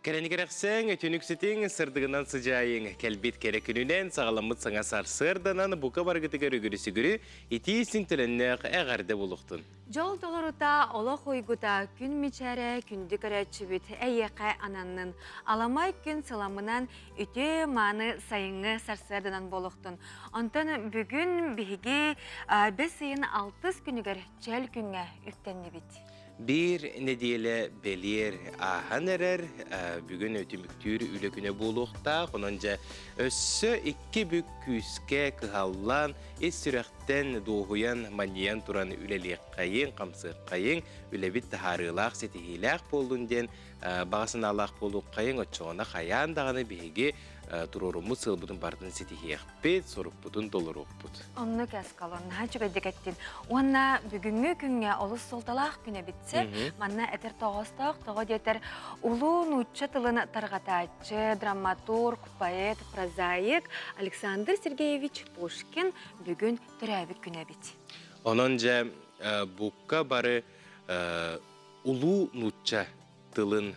Кэрэни кэрэхсээҥ, үтүнүк ситиҥ, сырдыгынан сыдьаайыҥ, кэлбит кэрэ күнүнэн саҕаламмыт саҥа сарсыарданан бука барыгытыгар үгүрү-сүгүрү итии истиҥ төлөннөөх эҕэрдэ буолуохтун. Дьол толорута, олох уйгута, күн мичээрэ, күндү көрөөччүбүт эйиэхэ ананнын. Аламай күн сыламынан үтүө мааны сайыҥҥы сарсыарданан буолуохтун. Онтон бүгүн биһиги бэс ыйын алтыс күнүгэр чөл күҥҥэ үктэннибит. Биир нэдиэлэ бэлиэр ааһан эрэр, бүгүн түмүктүүр үлэ күнэ буолуохтаах. Онон дьэ өссө икки бүк күүскэ кыһаллан, ис сүрэхтэн дуоһуйан, манньыйан туран үлэлиэххэйиҥ, хамсыаххайыҥ, үлэбит таһаарыылаах, ситиһиилээх буоллун диэн баҕа санаалаах буолуоххайыҥ. Оччоҕуна хайаан даҕаны биһиги туруоруммут сыалбытын барытын ситиһиэхпит. сорукпутун толоруохпут. Оннук Эскалон, наһаа үчүгэйдик эттин. Уонна бүгүҥҥү күҥҥэ олус суолталаах күн эбитсэ. Манна этэр тоҕоостоох, тоҕо диэтэр улуу нуучча тылын тарҕатааччы, драматург, поэт, прозаик Александр Сергеевич Пушкин бүгүн төрөөбүт күнэ эбит. Онон дьэ букка бары улуу нуучча тылын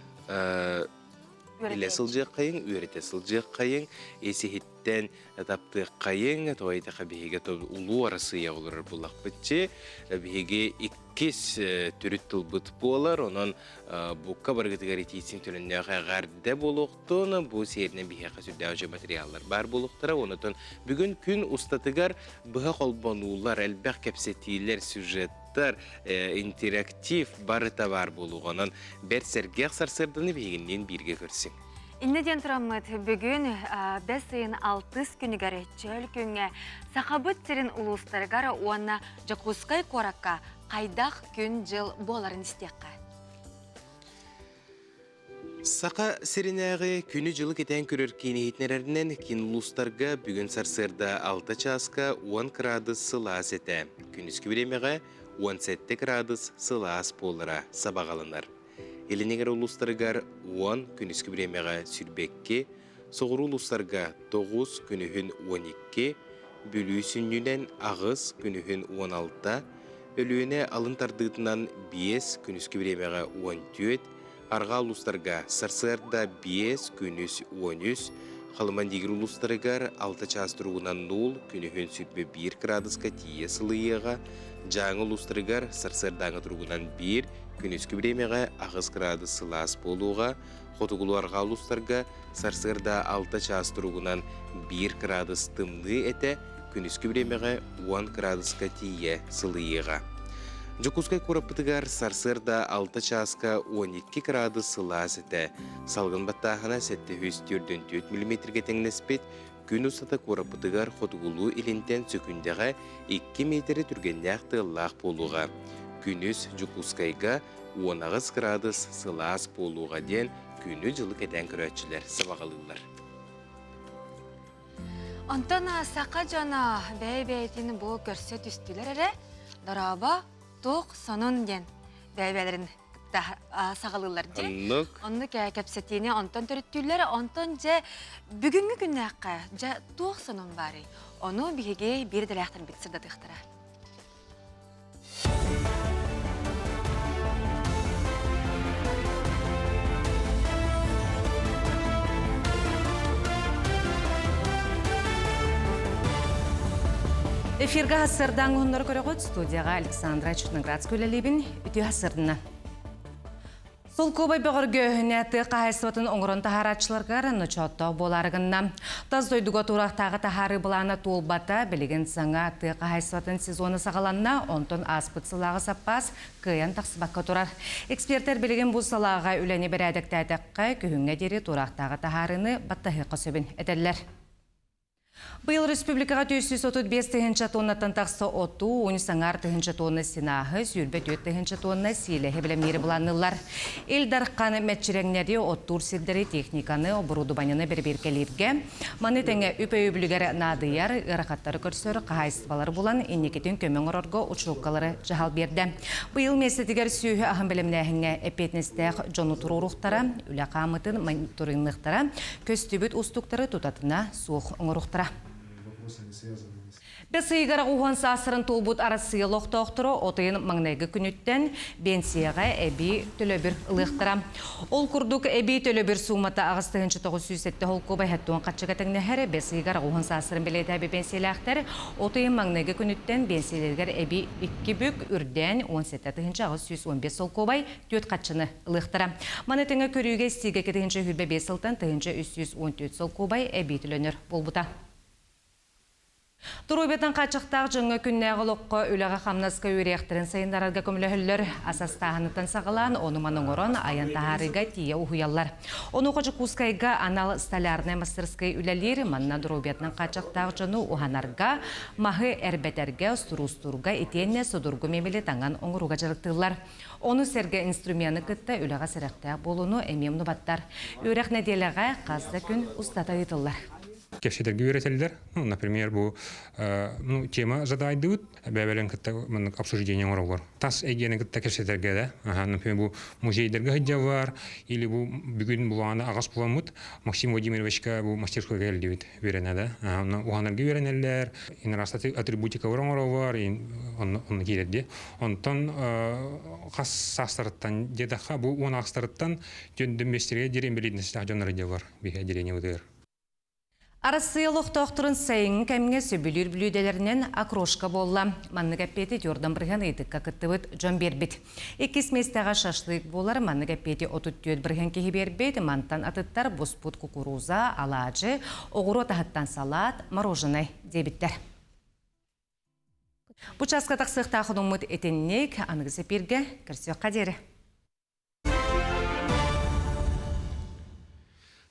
билэ сылдьыаххайыҥ, үөрэтэ сылдьыаххайыҥ, ис-иһиттэн таптыаххайыҥ, тоҕо диэтэххэ биһиги улуу Арассыыйа олорор буллахпытчы, биһиги иккис төрүт тылбыт буолар, онон букка барыгытыгар итиитин төлөннөөх эҕэрдэ буолуохтун, бу сиэринэн биһиэхэ сүрдээх үчүгэй материаллар баар буолуохтара, онон бүгүн күн устатыгар быһа холбонуулар, элбэх кэпсэтиилэр, сюжет интерактив барыта баар буолуоҕа. Онон бэрт сэргэх сарсыарданы биһигинниин бииргэ көрсүҥ. Иннэ диэн тураммыт бүгүн бэс ыйын алтыс күнүгэр чөл күҥҥэ Сахабыт сирин улуустарыгар уонна Дьокуускай куоракка хайдах күн-дьыл буоларын истиэххэ. Саха сиринээҕи күнү-дьылы кэтээн көрөр киин иһитиннэрэринэн киин улуустарга бүгүн сарсыарда 6 чааска 10 кыраадыс сылаас этэ. Күнүскү бириэмэҕэ 17 кыраадыс сылаас буолара сабаҕаланар. Илин эҥэр улуустарыгар 10, күнүскү бириэмэҕэ 22, соҕуруу улуустарга 9, күнүһүн 12, Бүлүү сүнньүнэн 8, күнүһүн 16, Өлүөнэ алын тардыытынан 5, күнүскү бириэмэҕэ 14, Арҕаа улуустарга сарсыарда 5, күнүс 13, Халыма-Индигир улуустарыгар 6 чаас туругунан нуул, күнүһүн 21 кыраадыска тиийэ сылыйыаҕа, Дьааҥы улуустарыгар сарсыардааҥы туругунан 1, күнүскү бириэмэҕэ 8 кыраадыс сылаас буолуоҕа, Хотугулуу-арҕаа улуустарга сарсыарда 6 чаас туругунан 1 кыраадыс тымныы этэ, күнүскү бириэмэҕэ 10 кыраадыска тиийэ сылыйыаҕа. Дьокуускай куораппытыгар сарсыарда 6 чааска 12 кыраадыс сылаас этэ. Салгын баттааһына 744 миллиметргэ тэҥнэспит. Күн устата куораппытыгар хотугулуу-илинтэн сөкүндэҕэ 2 миэтэрэ түргэннээх тыаллаах буолуоҕа. Күнүс Дьокуускайга 18 кыраадыс сылаас буолуоҕа диэн күнү-дьылы кэтээн көрөөччүлэр сабаҕалыыллар. Онтон саха дьоно бэйэ-бэйэтин бу көрсө түстүлэр эрэ, дорообо, туох сонун диэн бэйэ-бэйэлэрин кытта саҕалыыллар дии. Оннук. Оннук кэпсэтиини онтон төрүттүүллэр. Онтон дьэ бүгүҥҥү күннээххэ дьэ туох сонун баарый? Ону биһиги биир идэлээхтэрбит сырдатыахтара. Эфиргэ хассырдаан уһуннары көрөҕүт студияҕа Александра Черноградская үлэлиибин үтүө хассырдына. Солкуобай бөҕөргөөһүнэ тыа хаһаайыстыбатын оҥорон таһаарааччыларгар ночооттоох буолаары гынна. Тас дойдуга тураахтааҕы таһаарыы былаана туолбата, билигин саҥа тыа хаһаайыстыбатын сезона саҕаланна, онтон ааспыт сылааҕы саппаас кыайан тахсыбакка турар. Экспертэр билигин бу салааҕа үлэни бэрээдэктээтэххэ, күһүҥҥэ диэри тураахтааҕы таһаарыыны баттаһыахха сөбүн этэллэр. Быйыл республикаҕа 335 тыһыынча тоннаттан тахса оту, уон саҥар тыһыынча тонна сенааһы, 24 тыһыынча тонна сиилэһи бэлэмниири былаанныыллар. Ил Дархан мэччирэҥнэри, оттуур сирдэри, техниканы, оборудованиены бэрэбиэркэлииргэ, маны тэҥэ үп өйөбүлүгэр наадыйар, ыарахаттары көрсөр хаһаайыстыбалары булан, инникитин көмө оҥорорго учуоккалары дьаһал биэрдэ. Быйыл миэстэтигэр сүөһү аһын бэлэмнээһиҥҥэ эппиэтинэстээх дьону туруоруохтара, үлэ хаамыытын мониторингныахтара, көстүбүт уустуктары тутатына суох оҥоруохтара. Бэс ыйыгар уһун саастарын туолбут Арассыыйа олохтоохторо от ыйын маҥнайгы күнүттэн биэнсийэҕэ эбии төлөбүр ылыахтара. Ол курдук, эбии төлөбүр суумата 8907 холкуобай хэттуон хаччыга тэҥнэһэр. Бэс ыйыгар уһун саастарын бэлиэтээби биэнсийэлээхтэр от ыйын маҥнайгы күнүттэн биэнсийэлэригэр эбии икки бүк үрдээн 17 815 солкуобай түөрт хаччыны ылыахтара. Маны тэҥэ көрүүгэ-истиигэ 2025 сылтан 1314 солкуобай эбии төлөнөр буолбута. Доруобуйатан хааччахтаах дьоҥҥо күннээҕи олоххо үлэҕэ-хамнаска үөрүйэхтэрин сайыннарарга көмөлөһөллөр. Ас астааһыныттан саҕалаан, ону-маны оҥорон, айан таһаарыыга тиийэ уһуйаллар. Онуоха Дьокуускайга анал столярнай мастарыскыай үлэлиир. Манна доруобуйатынан хааччахтаах дьону уһанарга, маһы эрбэтэргэ, устуруустуурга итиэннэ судургу мебели таҥан оҥорууга дьарыктыыллар. Ону сэргэ инструмены кытта үлэҕэ сэрэхтээх буолууну эмиэ умнубаттар. Үөрэх нэдиэлэҕэ хас да күн устата ыытыллар. Кэпсэтэргэ үөрэтэллэр. Ну, например, бу ну, тема задайдыбыт, бэйэлэрин кытта маннык обсуждение оҥороллор. Тас эйгэни кытта кэпсэтэргэ да. Ага, например, бу музейдарга сылдьаллар, или бу бүгүн булааны аҕас буламмыт Максим Владимировичка бу мастерскойга кэлдибит үөрэнэ да. Ага, уһанарга үөрэнэллэр, инрас атрибутикалар оҥороллор, онно онно киирэрди. Онтон хас саастарыттан диэтэххэ, бу уон аҕыстарыттан дьон миэстэргэ диэри инбэлииднэстээх дьоннор дьаллар биһи отделение бытыгар. Арассыыйа олохтоохторун сайыҥҥы кэмҥэ сөбүлүүр бүлүүдэлэринэн окрошка буолла. Маннык эппиэти Дьордан бырыһыан ыйытыкка кыттыбыт дьон биэрбит. Иккис миэстэҕэ шашлык буолар. Маннык эппиэти 34 бырыһыан киһи биэрбит. Мантан атыттар буспут кукуруза, алаадьы, оҕуруот аһыттан салаат, мороженай диэбиттэр. Бу чааска тахсыахтаах хонуммут итинник аныгы эпииргэ көрсүөххэ диэри.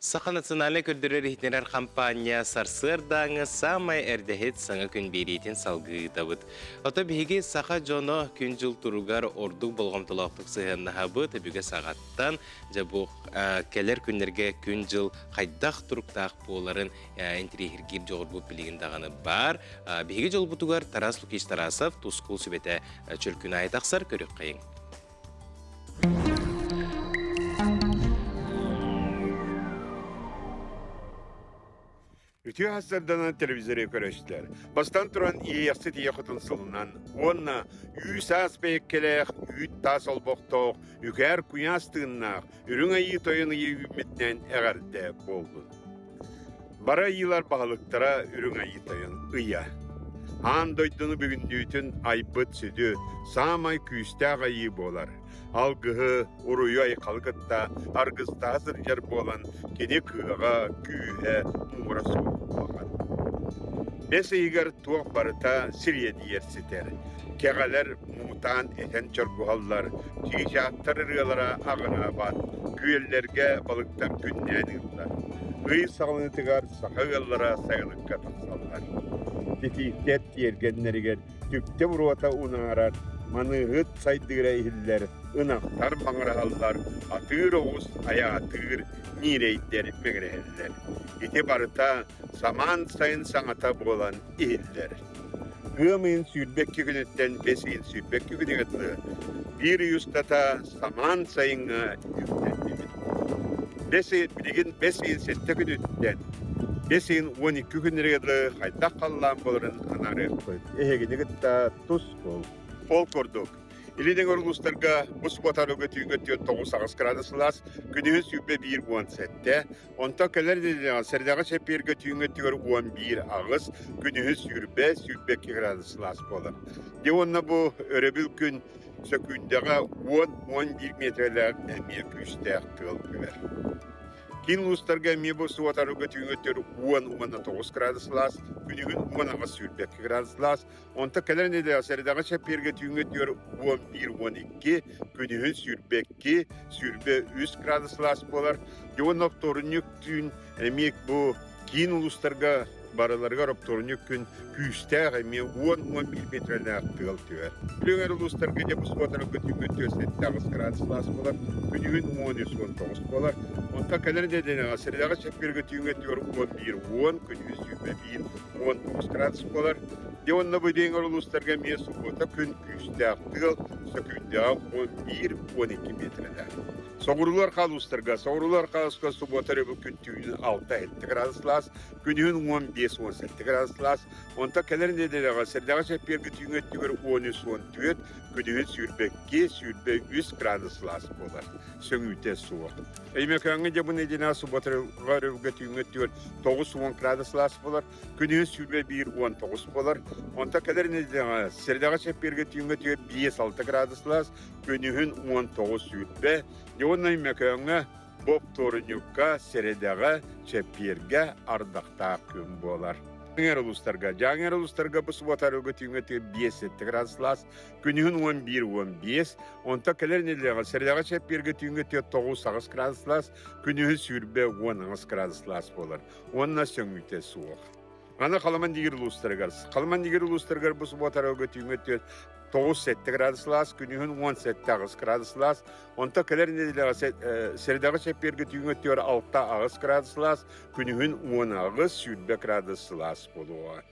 Саха национальнай көрдөрөр-иһитиннэрэр хампаанньа сарсыардааҥы саамай эрдэһит саҥа күн биэриитин салгыы ыытабыт. Ото биһиги саха дьоно күн-дьыл туругар ордук болҕомтолоохтук сыһыаннаһабыт, өбүгэ саҕаттан дьэ бу кэлэр күннэргэ күн-дьыл хайдах туруктаах буоларын интириэһиргиир дьоҕурбут билигин даҕаны баар. Биһиги дьолбутугар Тарас Лукич Тарасов тускул сүбэтэ чөлкүн аайы тахсар көрүөххэйиҥ. Үтүө сарданан телевизоры көрөстөр. Бастан туран иэйэхсит ийэ хотун сылынан уонна үүс-аас бэйэккэлээх, үүт-таас олбохтоох, үкээр куйаас тыыннаах, үрүҥ айыы тойон ыйы үүммүтүнэн эҕэрдэ буоллун. Бары айыылар баһылыктара Үрүҥ Айыы Тойон ыйа. Аан дойдуну бүгүннүүтүн айбыт сүдү, саамай күүстээх айыы буолар. Алгыһы, уруйу айхалы кытта аргыстаһа сылдьар буолан, кини кыаҕа, күүһэ муҥура суох улахан. Бэс ыйыгар туох барыта сириэдийэр ситэр. Кэҕэлэр муҥутаан этэн чоргуһаллар, чыычаахтар ырыалара аҕыраабат, күөллэргэ балыктар күннээн ыыллар. Ый саҕаланыытыгар саха ыаллара сайылыкка тахсаллар. Титииктэр тиэргэннэригэр түптэ буруота унаарар, маныыһыт сайдыыра иһиллэр, ынахтар маҥыраһаллар, атыыр оҕус айаатыыр, ньиирэйдэр мэҥирэһэллэр. Ити барыта самаан сайын саҥата буолан иһиллэр. Ыам ыйын 22 күнүттэн бэс ыйын 22 күнүгэр дылы биир ый устата самаан сайыҥҥа үктэннибит. Бэс ый билигин бэс ыйын сэттэ күнүттэн бэс ыйын 12 күннэригэр дылы хайдах халлаан буоларын анаарыахпыт. Эһигини кытта тус буол. Ол курдук, Илин эҥэр улуустарга бу суббота түүҥҥэ 49 градус сылаас, күнүһүн 21 17, Онтон кэлэр нэдиэлэҕэ сэрэдэҕэ чэппиэргэ түүҥҥү өттүгэр 11 8, күнүһүн 20 22 градус сылаас буолар. Дьэ уонна бу өрөбүл күн сөкүүндэҕэ 10-11 миэтэрэлээх эмиэ күүстээх тыал түһэр. Киин улуустарга эмиэ бу суотарыга түүҥҥү өттүгэр 10-19 градус сылаас, күнүһүн 18-22 градус сылаас, Онто кэлэр нэдиэлэҕэ сэрэдэҕэ чэппиэргэ түүҥҥү өттүгэр 11-12, күнүһүн 22, 23 градус сылаас буолар. Дьэ уонна оптуорунньук түүн эмиэ бу киин улуустарга барыларыгар оптуорунньук күн күүстээх эмиэ 10-11 миэтэрэлээх тыал түһэр. Бүлүү улуустарга дьэ бу субуотарга түүҥҥү өттүгэр 7-8 градус сылаас буолар, күнүһүн 13-19 буолар. Онтон кэлэр нэдиэлэҕэ сэрэдэҕэ чэппиэргэ түүҥҥү өттүгэр 11-10, күнүһүн 21, 19 градус буолар. Дьэ уонна бу диэҥэр улуустарга эмиэ субуота күн күүстээх тыал сөкүүндэҕэ 11-12 миэтэрэлээх. Соҕуруулар хаалуустарга, соҕуруулар хаалуска субуота өрөбүл күн түүнүн 6-7 градус сылаас, күнүһүн 15. 5-17 градус сылаас, онтон кэлэр нэдиэлэҕэ сэрдэҕэ чэппиэргэ түүҥҥү өттүгэр 13-14, күнүһүн 22, 23 градус сылаас буолар. Сөҥүүтэ суох. Өймөкөөҥҥө дьэ бу нэдиэлэҕэ суббота өрөбүлгэ түүҥҥү өттүгэр 9-10 градус сылаас буолар, күнүһүн 21-19 буолар. Онтон кэлэр нэдиэлэҕэ сэрдэҕэ чэппиэргэ түүҥҥү өттүгэр 5-6 градус сылаас, күнүһүн 19-20, дьэ уонна Өймөкөөҥҥө Боптуорунньукка, сэрэдэҕэ, чэппиэргэ ардахтаах күн буолар. Дьааҥы улуустарга. Дьааҥы улуустарга бу субуота арыгы түүҥҥэ 5-7 градус сылаас, күнүһүн 11-15, онтон кэлэр нэдиэлэҕэ сэрэдэҕэ чэппиэргэ түүҥҥэ 9-8 градус сылаас, күнүһүн 20-18 градус сылаас буолар. Уонна сөҥүүтэ суох. Аны Халаман Дигир улуустарыгар. Халаман Дигир улуустарыгар бу субуота арыгы түүҥҥэ 9-7 градус сылаас, күнүһүн 17-8 градус сылаас, Онто кэлэр нэдиэлэҕэ сэрэдэҕэ чэппиэргэ түүҥҥү өттүгэр 6-8 градус сылаас, күнүһүн 18-20 градус сылаас буолуоҕа.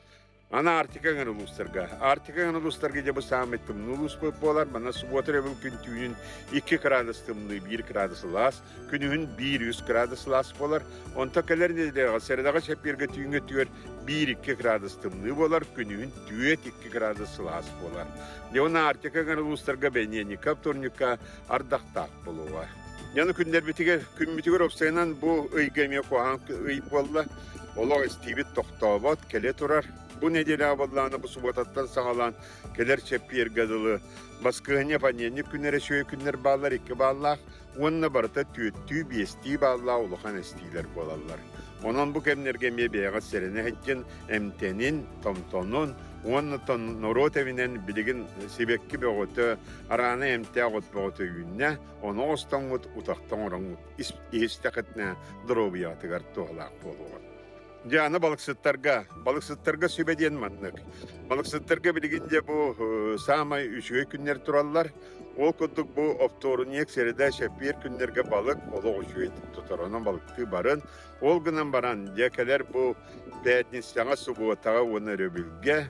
Аны Арктика эҥэр улуустарга. Арктика эҥэр улуустарга дьэ бу саамай тымныы улууспут буолар. Манна субуота өрөбүл күн түүнүн 2 градус тымныы, 1 градус сылаас, күнүһүн 1-3 градус сылаас буолар. Онто кэлэр нэдиэлэҕэ сэрэдэҕэ чэппиэргэ түүҥҥү өттүгэр 1-2 градус тымныы буолар, күнүһүн 4-2 градус сылаас буолар. Дьэ уонна Арктика эҥэр улуустарга бэньиэнньиккэ, вторникка ардахтаах буолуоҕа. Дьону күннэрбитигэр, күммүтүгэр уопсайынан бу ыйга эмиэ куһаҕан ый буолла. Олох истиибит тохтообот, кэлэ турар. Бу нэдиэлэҕэ буоллаҕына бу субуотаттан саҕалаан кэлэр чэппиэргэ дылы баскыһынньа, понедельник күннэрэ үчүгэй күннэр бааллар, икки бааллаах уонна барыта түөртүү, биэстии бааллаах улахан эстиилэр буолаллар. Онон бу кэмнэргэ эмиэ бэйэҕит сэрэнэ сылдьын, эмтэнин, томтонун уонна норуот эбинэн билигин сибэкки бөҕөтө, араана эмтээх от бөҕөтө үүннэ, ону оҕостоҥҥут, утахта оҥороҥҥут иһистэххитинэ доруобуйаҕытыгар туһалаах буолуоҕа. Дьэ, аны балыксыттарга. Балыксыттарга сүбэ диэн маннык. Балыксыттарга билигин дьэ бу саамай үчүгэй күннэр тураллар. Ол курдук бу оптуорунньук, сэрэдэ, чэппиэр күннэргэ балык олох үчүгэйдик тутар. Онон балыктыы барын. Ол гынан баран, дьэ кэлэр бу пятницаҕа, субуотаҕа уонна өрөбүлгэ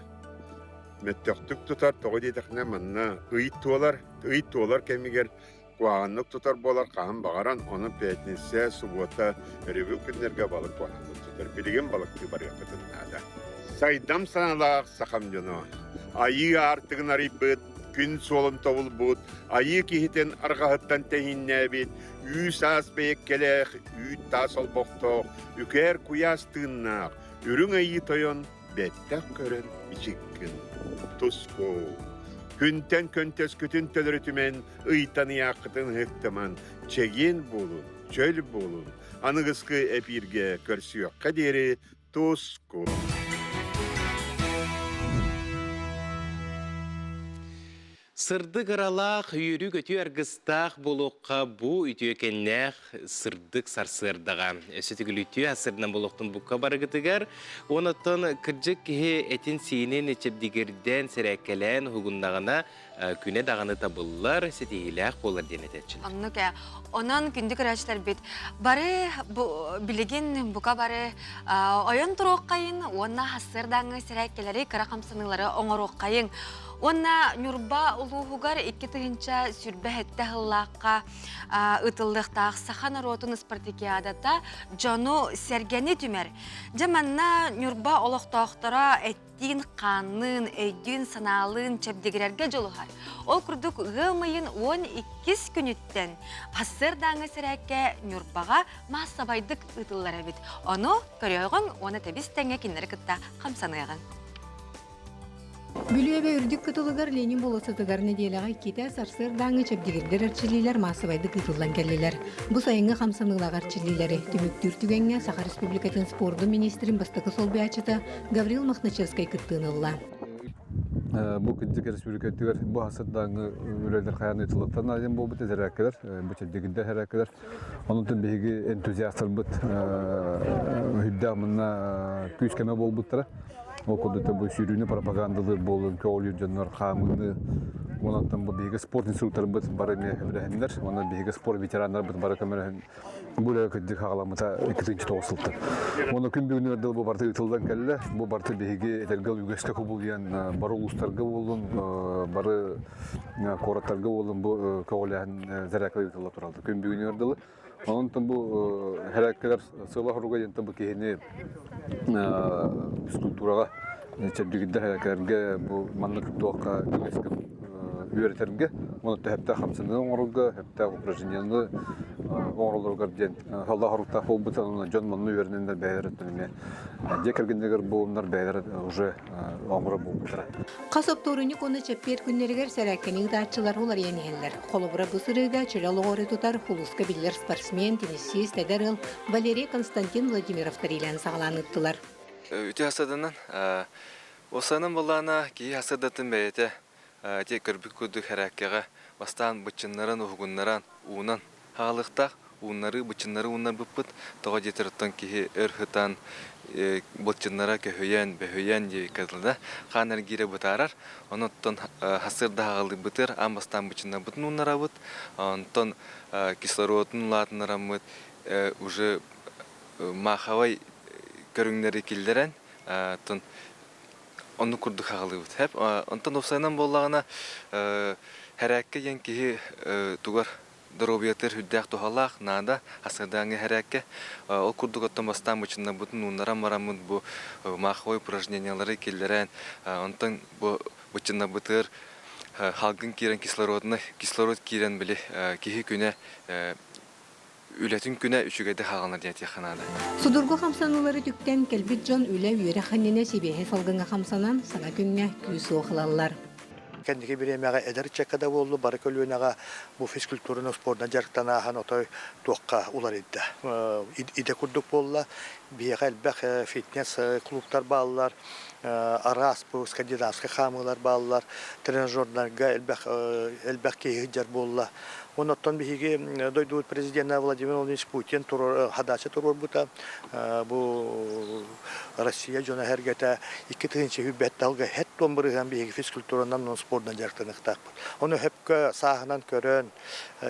мөттөхтүк тутар. Тоҕо диэтэххинэ, манна ый туолар. Ый туолар кэмигэр Куһаҕаннык тутар буолар хаһан баҕаран, онон пятница, субуота, өрөбүл күннэргэ балык куһаҕаннык тутар. Билигин балыктыы барыаххытын наада. Сайдам санаалаах сахам дьоно, айыы аартыгын арыйбыт, күн суолун тобулбут, айыы киһитин арҕаһыттан тэһииннээбит, үүс-аас бэйэккэлээх, үүт-таас олбохтоох, үкээр куйаас тыыннаах, үрүҥ айыы тойон бэттэх көрөн бичиккин туску. Күнтэн көнтөскүтүн төлөрүтүмэн, ыйтан ыйааххытын ыһыктыман, чэгиэн буолун, чөл буолун. Аныгыскы эпииргэ көрсүөххэ диэри туску. Сырдык ыралаах, үөрүү-көтүү аргыстаах буолуохха бу үтүөкэннээх сырдык сарсыардаҕа. Өссө төгүл үтүө сарсыарданан буолуохтун букка барыгытыгар. Онон кырдьык киһи этин-сиинин чэбдигирдэн, сэрээккэлээн уһугуннаҕына күнэ даҕаны табыллар, ситиһиилээх буолар диэн этээччилэр. Оннук ээ. Онон күндү көрөөччүлэрбит бары бу билигин бука бары ойон туруоххайын уонна сарсыардааҥҥы сэрээккэлэри кыра хамсаныылары оҥоруоххайыҥ. Уонна Ньурба улууһугар 2027 сыллаахха ыытыллыахтаах саха норуотун спартакиадата дьону сэргэни түмэр. Дьэ манна Ньурба олохтоохторо эттиин-хаанныын, өйдүүн-санаалыын чэбдигирэргэ дьулуһар. Ол курдук ыам ыйын 12 күнүттэн сарсыардааҥҥы сэрээккэ Ньурбаҕа маассабайдык ыытыллар эбит. Ону көрүөҕүҥ уонна тэбис тэҥҥэ кинилэри кытта хамсаныаҕыҥ. Бүлүү эбэ үрдүк кытылыгар Ленин болуоссатыгар нэдиэлэҕэ иккитэ сарсыардааҥҥы чэбдигирдэр эрчиллиилэр маассабайдык ыытыллан кэллилэр. Бу сайыҥҥы хамсаныылаах эрчиллиилэри түмүктүүр түгэҥҥэ Саха Республикатын спордун министрин бастакы солбуйааччыта Гаврил Мохначевскай кыттыыны ылла. Бу кырдьык республикатыгар бу сарсыардааҥҥы үлэлэр хайаан ыытыллыттан диэн буолбут эзэрээккэлэр, бу чэбдигирдэр эзэрээккэлэр. Онон биһиги энтузиастарбыт үрдээх мынна күүс-көмө буолбуттара. Ол курдук бу сүүрүүнү пропагандалыыр буолун, көҕүлүүр дьоннор хаамыыны уонаттан бу биһиги спорт инструкторбыт бары эмиэ үлэһиннэр, уонна биһиги спорт ветераннарбыт бары көмөлөһөн бу үлэҕэ кырдьык хаҕаламмыта 2009 сылтан. Уонна күн бүгүнүгэр дылы бу барыта ыытыллан кэллэ. Бу барыта биһиги этэргэ үгэскэ кубулуйан бары улуустарга буоллун, бары куораттарга буоллун бу көҕүлээһин зарядка ыытылла тураллар. Күн бүгүнүгэр дылы. Онтон бу хэрээккэлэр сыла хоруга диэн бу киһини физкультураҕа чэбдигирдэр хэрээккэлэргэ бу маннык туохха үгэскэ үөрэтэргэ уонна төһөптөөх хамсаныы оҥорорго, сөптөөх упражнениены оҥороллоругар диэн сылла хоруктаах буолбута. Дьон манна үөрэнэннэр бэйэлэрэ эмиэ дьиэ кэргэннэригэр буолуннар бэйэлэрэ уже оҥорор буолбуттара. Хас оптуорунньук уонна чэппиэр күннэригэр сэрээккэни ыытааччылар уларыйан иһэллэр. Холобура, бу сырыыга чөл олоҕу тутар улууска биллэр спортсмен, теннисист, эдэр ыал Валерий Константин Владимировтар иилээн саҕалаан ыыттылар. Үтүө хасырданан, Осанын былаана киһи хасырдатын бэйэтэ ити көрбүт курдук хэрээккэҕэ бастаан быччыннаран уһугуннаран уунан хаалыахтаах ууннарыы быччыннары ууннарбыппыт тоҕо диэтэр оттон киһи өр сытан былчыннара көһүйэн бөһүйэн диэбиккэ дылы да хаан эргиирэ бытаарар онон сарсыарда хаалыырбытыгар аан бастаан быччыннарбытын ууннарабыт онтон кислородун улаатыннараммыт уже маховай көрүҥнэри киллэрэн оттон оннук курдук хаҕылыыбыт. Хэп онтон уопсайынан буоллаҕына хэрээккэ диэн киһи тугар доруобуйатыгар үрдээх туһалаах наада асырдааҥҥы хэрээккэ. Ол курдук оттон бастаан бычыннарбытын ууннаран бараммыт бу маховой упражнениялары киллэрэн онтон бу бычыннарбытыгар халгын киирэн кислородный кислород киирэн били киһи күнэ үлэтин күнэ үчүгэйдик хаалана диэн этиэххэ наада. Судургу хамсаныылары түктэн кэлбит дьон үлэ үөрэх иннинэ сибиэһэй салгыҥҥа хамсанан саҥа күҥҥэ күүс-уох ылаллар. Кэнники бириэмэҕэ эдэр ыччакка да буоллу, бары көлүөнэҕэ бу физкультураны спордунан дьарыктанааһын отой туохха уларыйда. Идэ курдук буолла. Биһиэхэ элбэх фитнес клубтар бааллар, араас бу скандинавскай хаамыылар бааллар, тренажердарга элбэх элбэх киһи сылдьар буолла. Онон биһиги дойдубут президенэ Владимир Владимирович Путин задача туруорбута бу Россия дьоно эргэтэ 2000 далга хэт туон бырыһыан биһиги физкультуранан спордунан дьарыктаныахтаахпыт. Ону хөпкө сааһынан көрөн,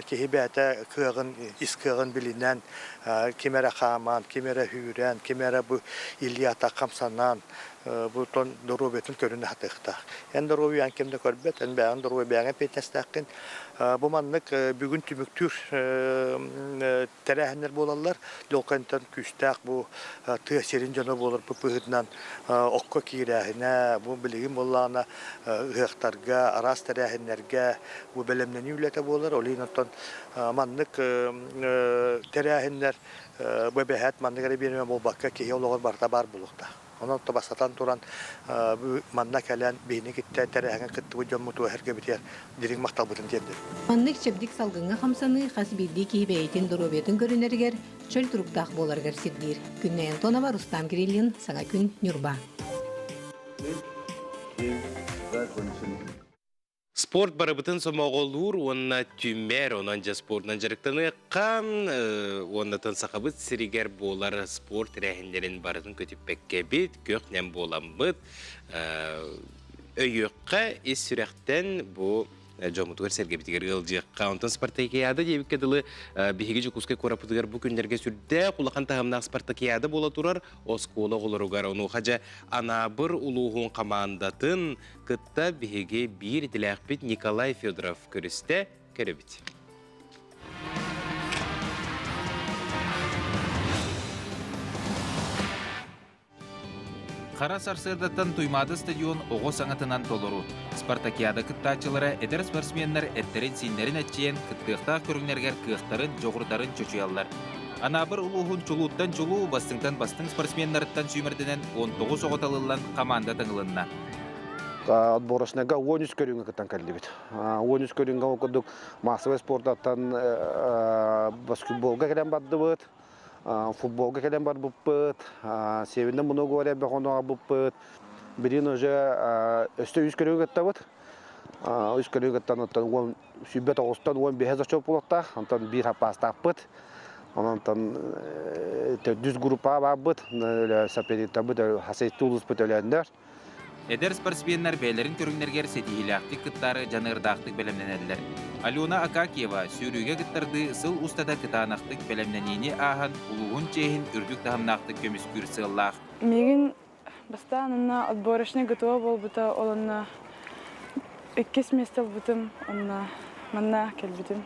киһи бэйэтэ кыаҕын, ис кыаҕын билинэн, ким эрэ хааман, ким эрэ сүүрэн, ким эрэ бу илии-атах хамсанан, бу тон доруобуйатын көрүнэ сатыахтаах. Эн доруобуйаҥ ким да көрбөт, эн бэйэҥ доруобуйа бэйэҥ эппиэтинэстээххин. Бу маннык бүгүн түмүктүүр тэрээһиннэр буолаллар. Дьолконтон күүстээх бу тыа сирин дьоно буоларбыт быһыытынан окко киирээһинэ, бу билигин буоллаҕына ыһыахтарга, араас тэрээһиннэргэ бу бэлэмнэнии үлэтэ буолар. Ол иһин оттон маннык тэрээһиннэр бу эбэһээт маннык эрэ биэримэ буолбакка киһи олоҕор барыта баар буолуохтаах. Онон бастатан туран манна кэлэн биһини кытта тэрээһиҥҥэ кыттыбыт дьоммутугар эргэбитигэр дириҥ махталбытын тиэрдэбит. Маннык чэбдик салгыҥҥа хамсаныы хас биирдии киһи бэйэтин доруобуйатын көрүнэригэр, чөл туруктаах буоларыгар сирдиир. Күннэй Антонова, Рустам Кириллин, Саҥа күн, Ньурба. Спорт барыбытын сомоҕолуур уонна түмэр, онон дьэ спордунан дьарыктаныахха уоннатан Сахабыт сиригэр буолар спорт тэрээһиннэрин барытын көтүппэккэбит, көх-нэм буоламмыт, өйүөххэ ис сүрэхтэн бу дьоммутугар сэргэбитигэр ыалдьыахха. Онтон спартакиада диэбиккэ дылы биһиги Дьокуускай куораппытыгар бу күннэргэ сүрдээх улахан таһымнаах спартакиада буола турар оскуола оҕолоругар. Онуоха дьэ Анаабыр улууһун хамаандатын кытта биһиги биир идэлээхпит Николай Федоров көрүстэ, көрөбүт. Хара сарсыардаттан Туймаада стадион оҕо саҥатынан толору. Спартакиада кыттааччылара эдэр спортсменнар эттэрин-сииннэрин эччийэн кыттыахтаах көрүҥнэригэр кыахтарын, дьоҕурдарын чочуйаллар. Анаабыр улууһун чулууттан чулуу, бастыҥтан бастыҥ спортсменнарыттан сүүмэрдэнэн 19 оҕо талыллан хамаанда таҥылынна. Отборочнайга 13 көрүҥҥэ кыттан кэллибит. 13 көрүҥҥэ ол курдук массовай спортаттан баскетболга кэлэн бардыбыт, футболга кэлэн барбыппыт, северный много бөҕөнү аҕалбыппыт. Билигин уже өстө үс көрүҥү кыттабыт. Үс көрүҥү кыттан оттон уон сүүрбэ тоҕустан уон биэһэ зачет буолуохтаах, онтон биир хаппаастаахпыт. Онон төрдүс группаҕа баарбыт, соперниктарбыт хасыйтыы улууспут өлөөннөр. Эдэр спортсменнар бэйэлэрин көрүҥнэригэр ситиһиилээхтик кыттаары дьаныардаахтык бэлэмнэнэллэр. Алена Акакиева сүүрүүгэ кыттардыы сыл устата кытаанахтык бэлэмнэниини ааһан улууһун чиэһин үрдүк таһымнаахтык көмүскүүр сыаллаах. Миигин бастаан онно отборочный ГТО буолбута, ол онно иккис миэстэ ылбытым, онно манна кэлбитим.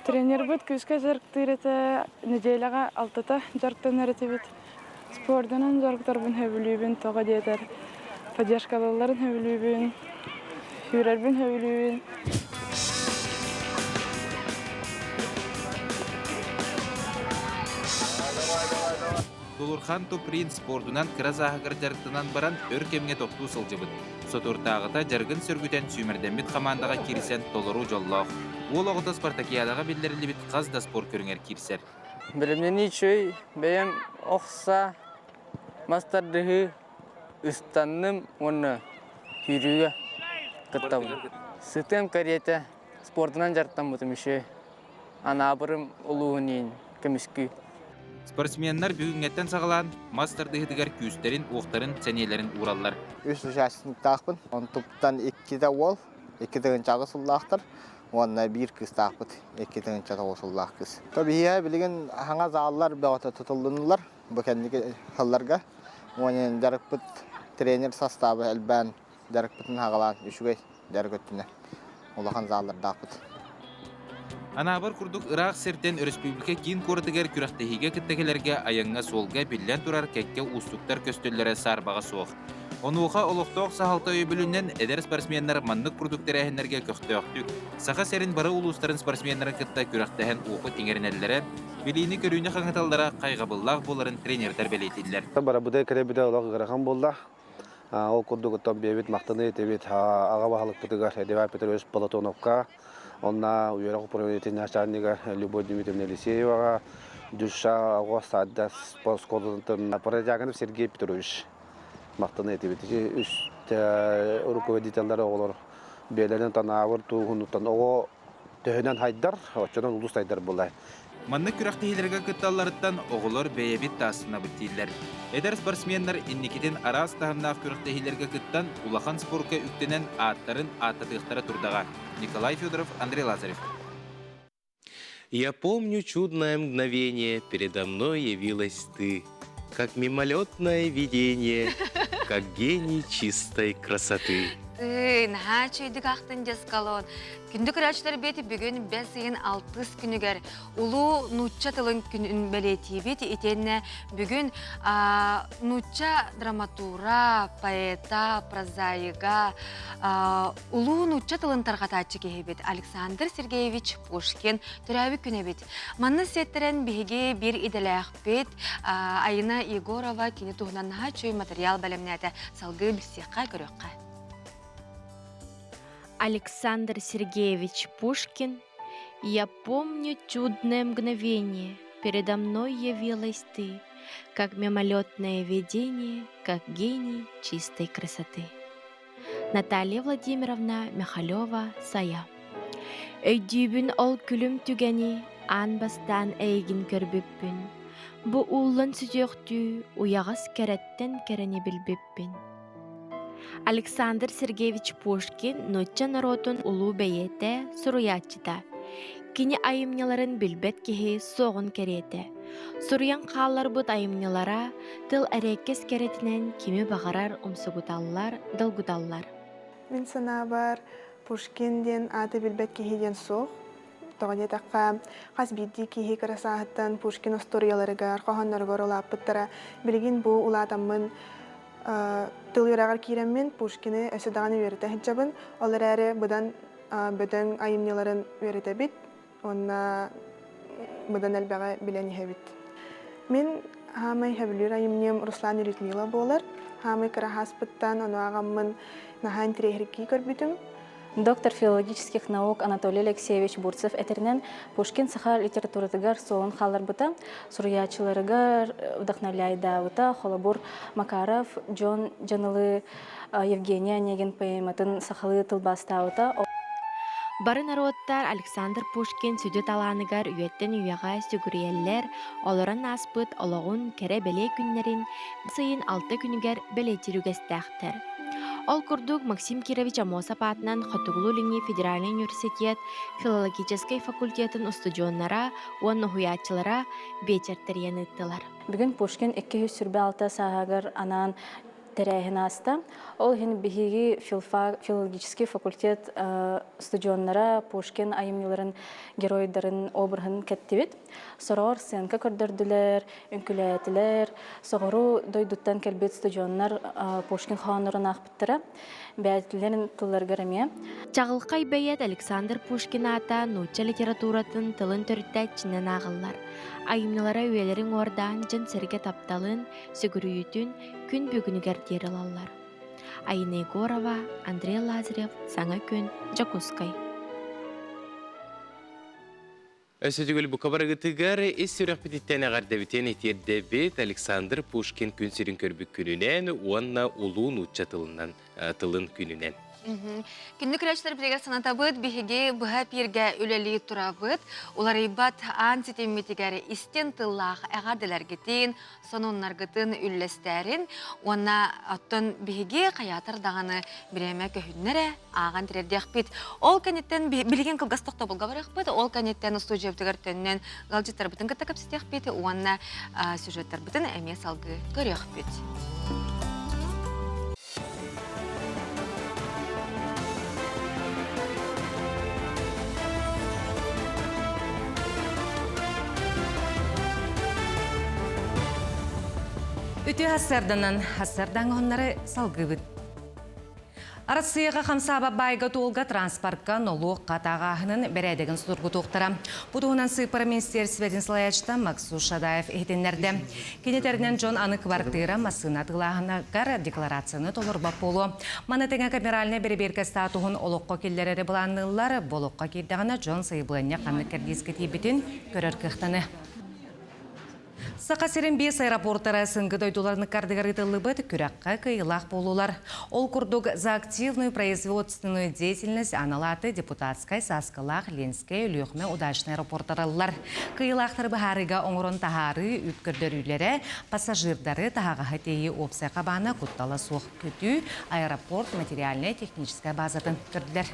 Тренербыт күүскэ дьарыктыыр этэ, нэдиэлэҕэ алтата дьарыктанар этибит. Спордунан дьарыктарбын сөбүлүүбүн, тоҕо диэтэр поддержкалыылларын сөбүлүүбүн, сүүрэрбин сөбүлүүбүн. Тулурхан Туприн спордунан кыра сааһыгар дьарыктанан баран өр кэмҥэ тохтуу сылдьыбыт. Соторутааҕыта дьарыгын сөргүтэн сүүмэрдэммит хамаандаҕа киирсэн толору дьоллоох. Уол оҕото спартакиадаҕа биллэриллибит хас да спорт көрүҥэр киирсэр. Бэлэмнэнии үчүгэй, бэйэм ох саа, мас тардыһыы, ыстанным уонна сүүрүүгэ кыттабын. Сытыам кэриэтэ спордунан дьарыктаммытым үчүгэй. Анаабырым улууһун иин көмүскүү. Спортсменнар бүгүҥҥэттэн саҕалаан мас тардыһыытыгар күүстэрин-уохтарын, сэниэлэрин уураллар. Үс участниктаахпын. Онтуптан иккитэ уол, икки тыһыынчаҕа сыллаахтар уонна биир кыыстаахпыт, икки тыһыынча тоҕус сыллаах кыыс. То биһиэхэ билигин хаҥа зааллар бөҕөтө тутуллуннулар бу кэнники сылларга. Уонна дьарыкпыт тренер састааба элбээн дьарыкпытын хаҕалаан үчүгэй дьарык өттүнэ улахан зааллардаахпыт. Анаабыр курдук ыраах сиртэн өрөспүүбүлүкэ киин куоратыгар күрэхтэһиигэ кытта кэлэргэ айаҥҥа суолга биллэн турар кэккэ уустуктар көстөллөрө саарбаҕа суох. Онуоха олохтоох саһалта өйөбүлүнэн эдэр спортсменнар маннык курдук тэрээһиннэргэ көхтөөхтүк, Саха сирин бары улуустарын спортсменнарын кытта күрэхтэһэн уопут иҥэринэллэрэ, билиини-көрүүнү хаҥаталлара хайҕабыллаах буоларын тренердэр бэлиэтииллэр. Барабытай кэлэбитэ олох ыарахан буолла. Ол курдук оттон бэйэбит махтаныы этэбит аҕа баһылыкпытыгар Эдуард Петрович Платоновка, онно үөрэх управлениетын начальнига Любовь Дмитриевна Елисееваҕа, Дюша оҕо саадда оскуолатын Продьяконов Сергей Петрович махтаныы этибит. Үс руководителлэр оҕолор бэйэлэрин танаабыр тууһунуттан оҕо төһөнөн хайдар, оччонон улус сайдар буолар. Маннык күрэхтэһиилэргэ кытталларыттан оҕолор бэйэбит таастынабыт дииллэр. Эдэр спортсменнар инникитин араас таһымнаах күрэхтэһиилэргэ кыттан, улахан спорка үктэнэн ааттарын ааттатыахтара турдаҕа. Николай Федоров, Андрей Лазарев. Я помню чудное мгновение, передо мной явилась ты, как мимолетное видение, как гений чистой красоты. Тый, наһаа үчүгэйдик ахтын дьаскалон. Күндү көрөөччүлэр бэти бүгүн бэс ыйын алтыс күнүгэр улуу нуучча тылын күнүн бэлиэтиибит. Итиэннэ бүгүн нуучча драматура, поэта, прозаига, улуу нуучча тылын тарҕатааччы киһибит Александр Сергеевич Пушкин төрөөбүт күнэ эбит. Манна сиэттэрэн биһиги биир идэлээхпит Айына Егорова кини туһунан наһаа үчүгэй материал бэлэмнээтэ. Салгыы билсиэххэ, көрүөххэ. Александр Сергеевич Пушкин «Я помню чудное мгновение, передо мной явилась ты, как мимолетное видение, как гений чистой красоты». Наталья Владимировна Михалева Сайа Өйдүүбүн ол күлүм түгэни аан бастаан эйигин көрбүппүн, бу ууллан сүтүөхтүү уйаҕас кэрэттэн кэрэни билбиппин. Александр Сергеевич Пушкин нуучча норуотун улуу бэйиэтэ, суруйааччыта. Кини айымньыларын билбэт киһи суоҕун кэриэтэ. Суруйан хаалларбыт айымньылара тыл эриэккэс кэрэтинэн кими баҕарар умсугуталлар, долгуталлар. Мин санаабар, Пушкин диэн ааты билбэт киһи диэн суох. Тоҕо диэтэххэ, хас биирдии киһи кыра сааһыттан Пушкин остуоруйаларыгар, хоһоонноругар улааппыттара. Билигин бу улаатаммын тыл үөрэҕэр киирэммин Пушкины өссө даҕаны үөрэтэ сылдьабын. Ол эрээри быдан бөдөҥ айымньыларын үөрэтэбит уонна быдан элбэҕи билэн иһэбит. Мин хаамай сөбүлүүр айымньым Руслан и Людмила буолар. Хаамай кыра ааспыттан ону аҕаммын наһаа интэриэһиргии көрбүтүм. Доктор филологических наук Анатолий Алексеевич Бурцев этэринэн, Пушкин саха литературатыгар суолун хаалларбыта, суруйааччыларыгар вдохновляйдаабыта, холобур, Макаров Дьон Дьанылы Евгений Онегин поэматын сахалыы тылбаастаабыта. Бары норуоттар Александр Пушкин сүдү талааныгар үйэттэн үйэҕэ сүгүрүйэллэр, олорон ааспыт олоҕун кэрэ-бэлиэ күннэрин сыйын алта күнүгэр бэлиэтиир үгэстээхтэр. Ол курдук Максим Кирович Аммосов аатынан Хотугулуу-Илиҥҥи федеральнай университет филологическай факультетын устудьуоннара уонна уһуйааччылара биэчэр тэрийэн ыыттылар. Бүгүн Пушкин 226 сааһыгар анаан тэрээһин ааста. Ол иһин биһиги филологический факультет студионнара Пушкин айымньыларын геройдарын обраһын кэттибит. Сороҕор сценка көрдөрдүлэр, үҥкүүлээтилэр. Соҕуруу дойдуттан кэлбит студионнар Пушкин хоһооннорун аахпыттара. Бэйэтилэрин тылларыгар эмиэ. Чаҕылхай бэйиэт Александр Пушкин аата нуучча литературатын тылын төрүттээччинэн ааҕыллар. Айымньылара үйэлэрин уордаан дьон-сэргэ тапталын, сүгүрүйүүтүн күн бүгүнүгэр диэри ылаллар. Айна Егорова, Андрей Лазарев, Саҥа күн, Дьокуускай. Өссө төгүл бука барыгытыгар ис сүрэхпититтэн эҕэрдэбитин итиэрдэбит Александр Пушкин күн сирин көрбүт күнүнэн уонна улуу нуучча тылынан тылын күнүнэн. Күндү көрөөччүлэр санатабыт, биһиги быһа эпииргэ үлэлии турабыт. Уларыйбат аан ситиммитигэр истин тыллаах эҕэрдэлэргитин, сонуннаргытын үллэстээрин уонна оттон биһиги хайаатар даҕаны бириэмэ көһүннэрэ ааҕан тириэрдиэхпит. Ол кэнниттэн билигин кылгас тохтобулга барыахпыт, ол кэнниттэн устуудьуйабытыгар төннөн ыалдьыттарбытын кытта кэпсэтиэхпит уонна сюжеттарбытын эмиэ салгыы көрүөхпүт. Үтүө хассарданан хассардаҥ салгыыбыт. Арассыыйаҕа хамсаабат баайга-туолга транспортка нолуок хатааҕааһынын бэрээдэгин судургутуохтара. Бу туһунан сыыппара министиэристибэтин салайааччыта Максут Шадаев иһитиннэрдэ. Кини этэринэн дьон аны квартира, массыына атыылааһыныгар декларацияны толорбот буолуо. Маны тэҥэ камеральнай бэрэбиэркэ статуһун олоххо киллэрэри былаанныыллар. Бу олоххо киирдэҕинэ дьон сайабылыанньа ханнык кэрдиискэ тиийбитин көрөр кыахтаныа. Саха сирин биэс аэропортара СНГ дойдуларын ыккардыгар ыытыллыбыт күрэххэ кыайыылаах буоллулар. Ол курдук, за активную производственную деятельность анал ааты Депутатскай, Сааскылаах, Ленскэй, Өлүөхүмэ, Удачнай аэропортараллар. Кыайыылаахтары быһаарыыга оҥорон таһаарыы, үп көрдөрүүлэрэ, пассажирдары таһаҕаһы тиэйии уопсай хабаана куттала суох көтүү, аэропорт материальнай-техническэй базатын көрдүлэр.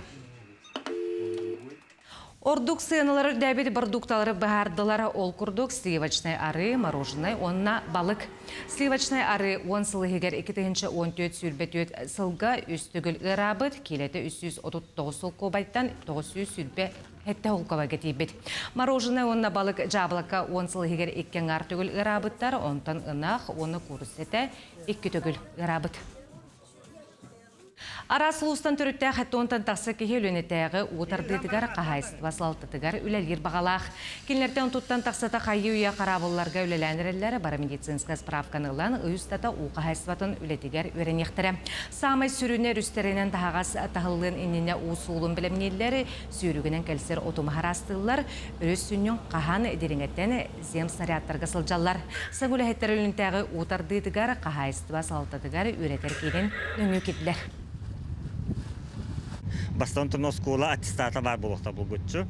Ордук сыаналар үрдээбит бородуукталары быһаардылар. Ол курдук сливочнай арыы, мороженое уонна балык. Сливочнай арыы 10 сыл иһигэр 2014-24 сылга үс төгүл ыараабыт, киилэтэ 339 солкуобайтан 927 солкуобайга тиийбит. Мороженое уонна балык дьаабылака 10 сыл иһигэр икки аҥаар төгүл ыараабыттар, онтон ынах уонна куурусса этэ икки төгүл ыараабыт. Араас улуустан төрүттээх этонтан тахса киһи Өлүөнэтээҕи уу тардыытыгар хаһаайыстыба салалтатыгар үлэлиир баҕалаах. Кинилэртэн онтуттан тахсата хайыы-үйэ хараабылларга үлэлээн эрэллэр, бары медицинскэй справканы ылан, ый устата уу хаһаайыстыбатын үлэтигэр үөрэниэхтэрэ. Саамай сүрүнэ өрүстэринэн таһаҕас таһыллыан иннинэ уу суолун бэлэмнииллэр, сүүрүгүнэн кэлсэр оту маһараастыыллар, өрүс сүнньүн хаһан дириҥэтэн земснарядтарга сылдьаллар. Саҥа үлэһиттэр Өлүнтээҕи уу тардыытыгар, хаһаайыстыба салалтатыгар үөрэтэр киинин нөҥүө киирдилэр. Бастатан туран оскуола аттестата баар буолуохтаах булгуччу.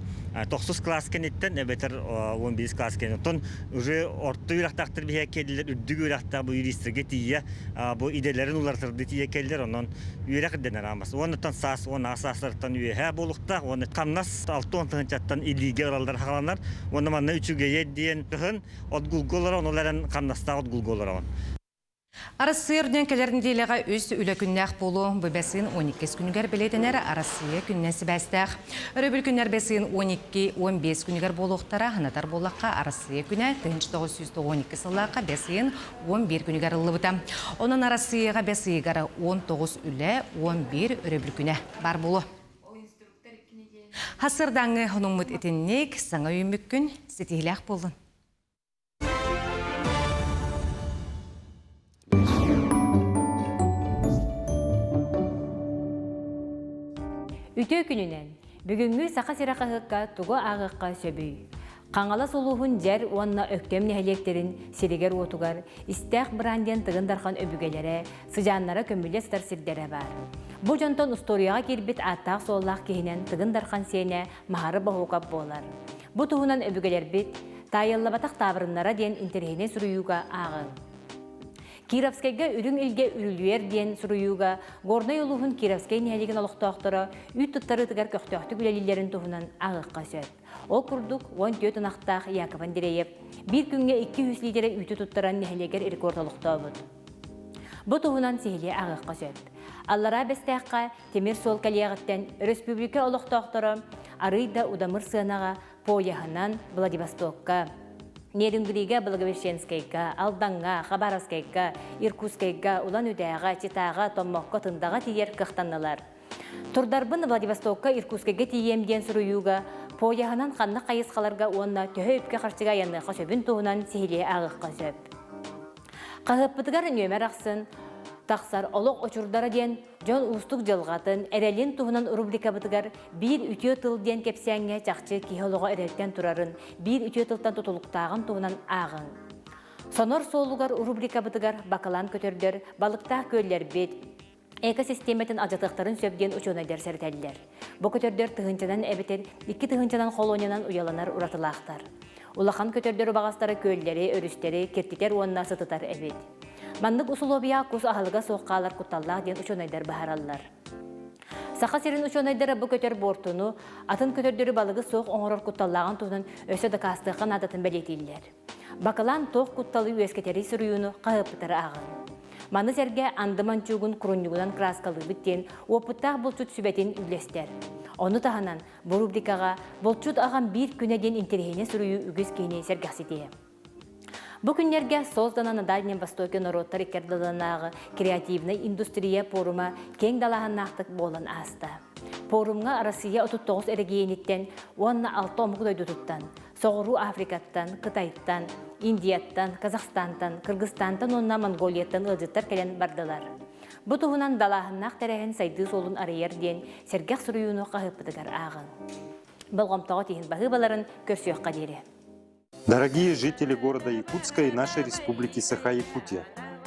Тохсус класс кэнниттэн эбэтэр 11 класс кэнниттэн уже орто үөрэхтээхтэр биһиэхэ кэллилэр, үрдүк үөрэхтээх бу юристарга тиийэ бу идэлэрин уларытардыы тиийэ кэллилэр. Онон үөрэх ирдэнэр аамас. Уоннаттан саас уон аҕыс саастарыттан үөһээ буолуохтаах. Уонна хамнас 60 тыһыынчаттан илиигэ ылаллар хааланар. Уонна манна үчүгэйэ диэн кыһын отгулга олорон, ол эрэн хамнастаах отгулга олороҕун. Арассыыйа үрдүнэн кэлэр нэдиэлэҕэ үс үлэ күннээх буолуо. Бу бэсыын 12 күнүгэр бэлиэтэнэр Арассыыйа күнүнэн сибээстээх. Өрөбүл күннэр бэсыын 12-15 күнүгэр буолуохтара. Санатар буоллахха, Арассыыйа күнэ 1992 сыллаахха бэсыын 11 күнүгэр ыллыбыта. Онон Арассыыйаҕа бэс ыйыгар 19 үлэ, 11 өрөбүл күнэ баар буолуо. Хасырдаҥы хонуммут итинник саҥа үүммүккүн ситиһилээх буоллун. Үтүө күнүнэн! Бүгүҥҥү Саха сирэ хаһыакка тугу ааҕыахха сөбүй? Хаҥалас улууһун Дьэр уонна Өктөм нэһилиэктэрин сиригэр-уотугар Истээх Быраан диэн Тыгын Дархан өбүгэлэрэ, сыдьааннара көмүллэ сытар сирдэрэ баар. Бу дьонтон устуоруйаҕа киирбит ааттаах-суоллаах киһинэн Тыгын Дархан сиэнэ Маһары Боһуукап буолар. Бу туһунан өбүгэлэрбит Таайыллыбатах таабырыннара диэн интэриэһинэй суруйууга ааҕыҥ. Кировскайга Үрүҥ илгэ үрүлүйэр диэн суруйууга Горнай улууһун Кировскай нэһилиэгин олохтоохторо үүт туттарыытыгар көхтөөхтүк үлэлииллэрин туһунан ааҕыахха сөп. Ол курдук, 14 ынахтаах Яков Андреев биир күҥҥэ 200 лиитэрэ үүтү туттаран нэһилиэгэр рекорд олохтообут. Бу туһунан сиһилии ааҕыахха сөп. Аллараа Бэстээххэ тимир суол кэлиэҕиттэн өрөспүүбүлүкэ олохтоохторо арыый да удамыр сыанаҕа поеһынан Владивостокка, Нерюнгрига, Благовещенскайга, Алдаҥҥа, Хабаровскайга, Иркутскайга, Улан-Үдэҕэ, Читаҕа, Томмокко, Тындаҕа тиийэр кыахтаннылар. Турдарбын Владивостокка, Иркутскайга тиийиэм диэн суруйууга поеһынан ханнык хайысхаларга уонна төһө үпкэ-харчыга айанныахха сөбүн туһунан сиһилии ааҕыахха сөп. Хаһыаппытыгар нүөмэр ахсын тахсар Олох очурдара диэн дьон уустук дьылҕатын, эрэлин туһунан рубрикабытыгар биир үтүө тыл диэн кэпсээҥҥэ чахчы киһи олоҕо эрэлтэн турарын, биир үтүө тылтан тутулуктааҕын туһунан ааҕыҥ. Сонор суолугар рубрикабытыгар бакалаан көтөрдөр, балыктаах күөллэрбит, экосистиэмэтин алдьатыахтарын сөп диэн учуонайдар сэрэтэллэр. Бу көтөрдөр тыһыынчанан эбэтэр икки тыһыынчанан холуонньанан уйаланар уратылаахтар. Улахан көтөрдөр убаҕастара күөллэри, өрүстэри киртитэр уонна сытытар эбит. Маннык усулуобуйаҕа кус аһылыга суох хаалар кутталлаах диэн учуонайдар быһаараллар. Саха сирин учуонайдара бу көтөр буортуну, атын көтөрдөрү балыгы суох оҥорор кутталлааҕын туһунан өссө дакаастыахха наадатын бэлиэтииллэр. Бакылаан туох кутталы үөскэтэрий суруйууну хаһыаппытары ааҕыҥ. Маны сэргэ анды мончуугун курунньугунан кырааскалыыбыт диэн уопуттаах булчут сүбэтин үллэстэр. Ону таһынан, бу рубрикаҕа «Булчут аҕам биир күнэ» диэн интэриэһинэй суруйуу үгүс киһини сэргэхситиэ. Бу күннэргэ создана на Дальнем Востоке норуоттар икки ардыларынааҕы креативнай индустрия пуорума киэҥ далааһыннаахтык буолан ааста. Пуорумҥа Россия 39 эрэгийиэниттэн уонна алта омук дойдутуттан, Соҕуруу Африкаттан, Кытайтан, Индияттан, Казахстантан, Кыргызстантан уонна Монголияттан ыалдьыттар кэлэн бардылар. Бу туһунан далааһыннаах тэрээһин сайдыы суолун арыйар диэн сэргэх суруйууну хаһыаппытыгар ааҕыҥ. Болҕомтоҕо тиһин баһыыбаларын көрсүөххэ диэри. Дорогие жители города Якутска и нашей республики Саха-Якутия,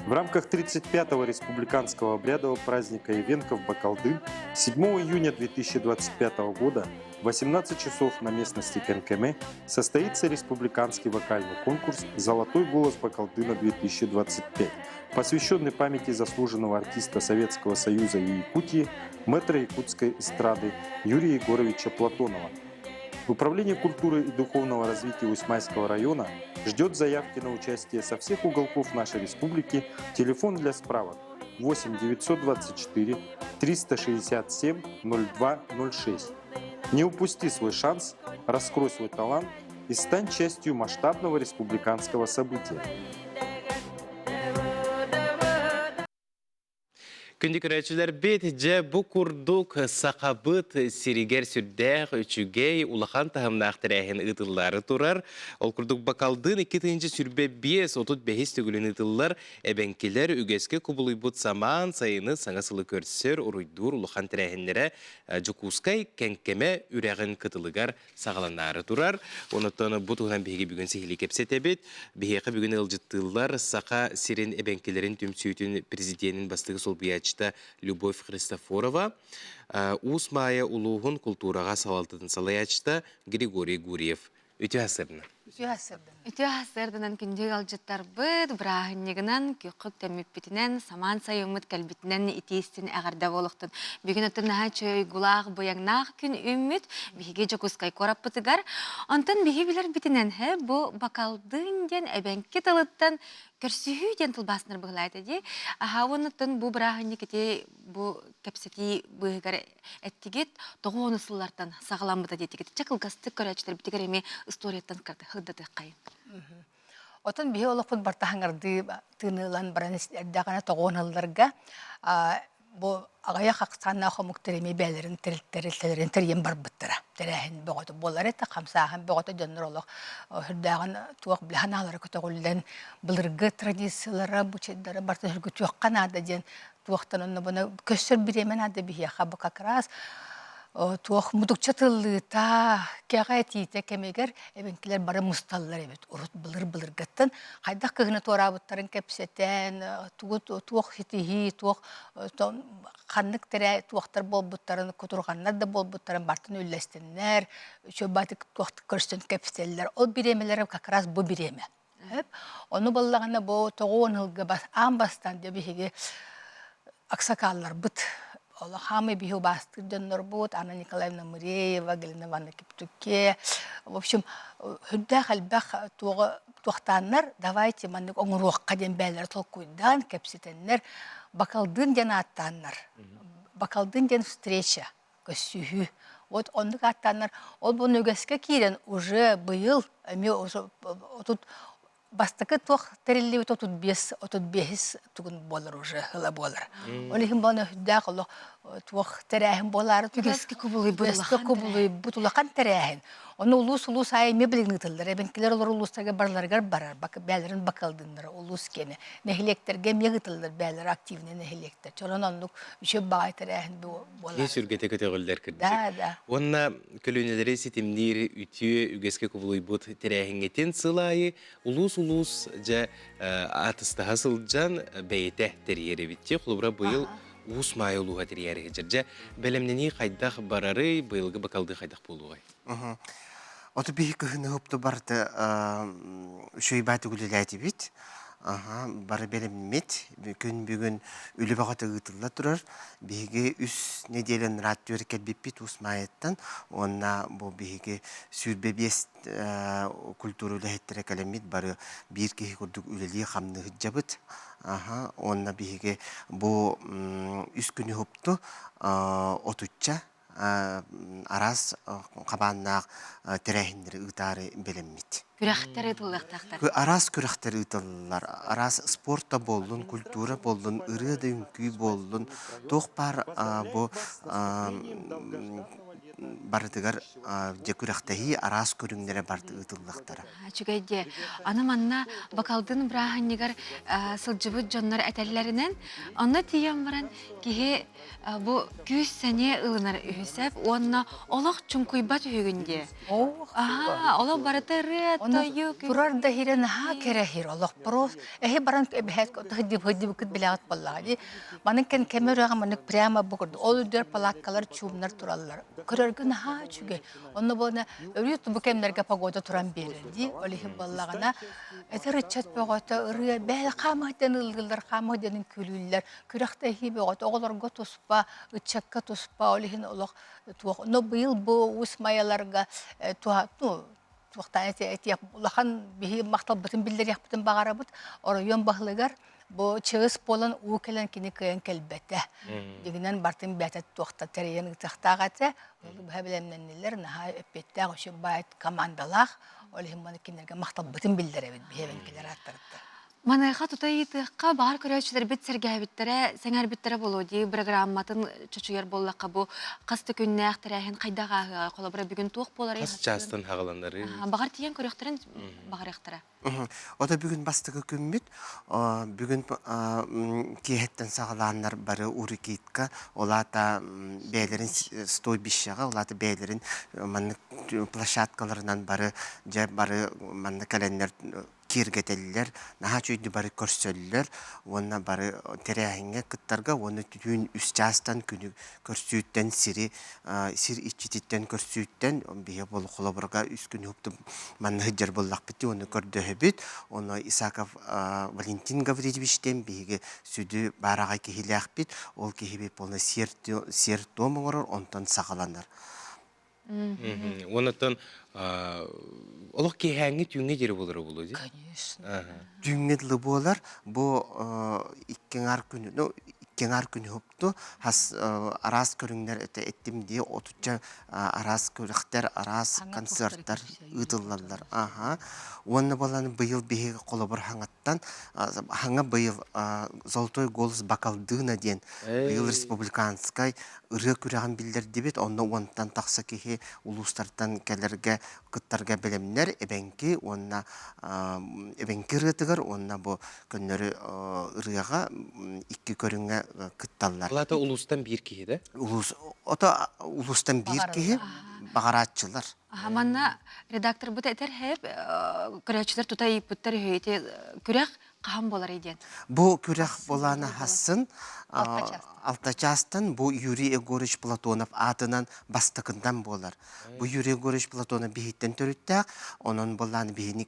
в рамках 35-го республиканского обрядового праздника Ивенков Бакалдын 7 июня 2025 года в 18 часов на местности Кенкеме состоится республиканский вокальный конкурс «Золотой голос Бакалдына-2025», посвященный памяти заслуженного артиста Советского Союза и Якутии, мэтра якутской эстрады Юрия Егоровича Платонова. Управление культуры и духовного развития Усмайского района ждет заявки на участие со всех уголков нашей республики. Телефон для справок 8 924 367 0206. Не упусти свой шанс, раскрой свой талант и стань частью масштабного республиканского события. Күндү көрөөччүлэрбит, дьэ бу курдук сахабыт сиригэр сүрдээх үчүгэй улахан таһымнаах тэрээһин ыытыллаары турар. Ол курдук Бакалдыын 2025-35 төгүлүн ыытыллар эбэҥкилэр үгэскэ кубулуйбут самаан сайыны саҥа сылы көрсөр уруйдуур улахан тэрээһиннэрэ Дьокуускай Кэҥкэмэ үрэҕин кытылыгар саҕаланаары турар. Онуттан бу туһунан биһиги бүгүн сиһилии кэпсэтэбит. Биһиэхэ бүгүн ыалдьыттыыллар Саха сирин эбэҥкилэрин түмсүүтүн президенин бастакы солбуйааччыта Любовь Христофорова, Уус Маайа улууһун култуураҕа салалтатын салайааччыта Григорий Гурьев. Үтүө сырдынан. Үтүө сырдынан. Үтүө сырдынан күндү ыалдьыттарбыт, бырааһынньыгынан, күөххүт тэммиппитинэн, самаан сайыммыт кэлбитинэн итиистин эҕэрдэ буолуохтун. Бүгүн оттон наһаа чөйгулаах, быйаҥнаах күн үүммүт биһиги Дьокуускай куораппытыгар. Онтон биһи билэрбитинэн, һэ, бу бакалдыын диэн эбэҥки тылыттан көрсүһүү диэн тылбааснар быһылаата дии. Аһаа уоннаттан бу бырааһынньык ити бу кэпсэтии быыһыгар эттигит тоҕуону сыллартан саҕаламмыта диэтигит. Чэ кылгастык көрөөччүлэрбитигэр эмиэ историяттан сырдатыаххайын. Отон биһи олохпут бартаһаҥардыы тыыныылан баран эрдэҕинэ тоҕуон ылларга бу аҕыйах ахсааннаах омуктар эмиэ бэйэлэрин тэрилтэлэрин тэрийэн барбыттара. Тэрээһин бөҕөтө буолар этэ, хамсааһын бөҕөтө дьоннор олох сүрдээҕин туох билэ санаалара көтөҕүллэн былыргы традициялара, бучайдара барыта сөргүтүөххэ наада диэн туохтан онно буна көссөр бириэмэ наада биһиэхэ бу как раз туох мутукча тыллыыта кэҕэ этиитэ кэмигэр эбэҥкилэр бары мусталлар эбит урут былыр былыргыттан хайдах кыһыны туораабыттарын кэпсэтэн тугу туох ситиһии туох ханнык тэрэ туохтар буолбуттарын кутурҕаннар да буолбуттарын бартын үллэстиннэр үчүгэй туох көрсөн кэпсэллэр ол бириэмэлэрэ как раз бу бириэмэ Ону буоллаҕына бу тоҕуон ыһылга аан бастаан дьэ биһиги аксакаалларбыт олох хаамай биһи убаастыыр дьоннорбут Анна Николаевна Мыреева, Галина Ивановна Киптуке, В общем, үрдээх элбэх туоҕа туохтааннар давайте маннык оҥоруохха диэн бээлэрэ толкуйдаан кэпсэтэннэр Бакалдын диэн ааттааннар. Бакалдын диэн встреча көссүүһүү. Вот оннук ааттааннар ол бу үгэскэ киирэн уже быйыл эмиэ отут бастакы туох тэриллибит 35 35 тугун буолар уже ыла буолар. Ол иһин буолан өһүрдээх олох туох тэрээһин буолаары Үгэскэ кубулуйбут улахан кубулуйбут улахан тэрээһин. Ону улуус улуус аайы эмиэ билигин ыытыллар. Эбэҥкилэр олор улуустарга барыларыгар барар, бээлэрин бакалдыннара улуус киэнэ. Нэһилиэктэргэ эмиэ ыытыллар бээлэр активный нэһилиэктэр. Чорон оннук үчүгэй баҕайы тэрээһин буолар. Киһи сүргэтэ көтөҕүллэр кырдьык. Да, да. Уонна көлүөнэлэри ситимниир үтүө үгэскэ кубулуйбут тэрээһиҥҥитин сыл аайы улуус-улуус дьэ атыстаһа сылдьан бэйэтэ тэрийэр эбит. Холобура быйыл Уус Маайа улууһа тэрийээри сылдьар. Дьэ, бэлэмнэнии хайдах барарый, быйылгы бакалдыы хайдах буолуоҕай? Оту биһи кыһыны хупту барыта үчүгэй бааты үлэлээтибит. Аха, бары бэлэммит. Күн бүгүн үлэ бөҕөтө ыытылла турар. Биһиги үс нэдиэлэ ыраат түөр кэлбиппит Уус Маайаттан. Уонна бу биһиги 25 культура үлэһиттэрэ кэлэммит бары биир киһи курдук үлэлии-хамныы сылдьабыт. Аха, уонна биһиги бу үс күнү хупту отучча араас хабааннаах тэрээһиннэри ыытаары бэлэммит. Күрэхтэр ыытыллыахтаахтар. Араас күрэхтэр ыытыллар. Араас спорт да буоллун, культура буоллун, ырыа да үҥкүү буоллун, туох баар бу барытыгар дьэ күрэхтэһии араас көрүҥнэрэ барыта ыытыллыахтара. Үчүгэй диэ. Аны манна Бакалдын бырааһынньыгар сылдьыбыт дьоннор этэллэринэн, онно тиийэн баран киһи бу күүс-сэниэ ылынар үһүсэп уонна олох чуҥкуйбат үһүгүн диэ. Аха, олох барыта ырыа, тойук. Турар да иһирэ наһаа кэрэһир олох просто эһи баран эбэһээт хыддыбыкыт билэҕит буоллаҕа дии. Манын кэн кэмэ үрэҕэ маннык прямо бу курдук ол үрдүгэр палаткалар чуумнар тураллар. Көрөргө наһаа үчүгэй. Онно буолна өрүү бу кэмнэргэ погода туран биэрэр дии. Ол иһин буоллаҕына этэр ыччат бөҕөтө ырыа бээл хаамыы диэн ыллыыллар, хаамыы диэн күлүүллэр. Күрэхтэһии бөҕөтө оҕолорго туспа, ыччакка туспа, ол иһин олох туох. Но быйыл бу Уус Майаларга ну, туохтаан этиэх улахан биһи махталбытын биллэриэхпитин баҕарабыт. Оройуон баһылыгар бу чыыс буолан уу кэлэн кини кыайан кэлбэтэ. Дигинэн бартын бэйэтэ туохта тэрийэн ыытыахтаах этэ. Ол быһа бэлэмнэннилэр, наһаа эппиэттээх үчүгэй баай командалаах. Ол иһин маны кинилэргэ махталбытын биллэрэбит биһиэбин кинилэр ааттарыттан. Маныаха тута ыйытыахха баар көрөөччүлэрбит сэргээбиттэрэ, сэҥээрбиттэрэ буолуо дии бырагыраамматын чочуйар буоллахха бу хас да күннээх тэрээһин хайдах ааһыаҕай холобура бүгүн туох буоларый Хас чаастан хаҕаланарый? Баҕар тиийэн көрүөхтэрин баҕарыахтара. Ото бүгүн бастакы күммүт. Бүгүн киэһэттэн саҕалааннар бары урикитка, ол аата бэйэлэрин стойбищеҕа, ол аата бэйэлэрин маннык площадкаларынан бары дьэ бары манна кэлэннэр киэргэтэллэр, наһаа үчүгэйдик бары көрсөллөр уонна бары тэрээһиҥҥэ кыттарга уонна түүн үс чаастан күнү көрсүүттэн сири сир иччититтэн көрсүүттэн биһи бол холобурга үс күн уһуктум манна сылдьар буоллахпыт дии уонна көрдөһөбүт ону Исаков Валентин Гаврильевичтэн биһиги сүдү баараҕай киһилээхпит ол киһибит полный сиэр-туом оҥорор онтон саҕаланар Уоннаттан олох киэһээҥҥи түүҥҥэ диэри буолара буолуо дии? Конечно. Түүҥҥэ дылы буолар. Бу икки аҥаар күнү, ну, икки аҥаар күнү хупту хас араас көрүҥнэр этэ эттим дии отучча араас күрэхтэр, араас концерттар ыытыллаллар. Аха. Уонна буолан быйыл биһиги холобур хаҥаттан хаҥа быйыл Золотой голос Бакалдына диэн быйыл республиканскай ырыа күрэҕин биллэрдибит. Онно уонтан тахса киһи улуустартан кэлэргэ, кыттарга бэлэмнэр эбэҥки уонна эбэҥки ырыатыгар уонна бу көннөрү ырыаҕа икки көрүҥҥэ кытталлар. Ол аата улуустан биир киһи да? Улуус, ото улуустан биир киһи баҕарааччылар. Манна редакторбыт этэр хэп көрөөччүлэр тута ыйыппыттар үһү ити күрэх хаһан буоларый диэн. Бу күрэх буолаана хассын алта чаастан бу Юрий Егорович Платонов аатынан бастакындан буолар. Бу Юрий Егорович Платонов биһиттэн төрүттээх, онон буолаан биһини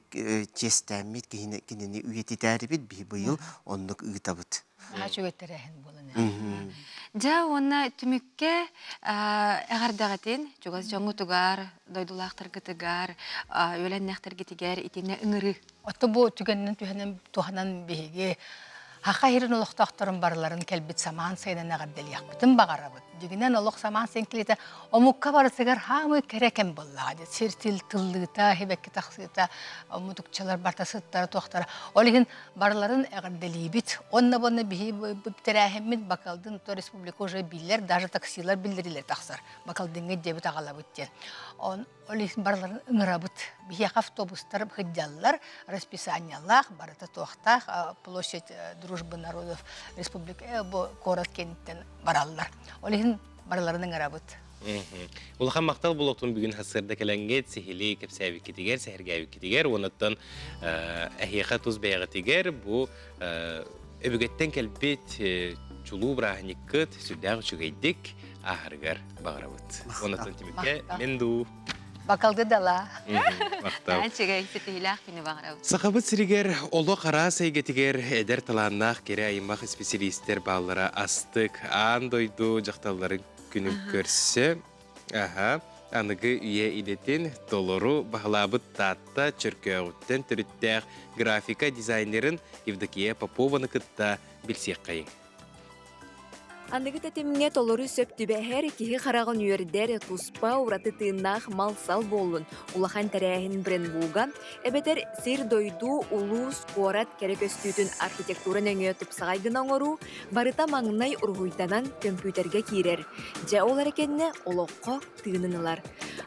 чиэстээммит, киһини кинини үйэтитээрибит биһи быйыл оннук ыытабыт. Наһаа үчүгэй тэрээһин буолан. Дьэ уонна түмүккэ эҕэрдэҕитин чугас дьоҥҥутугар, дойдулаахтаргытыгар, үөлэннэхтэргитигэр итиннэ ыҥырыы. Отто бу түгэнинэн түһэнэн туһанан биһиги Саха сирин олохтоохторун барыларын кэлбит самаан сайынан эҕэрдэлиэхпитин баҕарабыт. Дьиҥинэн олох самаан сайын кэлиитэ омукка барытыгар хаамыы кэрэ кэм буоллаҕа. Сир тил тыллыыта, сибэкки тахсыыта, мутукчалар барыта сыттара туохтара. Ол иһин барыларын эҕэрдэлиибит. Онно буонна биһи тэрээһиммит Бакалдын то республика уже биллэр, даже таксилар биллэрилэр тахсар. Бакалдыҥҥа диэбит аҕалабыт диэн. Он ол иһин барыларын ыҥырабыт. Биһиэхэ автобустар сылдьаллар, расписаниелаах, барыта туохтаах площадь дружбы народов республика бу куорат кэнниттэн бараллар. Ол иһин барыларын ыҥырабыт. Улахан махтал булуохтун бүгүн сарсыарда кэлэҥҥит сиһилии кэпсээбиккитигэр, сэһэргээбиккитигэр, уонуттан эһиэхэ тус бэйэҕитигэр бу өбүгэттэн кэлбит чулуу бырааһынньыккыт сүрдээх үчүгэйдик ааһарыгар баҕарабыт. Онуттан түмүккэ мен дуу. Бакалды дала. Махтал. Үчүгэй ситиһиилээх күнү баҕарабыт. Сахабыт сиригэр олох араас эйгэтигэр эдэр талааннаах кэрэ аймах исписэлиистэр бааллара астык аан дойду дьахталларын күнүн көрсө аха аныгы үйэ идэтин толору баһылаабыт Таатта Чөркөөҕүттэн төрүттээх графика дизайнерын Евдокия Попованы кытта билсиэххэйиҥ. Аныгы тэтимҥэ толору сөп түбэһэр, киһи хараҕын үөрдэр, туспа ураты тыыннаах мал-сал буоллун, улахан тэрээһин брендбуга, эбэтэр сир-дойду, улуус, куорат кэрэ көстүүтүн архитектура нөҥүө тупсаҕай гына оҥоруу барыта маҥнай уруһуйданан көмпүүтэргэ киирэр. Дьэ ол эрэ кэннэ олоххо тыынын ылар.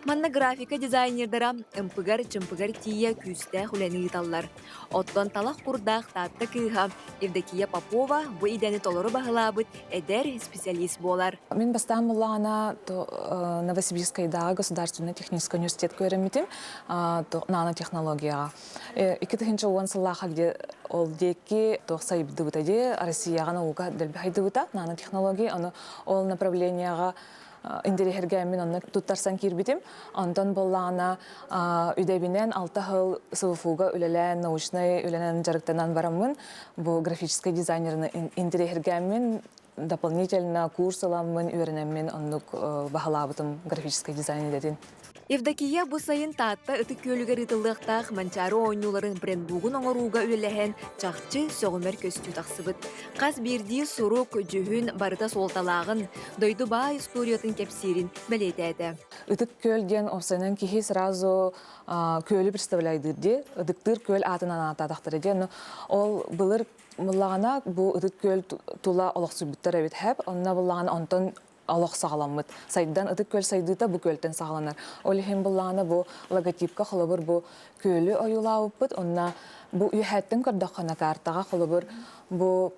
Манна графика дизайнердара ымпыгар-чымпыгар тиийэ күүстээх үлэни ыыталлар. Оттон талах курдаах Таатта кыыһа Евдокия Попова бу идэни толору баһылаабыт эдэр специалист буолар. Мин бастаан буллаҕына Новосибирскайдааҕы государственный технический университетка үөрэммитим нанотехнологияҕа. 2010 сыллаахха где ол диэки туох сайдыбыта дии Россияҕа наука дэлби хайдыбыта нанотехнология ону ол направлениеҕа интэриэһиргээммин онно туттарсан киирбитим. Онтон буоллаҕына үдэбинэн алта сыл СВФУга үлэлээн, научнай үлэнэн дьарыктанан бараммын, бу графическай дизайнерны интэриэһиргээммин дополнительно курс ыламмын, үөрэнэммин оннук баһылаабытым графическай дизайн идэтин. Евдокия бу сайын Таатта Ытык Күөлүгэр ыытыллыахтаах Манчаары оонньууларын брендбугун оҥорууга үлэлэһэн, чахчы сөҕүмэр көстүү тахсыбыт. Хас биирдии сурук, дьүһүн барыта суолталааҕын, дойду баай историятын кэпсиирин бэлиэтээтэ. Ытык Күөл диэн уопсайынан киһи сразу күөлү представляйдыыр дии, ытыктыыр күөл аатынан ааттаатахтара диэн. Ол былыр буллаҕына бу Ытык Күөл тула олохсуйбуттар эбит хэп, онно буллаҕына онтон олох саҕаламмыт. Сайдан Ытык Күөл сайдыыта бу күөлтэн саҕаланар. Ол иһин буллаҕына бу логотипка холобур бу күөлү ойуулаабыппыт. Онно бу үөһээттэн көрдөххө картаҕа холобур бу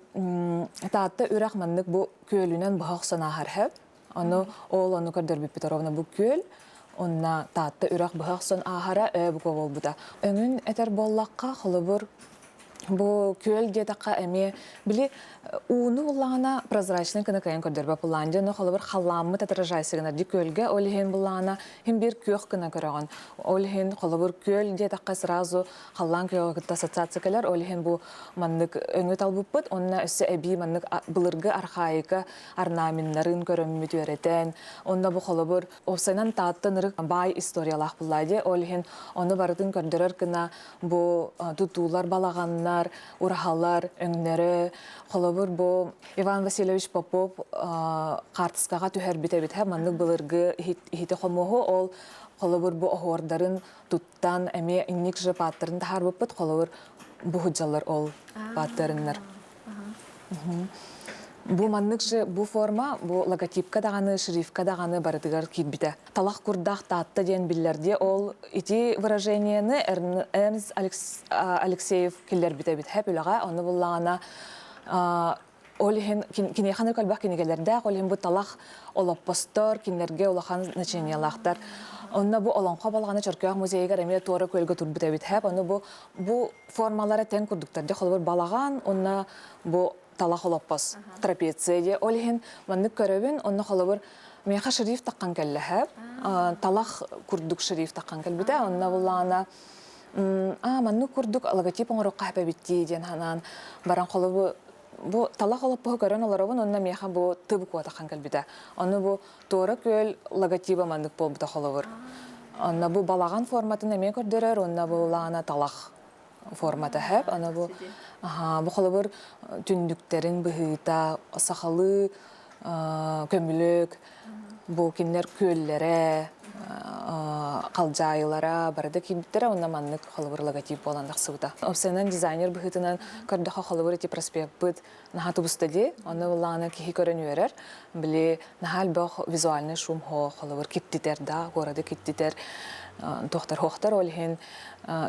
Таатта үрэх маннык бу күөлүнэн быһа охсон ааһар сөп. Ону ол ону көрдөрбүппүт ровно бу күөл онно Таатта үрэх быһа охсон ааһара өө бука буолбута. Өҥүн этэр буоллахха холобур Бу күөл диэтэххэ эмиэ били ууну буллаҕына прозрачный гына кыайан көрдөрбөт буллаҕын дьэ ону холобур халлааммыт отражайся гынар дии күөлгэ ол иһин буллаҕына иһин биир күөх гына көрөҕүн ол иһин холобур күөл диэтэххэ сразу халлаан күөҕэ кытта ассоциация кэлэр ол иһин бу маннык өҥү талбыппыт уонна өссө эбии маннык былыргы архаика орнаменнарын көрөммүт үөрэтэн онно бу холобур уопсайынан Таатта ынырык баай историялаах буллаа дии ол иһин ону барытын көрдөрөр гына Бу тутуулар, балаҕаннар, ураһалар өҥнөрө, холобур, бу Иван Васильевич Попов хаартыскаҕа түһэрбит эбит маннык былыргы иһити-хомуоһу ол холобур бу оһуордарын туттан эмиэ инник же пааттарын таһаарбыппыт холобур бу сылдьаллар ол пааттарыннар Бу маннык же бу форма бу логотипка даҕаны, шрифтка даҕаны барытыгар киирбитэ. Талах курдах Таатта диэн биллэр ол ити выражениены Эрнст Алексеев киллэрбитэ эбит хэп үлэҕэ. Ону буллаҕына ол иһин киниэхэ элбэх кинигэлэрдээх, ол иһин бу талах олоппостор кинилэргэ улахан значениелаахтар. Онно бу Олоҥхо балаҕана Чөркөөх музейыгар эмиэ туора күөлгэ турбут эбит хэп. Ону бу бу формалара тэҥ курдуктар. Дьэ холобур балаҕан уонна бу талах олоппос трапеция диye. Ол иһин маннык көрөбүн, онно холобур миэхэ шрифт таххан кэллэһэ. Талах курдук шрифт таххан кэлбитэ. Онно буллаҕына аа маннык курдук логотип оҥоруохха эбит дии диэн санаан баран холобу. Бу талах олоппоһу көрөн олоробун, онно миэхэ бу тыб куотахан кэлбитэ. Ону бу Туора Күөл логотиба маннык буолбута холобур. Онно бу балаҕан форматын эмиэ көрдөрөр, уонна бу лаана талах формата хэп. Аны бу бу холобур түннүктэрин быһыыта, сахалыы көмүлүк, бу кинилэр күөллэрэ, халдьаайылара барыта киирбиттэрэ уонна маннык холобур логотип буолан тахсыбыта. Опсайынан дизайнер быһыытынан көрдөхө холобур ити проспекпыт наһаа тубуста дии. Онно буллаҕына киһи көрөн үөрэр. Били наһаа элбэх визуальный шум холобур киттитэр да, городы киттитэр туохтар хуохтар ол иһин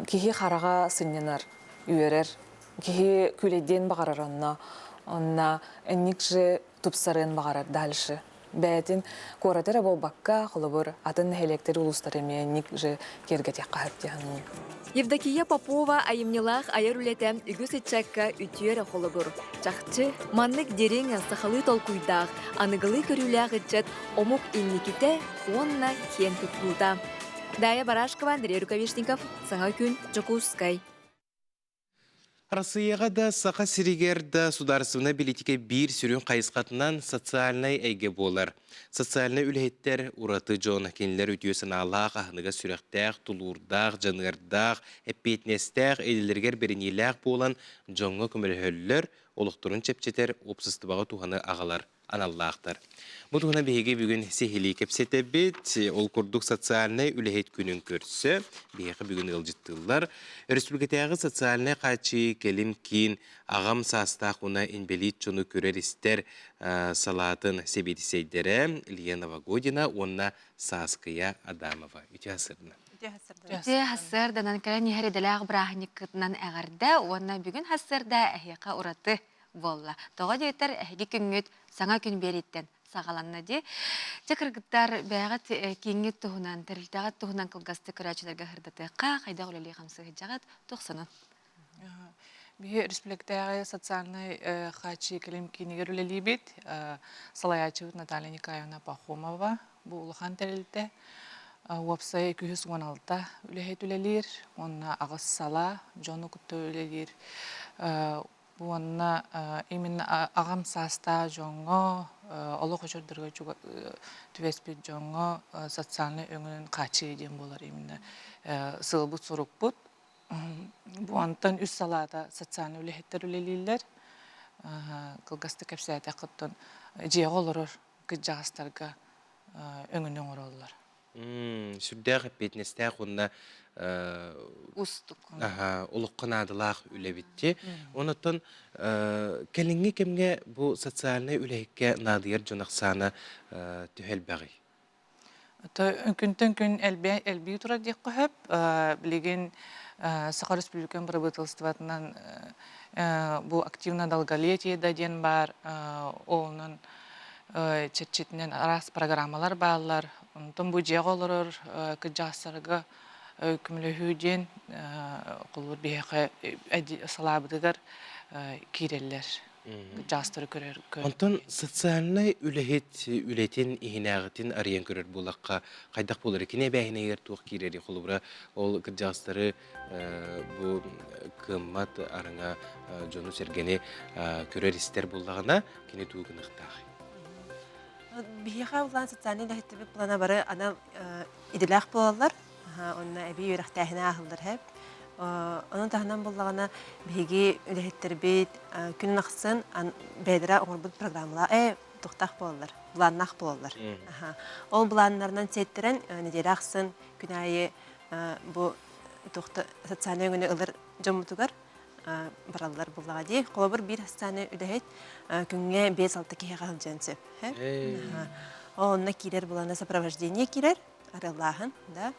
киһи хараҕа сынньанар, үөрэр. Киһи күлэйдиэн баҕарар онно. Онно инник же тупсарыан баҕарар дальше. Бэйэтин куораты эрэ буолбакка, холобур, атын нэһилиэктэри, улуустары эмиэ инник же киэргэтиэххэ сөп дии саныыбын. Евдокия Попова айымньылаах айар үлэтэ үгүс ыччакка үтүө эрэ холобур. Чахчы, маннык дириҥ, сахалыы толкуйдаах, аныгылыы көрүүлээх ыччат омук инникитэ уонна киэн туттуута. Дая Барашкова, Андрей Рукавишников, Саҥа күн, Дьокуускай. Арассыыйаҕа да, Саха сиригэр да судаарыстыбаннай бэлиитикэ биир сүрүн хайысхатынан социальнай эйгэ буолар. Социальнай үлэһиттэр ураты дьон, кинилэр үтүө санаалаах, аһыныгас сүрэхтээх, тулуурдаах, дьаныардаах, эппиэтинэстээх, идэлэригэр бэриниилээх буолан дьоҥҥо көмөлөһөллөр, олохторун чэпчэтэр, уопсастыбаҕа туһаны аҕалар аналлаахтар. Бу туһунан биһиги бүгүн сиһилии кэпсэтэбит. Ол курдук социальнай үлэһит күнүн көрсө биһиэхэ бүгүн ыалдьыттыыллар. Өрөспүүбүлүкэтээҕи социальнай хааччыйыы кэлим киин аҕам саастаах уна инбэлиит дьону көрөр-истэр салаатын сэбиэдиссэйдэрэ Лия Новогодина уонна Сааскыйа Адамова. Үтүө сырдына. Үтүө сарсыарданан кэлэн иһэр идэлээх бырааһынньыккытынан эҕэрдэ уонна бүгүн сарсыарда эһиэхэ ураты буолла. Тоҕо диэтэр, эһиги күҥҥүт саҥа күн биэрииттэн саҕаланна дии. Дьэ, кыргыттар, бэйэҕит кииҥҥит туһунан, тэрилтэҕит туһунан кылгастык көрөөччүлэргэ сырдатыахха, хайдах үлэлии хамсыы сылдьаҕыт, туох сонун? Биһи республикатааҕы социальнай хааччыйыы кэлим киинигэр үлэлиибит. Салайааччыбыт Наталья Николаевна Пахомова бу улахан тэрилтэ. Уопсай 216 үлэһит үлэлиир, уонна аҕыс салаа дьону кытта үлэлиир. Уонна именно аҕам саастаах дьоҥҥо, олох очурдарга түбэспит дьоҥҥо социальнай өҥөнөн хааччыйыы диэн буолар именно сыалбыт-сорукпут. Бу онтон үс салаата социальнай үлэһиттэр үлэлииллэр. Кылгастык кэпсээтэххэ оттон дьиэҕэ олорор кырдьаҕастарга өҥөнү оҥороллор. Сүрдээх эппиэтинэстээх уонна Устук. олоххо наадалаах үлэбит Онон кэлиҥҥи кэмҥэ бу социальнай үлэһиккэ наадыйар дьон ахсаана төһө элбэҕий? Күнтэн күн элбии турар диэххэ сөп. Билигин Саха Республикатын бырабыыталыстыбатынан бу активно долголетие да диэн баар. Онон чэрчитинэн араас программалар бааллар. Онтон бу дьиэҕэ олорор кырдьаҕастарга көмөлөһүү диэн холобур биһиэхэ салаабытыгар киирэллэр. Кырдьаҕастары көрөр. Онтон социальнай үлэһит үлэтин иһинээҕитин арыйан көрөр буоллахха хайдах буолар? Кини эбээһинэйигэр туох киирэрий? Холобура, ол кырдьаҕастары бу кыаммат араҥа дьону-сэргэни көрөр-истэр буоллаҕына, кини тугу гыныахтаахый? Биһиэхэ улаан социальнай үлэһиттэрбит плана бары анал идэлээх буолаллар. Онно эбии үөрэхтээһини ааһыллар һэп. Онон таһынан буллаҕына биһиги үлэһиттэрбит күн ахсын бэйэлэрэ оҥорбут программалаах э туохтаах буолаллар, былааннаах буолаллар. Ол былааннарынан сиэттэрэн нэдиэлэ ахсын күн аайы бу туохта социальнай өҥөнү ылар дьоммутугар бараллар буллаҕа дии. Холобур, биир социальнай үлэһит күҥҥэ 5-6 киһиэхэ сылдьыан сөп. Онно киирэр булана сопровождение киирэр, арыаллааһын, да.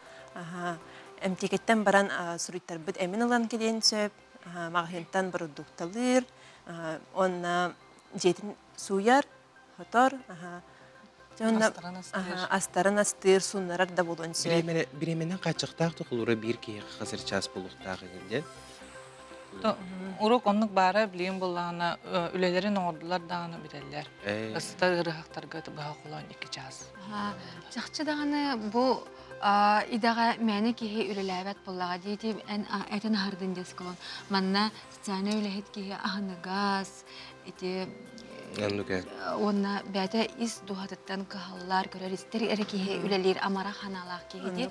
Эмтиэкэттэн баран суруйтарбыт эмин ылан кэлиэн сөп, маҕаһыынтан бородуукталыыр, уонна дьиэтин сууйар, хотор, астарын астыыр, сууннарар да буолуон сөп. Бириэмэнэн хааччахтаах тохолура биир киһиэхэ хас эрэ чаас буолуохтаах эҥин диэн. Уруок оннук баара билигин буоллаҕына үлэлэрин оҥордулар даҕаны бүтэллэр. Сытар ыарыһахтарга быһа холоон икки чаас. Чахчы даҕаны бу идэҕэ мээнэ киһи үлэлээбэт буоллаҕа дии эн этэн аһардын десколон. Манна социальнай үлэһит киһи аһыныгас, ити Оннук ээ. Уонна бэйэтэ ис дууһатыттан кыһаллар, көрөр-истэр эрэ киһи үлэлиир амарах санаалаах киһи дии.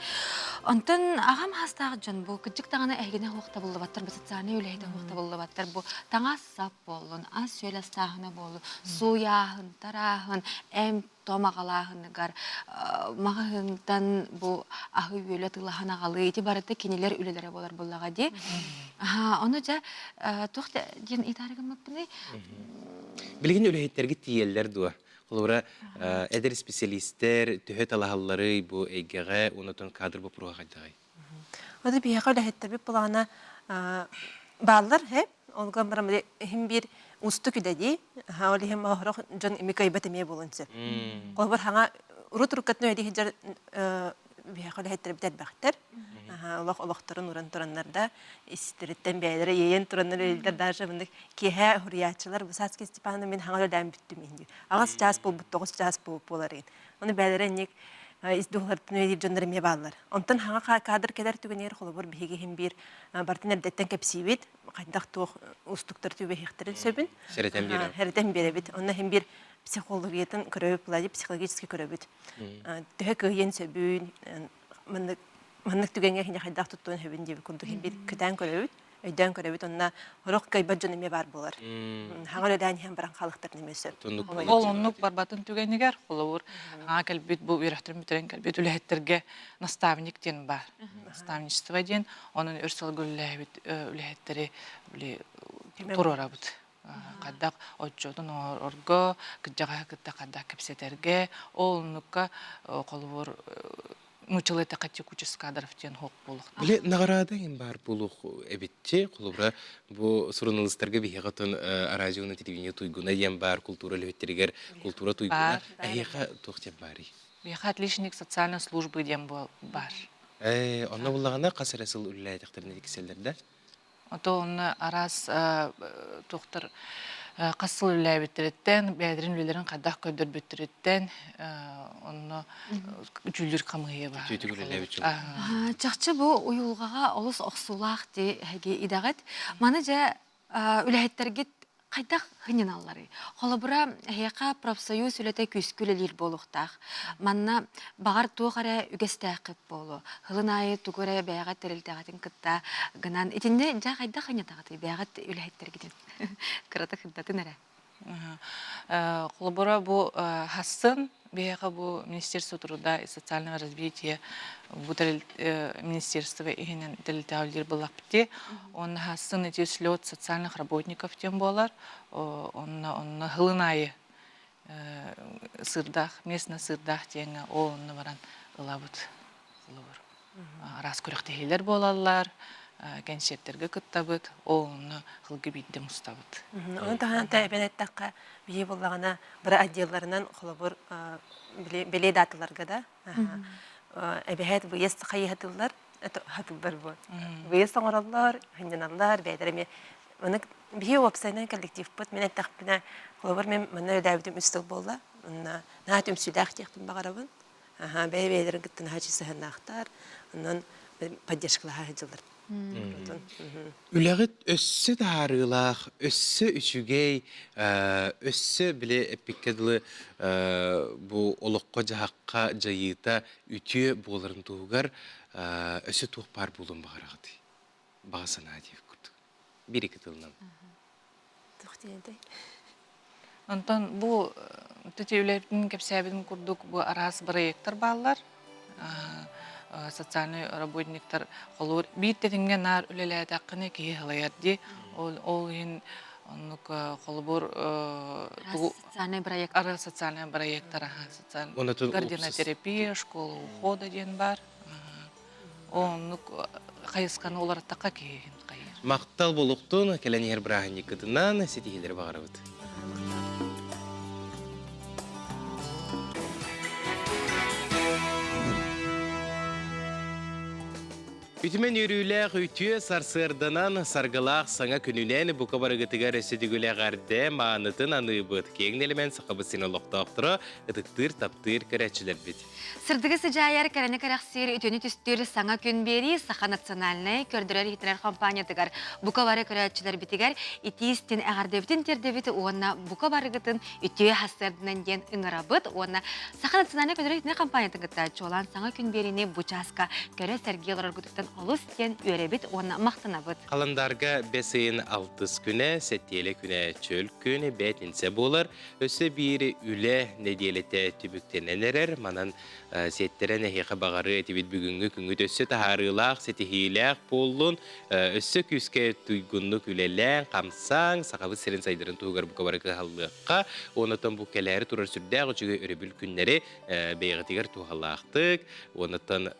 Онтон аҕам саастаах дьон бу кырдьык даҕаны эһигини суох табыллыбаттар, бу социальнай үлэһитэ суох табыллыбаттар, бу таҥас-сап буоллун, ас-үөл астааһына буоллун, сууйааһын, тарааһын, эмп-том аҕалааһыныгар, маҕаһыынтан бу аһы-үөлү атыылаһан аҕалыы ити барыта кинилэр үлэлэрэ буолар буоллаҕа дии. Ону дьэ туох диэн ыйытаары гыммыппыный? Билигин үлэһиттэргит тиийэллэр дуо? Холобура, эдэр исписэлиистэр төһө талаһалларый бу эйгэҕэ уонна кадр боппуруоһа хайдаҕый? Ону биһиэхэ үлэһиттэрбит былаана бааллар, һэ? Ол гынан баран иһин биир уустук үлэ дии. Ол иһин оһорох дьон ими кыайбат эмиэ буолуон сөп. Холобур, хаҥа урут уруккатын үлэлии сылдьар биһиэхэ үлэһиттэрбит элбэхтэр. Олох олохторун уран тураннар да, истэриттэн бэйэлэрэ иэйэн тураннар үлэлииллэр даже мыннык киэһэ уһуруйааччылар Высоцкий Степановна мин хаҥа үлэлээн бүттүм иһин аҕыс чаас буолбут 9 чаас буолбут буолар иһин. Ону бэйэлэрэ инник ис дууһаларыттан үлэлиир дьоннор эмиэ бааллар. Онтон хаҥа кадр кэлэр түгэнигэр холобур биһиги иһин биир бартын эрдэттэн кэпсиибит, хайдах туох уустуктар түбэһиэхтэрин сөбүн. Сэрэтэн биэрэбит. Сэрэтэн биэрэбит. Онно иһин биир психологиятын көрөбүт, психологически көрөбүт. Төһө кыайыан сөбүн, маннык маннык түгэҥҥэ кини хайдах туттуон сөбүн диэбит курдук биир көтөөн көрөбүт, өйдөөн көрөбүт, онно сорох кыайбат дьон эмиэ баар буолар. Хаҥа үлэлээн иһэн баран хаалыахтарын эмиэ сөп. Ол оннук барбатын түгэнигэр, холобур, хаҥа кэлбит бу үөрэхтэрин бүтэрэн кэлбит үлэһиттэргэ наставник диэн баар. Наставничество диэн, онон өр сылга үлэлээбит үлэһиттэри били туруорабыт. Хайдах отчуотун оҥорорго, кырдьаҕаһы кытта хайдах кэпсэтэргэ, ол оннукка холобур нууччалыы эттэххэ текучесть кадров диэн суох буолуохтаах. Били наҕараада иһин баар буолуох эбитчи. Холобура, бу суруналыыстарга биһиэхэ оттон радионы телевидение туйгуна диэн баар, култуура үлэһиттэригэр култуура туйгуна. Эһиэхэ туох диэн баарый? Биһиэхэ отличник социальной службы диэн баар. Ээ, онно буллаҕына хас эрэ сыл үлэлээтэхтэринэ тиксэллэр да? Ото онно араас туохтар хас сыл үлэлээбиттэриттэн, бэйэлэрин үлэлэрин хайдах көрдөрбүттэриттэн онно дьүүллүүр хамыыһыйа баар. Үтүөтүк үлэлээбит дьон. Чахчы бу уйулҕаҕа олус охсуулаах дии эһиги идэҕит. Маны дьэ үлэһиттэргит хайдах сынньаналларый? Холобура, эһиэхэ профсоюз үлэтэ күүскэ үлэлиир буолуохтаах. Манна баҕар туох эрэ үгэстээххит буолуо. Сылын аайы тугу эрэ бэйэҕит тэрилтэҕитин кытта гынан итиннэ дьэ хайдах сынньатаҕытый бэйэҕит үлэһиттэргитин? Кырата кырдатын эрэ. Холобура, бу хассын биһиэхэ бу Министерство труда и социального развития бу министерство иһинэн тэрилтэҕэ үлэлиир буоллахпыт Онно хассын эти слет социальных работников диэн буолар. Онно онно сылын аайы сырдаах, местно сырдаах диэҥҥэ ол онно баран ылабыт. Холобур. Араас күрэхтэһиилэр буолаллар, кэнсиэртэргэ кыттабыт, ол онно сылгы биирдэ мустабыт. Ону таһынан эбэн эттэххэ, биһи буоллаҕына бары отделларынан холобур били даталарга да эбэһээт выезд хайыһатыллар хатыллар буол. Выезд оҥороллор, сынньаналлар, бэйэлэрэ эмиэ Маны биһи уопсайынан коллективпыт мин эттэхпинэ, холобур мин манна үлэлээбитим үс сыл буолла. Онно наһаа түмсүүлээх диэхпин баҕарабын. Аха, бэйэ-бэйэлэрин кытта наһаа сыһыаннаахтар. Онон поддержкалаһа сылдьаллар. Үлэҕит өссө таһаарыылаах, өссө үчүгэй, өссө били эппиккэ дылы бу олоххо-дьаһахха дьайыыта үтүө буоларын туһугар өссө туох баар буолуон баҕараҕытый? Баҕа санаа диэбит курдук. Биир-икки тылынан. Туох диэтэй? Онтон бу тете үлэбитин кэпсээбитим курдук бу араас бырайыактар бааллар. Социальный работниктар холуур биир тэтимҥэ наар үлэлээтэххинэ киһи халайар дии. Ол ол иһин оннук холобур социальный проект ара социальный проекттар социальный координотерапия, школа ухода диэн бар. Оннук хайысханы уларыттахха киһи хайыр. Махтал буолуохтун, кэлэн иһэр бырааһынньыккытынан ситиһиилэри баҕарабыт. Үтүмэн үөрүүлээх үтүө сарсыарданан саргылаах саҥа күнүнэн бука барыгытыгар өссө төгүл эҕэрдэ маанытын аныыбыт. Киэҥ нэлэмэн Сахабыт сирин олохтоохторо, ытыктыыр, таптыыр көрөөччүлэрбит. Сырдыгы сыдьаайар, кэрэни кэрэхсиир, үтүөнү түстүүр саҥа күн биэрии Саха национальнай көрдөрөр-иһитинэр компаниятыгар бука бары көрөөччүлэрбитигэр итии-истин эҕэрдэбитин тиэрдэбит уонна бука барыгытын үтүө сарсыарданан диэн ыҥырабыт уонна Саха национальнай көрдөрөр-иһитинэр компаниятын кытта чуолаан саҥа күн биэриини бу чааска көрө-сэргии олороргутуттан олус диэн үөрэбит уонна махтанабыт. Халандаарга бэс ыйын алтыс күнэ, сэттиэлэ күнэ чөл күн, бээтинсэ буолар. Өссө биир үлэ нэдиэлэтэ түмүктэнэн эрэр. Манан сиэттэрэн эһиэхэ баҕарыы этибит бүгүҥҥү күҥҥүт өссө таһаарыылаах, ситиһиилээх буоллун. Өссө күүскэ туйгуннук үлэлээҥ, хамсааҥ, Сахабыт сирин сайдарын туһугар бука бары кыһаллыахха. Уоннаттан бу кэлээри турар сүрдээх үчүгэй өрөбүл күннэри бэйэҕитигэр туһалаахтык, уоннаттан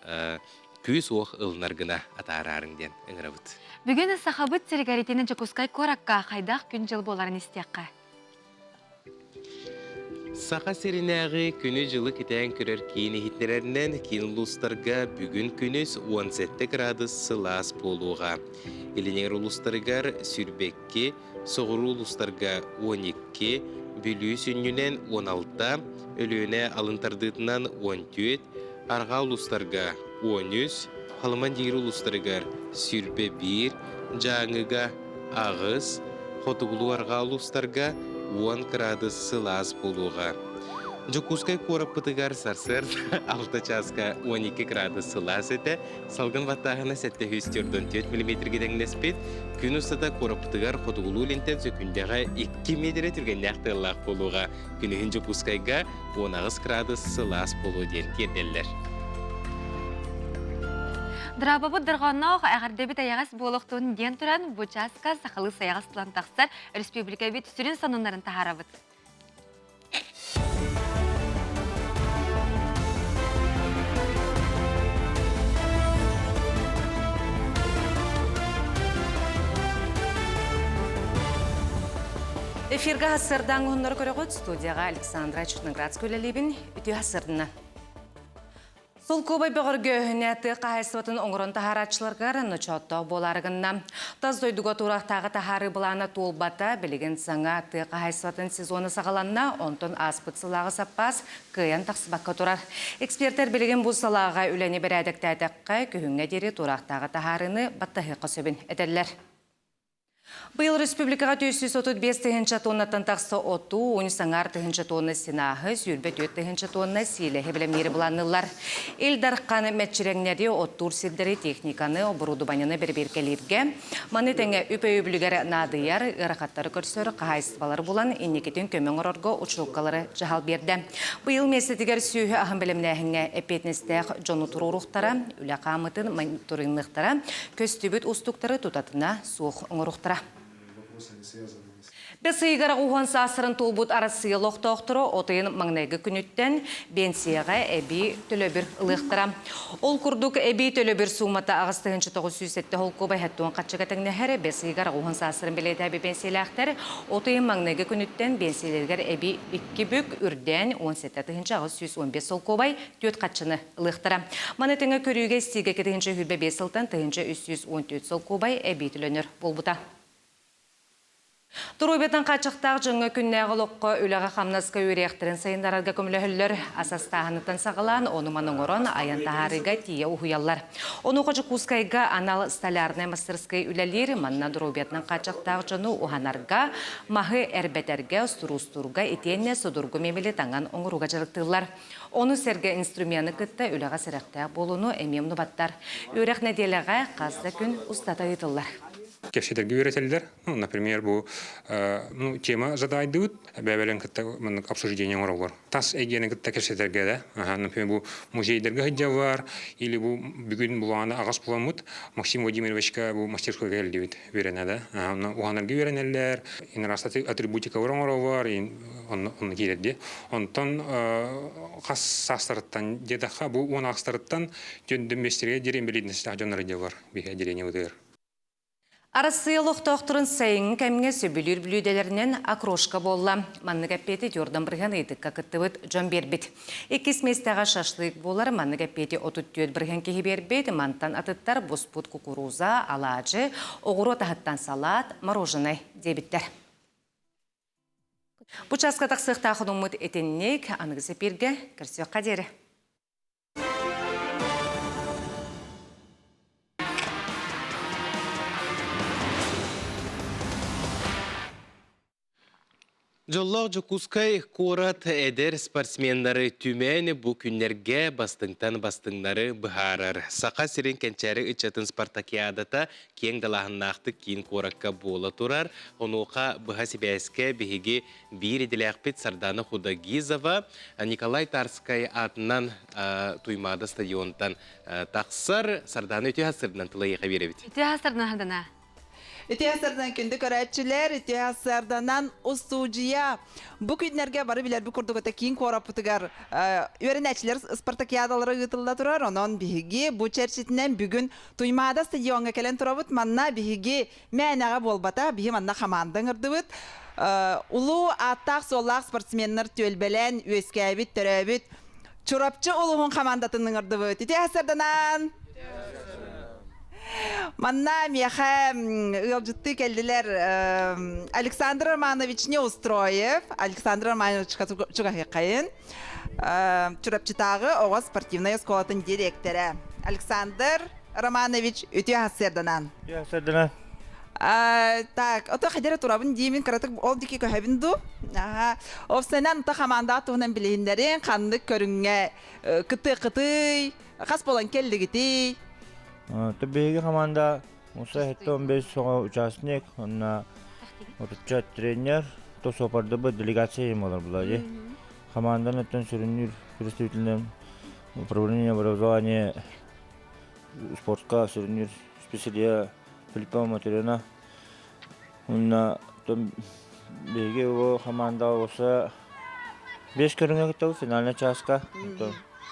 күүс-уох ылынар гына атаараарыҥ диэн ыҥырабыт. Бүгүн Сахабыт сиригэр итини Дьокуускай куоракка хайдах күн-дьыл буоларын истиэххэ. Саха сиринээҕи күнү-дьылы кэтээн көрөр киин иһитиннэрэринэн киин улуустарга бүгүн күнүс 17 градус сылаас буолуоҕа. Илиниэр улуустарыгар сүүрбэкки, соҕуруу улуустарга 12, Бүлүү сүнньүнэн 16, Өлүөнэ алын тардыытынан 14, арҕаа улуустарга 13, Халыман диир улуустарыгар 21, Дьааҥыга 8, хотугулуу-арҕаа улуустарга 10 кыраадыс сылаас буолуоҕа. Дьокуускай куораппытыгар сарсыарда 6 чааска 12 градус сылаас этэ, салгын баттааһына 744 миллиметргэ тэҥнэспит. Күн устата куораппытыгар хотугулуу-илинтэн сөкүндэҕэ 2 миэтэрэ түргэннээх тыаллаах буолуоҕа. Күнүһүн Дьокуускайга 18 градус сылаас буолуо диэн тиэрдэллэр. Драабабыт дорҕоонноох эҕэрдэбит эйэҕэс буолуохтун диэн туран, бу чааска сахалыы сайаҕас тылан тахсар республикабыт сүрүн сонуннарын таһаарабыт. Эфирга сардаң уһуннары көрөҕүт студияға Александра Черноградская үлэлиибин үтүө сырдына. Солкуобай бөҕөргөөһүнэ тыа хаһаайыстыбатын оҥорон таһаарааччыларгар ночооттоох буолаары гынна. Тас дойдуга тураахтааҕы таһаарыы былаана туолбата, билигин саҥа тыа хаһаайыстыбатын сезона саҕаланна, онтон ааспыт сылааҕы саппаас кыайан тахсыбакка турар. Экспертэр билигин бу салааҕа үлэни бэрээдэктээтэххэ, күһүҥҥэ диэри тураахтааҕы таһаарыыны баттаһыахха сөбүн этэллэр. Быйыл республикаҕа 335 тыһыынча тоннаттан тахса оту, уон саҥар тыһыынча тонна синааһы, 24 тыһыынча тонна сиилэһи бэлэмниири былаанныыллар. Ил Дархан мэччирэҥнэри оттуур сирдэри техниканы, оборудованиены бэрэбиэркэлииргэ, маны тэҥэ үп өйөбүлүгэр наадыйар, ыарахаттары көрсөр хаһаайыстыбалары булан инникитин көмө оҥорорго учуоккалары дьаһал биэрдэ. Быйыл миэстэтигэр сүөһү аһын бэлэмнээһиҥҥэ эппиэтинэстээх дьону туруоруохтара, үлэ хаамыытын мониторинныахтара, көстүбүт уустуктары тутатына суох оҥоруохтара. Бэс ыйыгар уһун саастарын туолбут Арассыыйа олохтоохторо от ыйын маҥнайгы күнүттэн биэнсийэҕэ эбии төлөбүр ылыахтара. Ол курдук эбии төлөбүр суумата 8907 холкуобай хэттуон хаччыга тэҥнэһэр. Бэс ыйыгар уһун саастарын бэлиэтээби биэнсийэлээхтэр от ыйын маҥнайгы күнүттэн биэнсийэлэригэр эбии икки бүк үрдээн 17 815 солкуобай түөрт хаччыны ылыахтара. Маны тэҥэ көрүүгэ-истиигэ 1025 сылтан 1314 солкуобай эбии төлөнөр буолбута. Доруобуйатан хааччахтаах дьоҥҥо күннээҕи олоххо үлэҕэ-хамнаска үөрүйэхтэрин сайыннарарга көмөлөһөллөр. Ас астааһыныттан саҕалаан, ону-маны оҥорон, айан таһаарыыга тиийэ уһуйаллар. Онуоха Дьокуускайга анал столярнай мастарыскыай үлэлиир. Манна доруобуйатынан хааччахтаах дьону уһанарга, маһы эрбэтэргэ, устуруустуурга итиэннэ судургу мебели таҥан оҥорууга дьарыктыыллар. Ону сэргэ инструмены кытта үлэҕэ сэрэхтээх буолууну эмиэ умнубаттар. Үөрэх нэдиэлэҕэ хас да күн устата ыытыллар. Кэпсэтэргэ үөрэтэллэр. Ну, например, бу ну, тема задайдыбыт, бэйэлэрин кытта маннык обсуждение оҥороллор. Тас эйгэни кытта кэпсэтэргэ да. Ага, например, бу музейдарга сылдьаллар, или бу бүгүн булааны аҕас буламмыт Максим Владимировичка бу мастерскойга кэллибит үөрэнэ да. Онно уһанарга үөрэнэллэр, инрас атрибутикалар оҥороллор, онно киирэр дии. Онтон хас саастарыттан диэтэххэ, бу уон аҕыстарыттан дьон миэстэригэр диэри инбэлиидинэстээх дьоннор дьэ бар биһи отделениебытыгар. Арассыыйа олохтоохторун сайыҥҥы кэмҥэ сөбүлүүр бүлүүдэлэринэн окрошка буолла. Маннык эппиэти Тюрдан бырыһыан ыйытыкка кыттыбыт дьон биэрбит. Иккис миэстэҕэ шашлык буолар. Маннык эппиэти 34 бырыһыан киһи биэрбит. Мантан атыттар буспут кукуруза, алаадьы, оҕуруот аһыттан салаат, мороженай диэбиттэр. Бу чааска тахсыахтаах хонуммут итинник аныгы эпииргэ көрсүөххэ диэри. Дьоллоох Дьокуускай куорат эдэр спортсменнары түмэн бу күннэргэ бастыҥтан бастыҥнары быһаарар. Саха сирин кэнчээри ыччатын спартакиадата киэҥ далааһыннаахтык киин куоракка буола турар. Онуоха быһа сибээскэ биһиги биир идэлээхпит Сардана Худогизова Николай Тарскай аатынан Туймаада стадионтан тахсар. Сардана үтүө сырдынан тылайыха биэрэбит. Үтүө сырдынан Сардана. Үтүө сырдынан күндү көрөөччүлэр, үтүө сырдынан устуудьуйа. Бу күннэргэ бары билэрбит курдук это киин куораппытыгар үөрэнээччилэр спартакиадалара ыытылла турар. Онон биһиги бу чэрчитинэн бүгүн Туймаада стадиоҥҥа кэлэн турабыт. Манна биһиги Мээнэҕэ буолбата, биһи манна хамаанда ыҥырдыбыт. Улуу ааттаах-суоллаах спортсменнар түөлбэлээн үөскээбит, төрөөбүт Чурапчы улууһун хамаандатын ыҥырдыбыт. Ити сарданан! Манна миэхэ ыалдьыттыы кэллилэр Александр Романович Неустроев, Александр Романовичка чугаһыаххайын, Чурапчытааҕы оҕо спортивнай оскуолатын дириэктэрэ Александр Романович үтүө сарсыарданан. Үтүө сарсыарданан. Так, ото хадера турабын диимин кыратык ол дики көһөбүн ду. Аха. Овсенан та хамаандаҕа туһунан билиһиннэрин, ханнык көрүҥҥэ кытыы-кытый, хас болан келлигитий? Биһиги хамаанда Муса 75 оҕо участник, онно отучча тренер, то суопардыбыт делегация болар була Хамаандан өттөн сүрүннүүр представителинэн управление образования спортка сүрүннүүр специалиа Филиппова Матрена. Уонна биһиги бу хамаандаҕа уоса бес көрүҥҥэ кыттабыт финальнай чааска.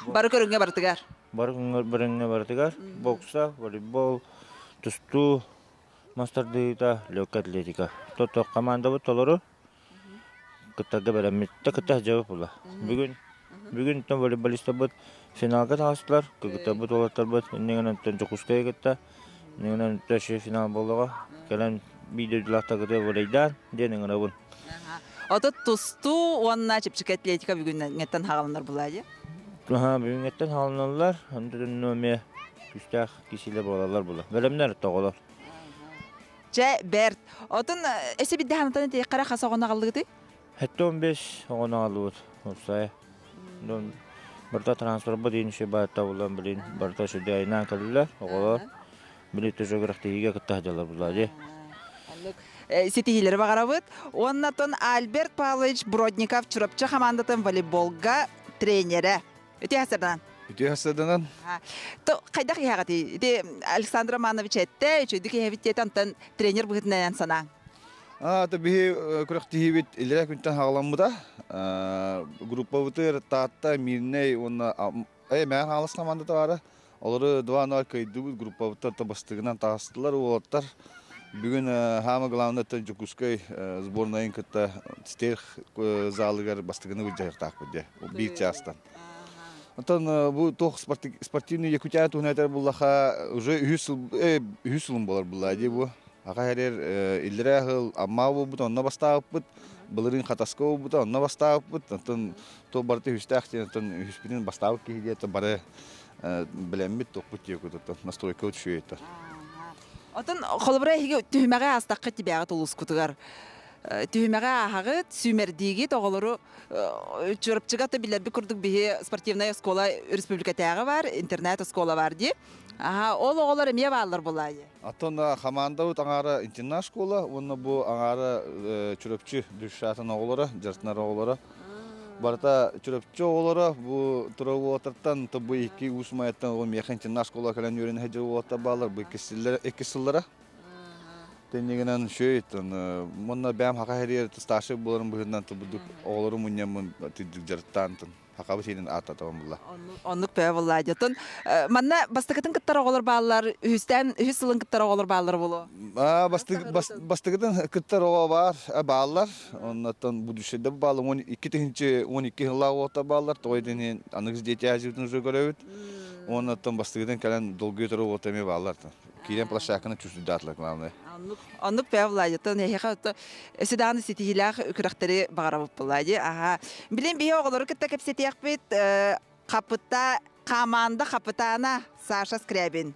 Бары көрүҥҥэ барытыгар? Бары көрүҥҥэ барытыгар. Бокса, волейбол, тустуу, мас тардыһыыта, легкая атлетика. Тото командабыт толору. Кыттарга бэлэммит. Да кытта сылдьабыт була. Бүгүн бүгүн волейболистарбыт финалга таҕыстылар. Кыргыттарбыт, уолаттарбыт иннигинэн Дьокуускайга кытта. Иннигинэн өссө финал буоллаҕа. Кэлэн биир дойдулаахтар кытта волейдаан диэн ыҥырабын. Ото тустуу уонна чэпчэки атлетика бүгүҥҥэттэн хааланар булаа дии. Аха, бүгүҥҥэттэн хааланаллар. Онтон эмиэ күүстээх киисилэр буолаллар була. Бэлэмнэр тоҕолор. Чэ, бэрт. Отун эсэ бидде ханатан этиэххэ хас оҕону аҕаллыгытый? 75 оҕону аҕаллыбыт. Уопсайа. Барыта транспорт диэн үчүгэй баайта булан билин барыта сүрдээйинэн кэллилэр оҕолор. Били төсө күрэхтэһиигэ кытта сылдьаллар булла дии. Ситиһиилэри баҕарабыт. Уонна тон Альберт Павлович Бродников Чурапчы хамаандатын волейболга тренерэ. Үтүө хасырданан. Үтүө хасырданан. То хайдах иһэҕитий? Ити Александр Романович этте, үчүгдүк иһэбит диэтэ, онтон тренер быһыытынан санааҥ. А, то биһи күрэхтэһиибит илэрэ күнтэн хаҕаламмыта. Группабытыгар Таатта, Мирнэй уонна Мээн Хаҥалас командата баара. Олору 2-0 кыайдыбыт, группабыттар бастыгынан таҕыстылар уолаттар. Бүгүн хаама главное Дьокуускай сборнайын кытта стерх залыгар бастыгыны былдьаһыахтаахпыт дии биир чаастан. Оттон бу туох спортивный Якутия туһунан этэр буллаха уже үһүс сыл үһүс сылым буолар булла дии бу. Аха эрэр иллэрээ сыл Амма буолбут, онно бастаабыппыт. Былырыын Хатаска буолбута, онно бастаабыппыт. Оттон туох барыта үһүстээх диэн, оттон үһүспүтүн бастаабыт киһи диэн бары билэммит туохпут диэкут оттон настройка үчүгэй Отон холобура эһиги түһүмэҕи аастаххыт тибээҕит улуускутугар түһүмэҕи ааһаҕыт, сүүмэрдиигит оҕолору Чурапчыга то билэрбит курдук биһи спортивная оскуола республикатааҕы бар, интернат оскуола бар дии. Аха, ол оҕолор эмиэ бааллар булаайы. Оттон хамаандабыт аҥаара интернат школа уонна бу аҥаара Чурапчы Дүшшатын оҕолоро, дьартынар оҕолоро. Барыта Чурапчы оҕолоро бу тура уолаттартан бу икки Уус Майаттан ол миэхэ интернат школа кэлэн үөрэнэ сылдьар уолаттар бааллар бу иккис сыллара. Тэннигинэн шөй мунна бэм хака хэрийэр старший буоларын быһыытынан тубудук оҕолору мунньаммын дьарыктаан. Хакабы сирин ааттатабын булла. Оннук бөө булла дьотун. Манна бастакытын кыттар оҕолор бааллар, үһүстэн үһүс сылын кыттар оҕолор бааллар буолуо. Бастакытын кыттар оҕо баар, бааллар. Оннуттан будущийда бааллар 12 тыһыынча 12 сыллаах уолаттар бааллар. Тоҕо итини аныгыс дети Азиятын уже көрөбүт. Оннуттан бастакытын кэлэн долгуйа турар уолаттар эмиэ бааллар. Киирэн площадканы чувствуйдаатылар главное. Оннук бэйэ Владятын эһиэхэ өссө даҕаны ситиһиилээх күрэхтэри баҕарабыт Влади. Аха. Билин биһи оҕолору кытта кэпсэтиэхпит. Хапыта команда хапытаана Саша Скрябин.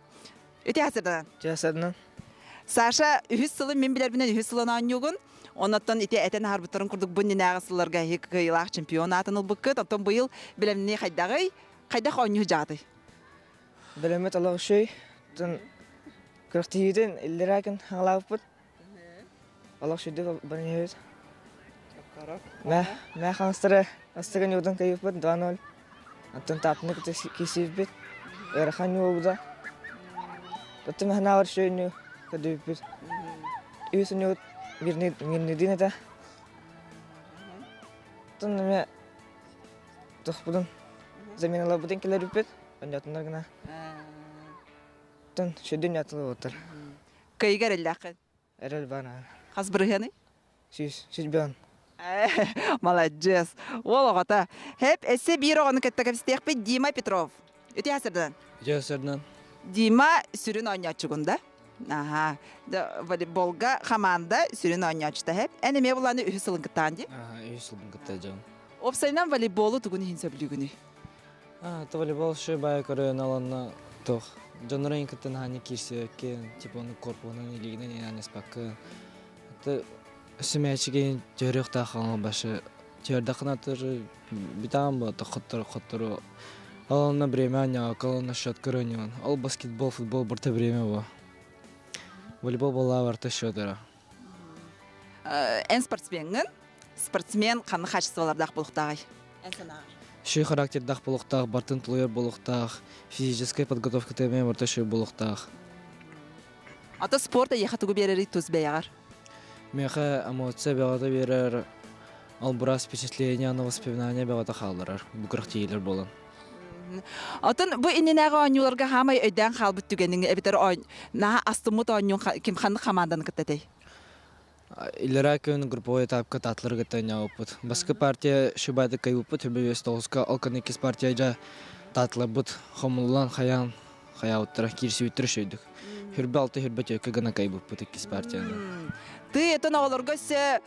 Үтүө хасырданан. Үтүө хасырданан. Саша үһүс сылын мин билэрбинэн үһүс сылын оонньуугун. Оннуттан ити этэн аһарбыттарын курдук бу иннинээҕи сылларга эһи кыайыылаах чемпион аатын ылбыккыт. Оттон быйыл билэмни хайдаҕый? Хайдах оонньуу дьаатый? Бэлэммит олох үчүгэй. Оттон күрэхтэһиитин иллэрээ күн хаҥалаабыппыт. Олох үчүгэйдик баран иһэбит. Мэ, мэ хаҥастары астыгын ньуурдан кыайбыппыт 2-0. Оттон тааттаны кытта киирсибиппит. Ыарахан ньуу буолбута. Оттон мэхэнээҕэр үчүгэй ньуу көрдүүбүппүт. Үһүс ньуут мирныйдыын этэ. Оттон эмиэ тохпутун заменаларбытын кэлэрбиппит. Онньотунар гына. Тон сүдүн ятылы отыр. Кыйыга эрэллээххин? Эрэл баар. Хас бырыһыаный? 100, 110. Маладьыас. Уол оҕото. Хэп, эссе биир оҕону кытта кэпсэтиэхпит Дима Петров. Үтүө сырдынан. Үтүө сырдынан. Дима сүрүн оонньооччугун да? Аха. Волейболга команда сүрүн оонньооччута хэп. Эн эмиэ буланы үһүс сылын кыттаан дии? Аха, үһүс сылбын кытта дьон. Опсайынан волейболу тугун иһин сөбүлүүгүнүй? Волейбол шөй көрөн аланна туох дьоннорун кытта наһаа киирсибэккин, типа ону корпуһунан илиигинэн инаанеспаккын. Сүмээчигин түһөрүөхтээх башы түһэрдэххинэ тоже бүтаан бу хоттору хоттору ол онно время анньаҕа ол онно счет көрөнүөн ол баскетбол футбол барыта время бу волейбол буоллаа барыта счет эрэ Эн спортсмеҥҥин спортсмен ханнык хаачыстыбалардаах буолуохтааҕый? Эн санааҕар. Шүй характердаах буолуохтаах, бартын тулуйар буолуохтаах, физическэй подготовката эмиэ барыта шүй буолуохтаах. Ата спорт эйиэхэ тугу биэрэрий тус бэйэҕэр? Миэхэ эмоция бөҕөтө биэрэр, ол быраас впечатление, воспоминание бөҕөтө хаалларар, бу күрэхтэһиилэр буолан. Отон бу иннинээҕи оонньууларга хаамай өйдөөн хаалбыт түгэниҥ эбэтэр наһаа астыммыт оонньууҥ ким ханнык хамаанданы кытта этэй? Иллэрээ күн групповой этапка таатылары кытта ойнообуппут. Баскы партия шибайды кыайбыппыт, хүбү тоҕуска ол кэннэ иккис партия дьэ таатыларбыт хомуллан хайаан хайаабыттара киирсибиттэрэ үчүгэйдик. Хүрбэ алты хүрбэ түөккэ гына кыайбыппыт иккис партияны. Тыы этэн оҕолорго өссө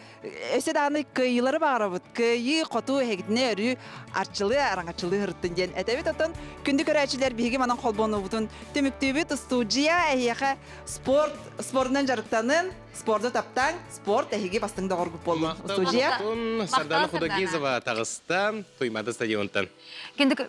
өссө даҕаны кыайыылары баҕарабыт. Кыайыы хоту эһигитинэ өрүү арчылыы араҥаччылыы сырыттын диэн этэбит. Оттон күндү көрөөччүлэр биһиги манан холбонуубутун түмүктүүбүт. Устуудьуйа эһиэхэ спорт спордунан дьарыктанын, спорду таптаан, спорт эһиги бастыҥ доҕоргут буоллун. Устуудьуйа. Сардана Худогизова таҕыста Туймаада стадионтан. Күндү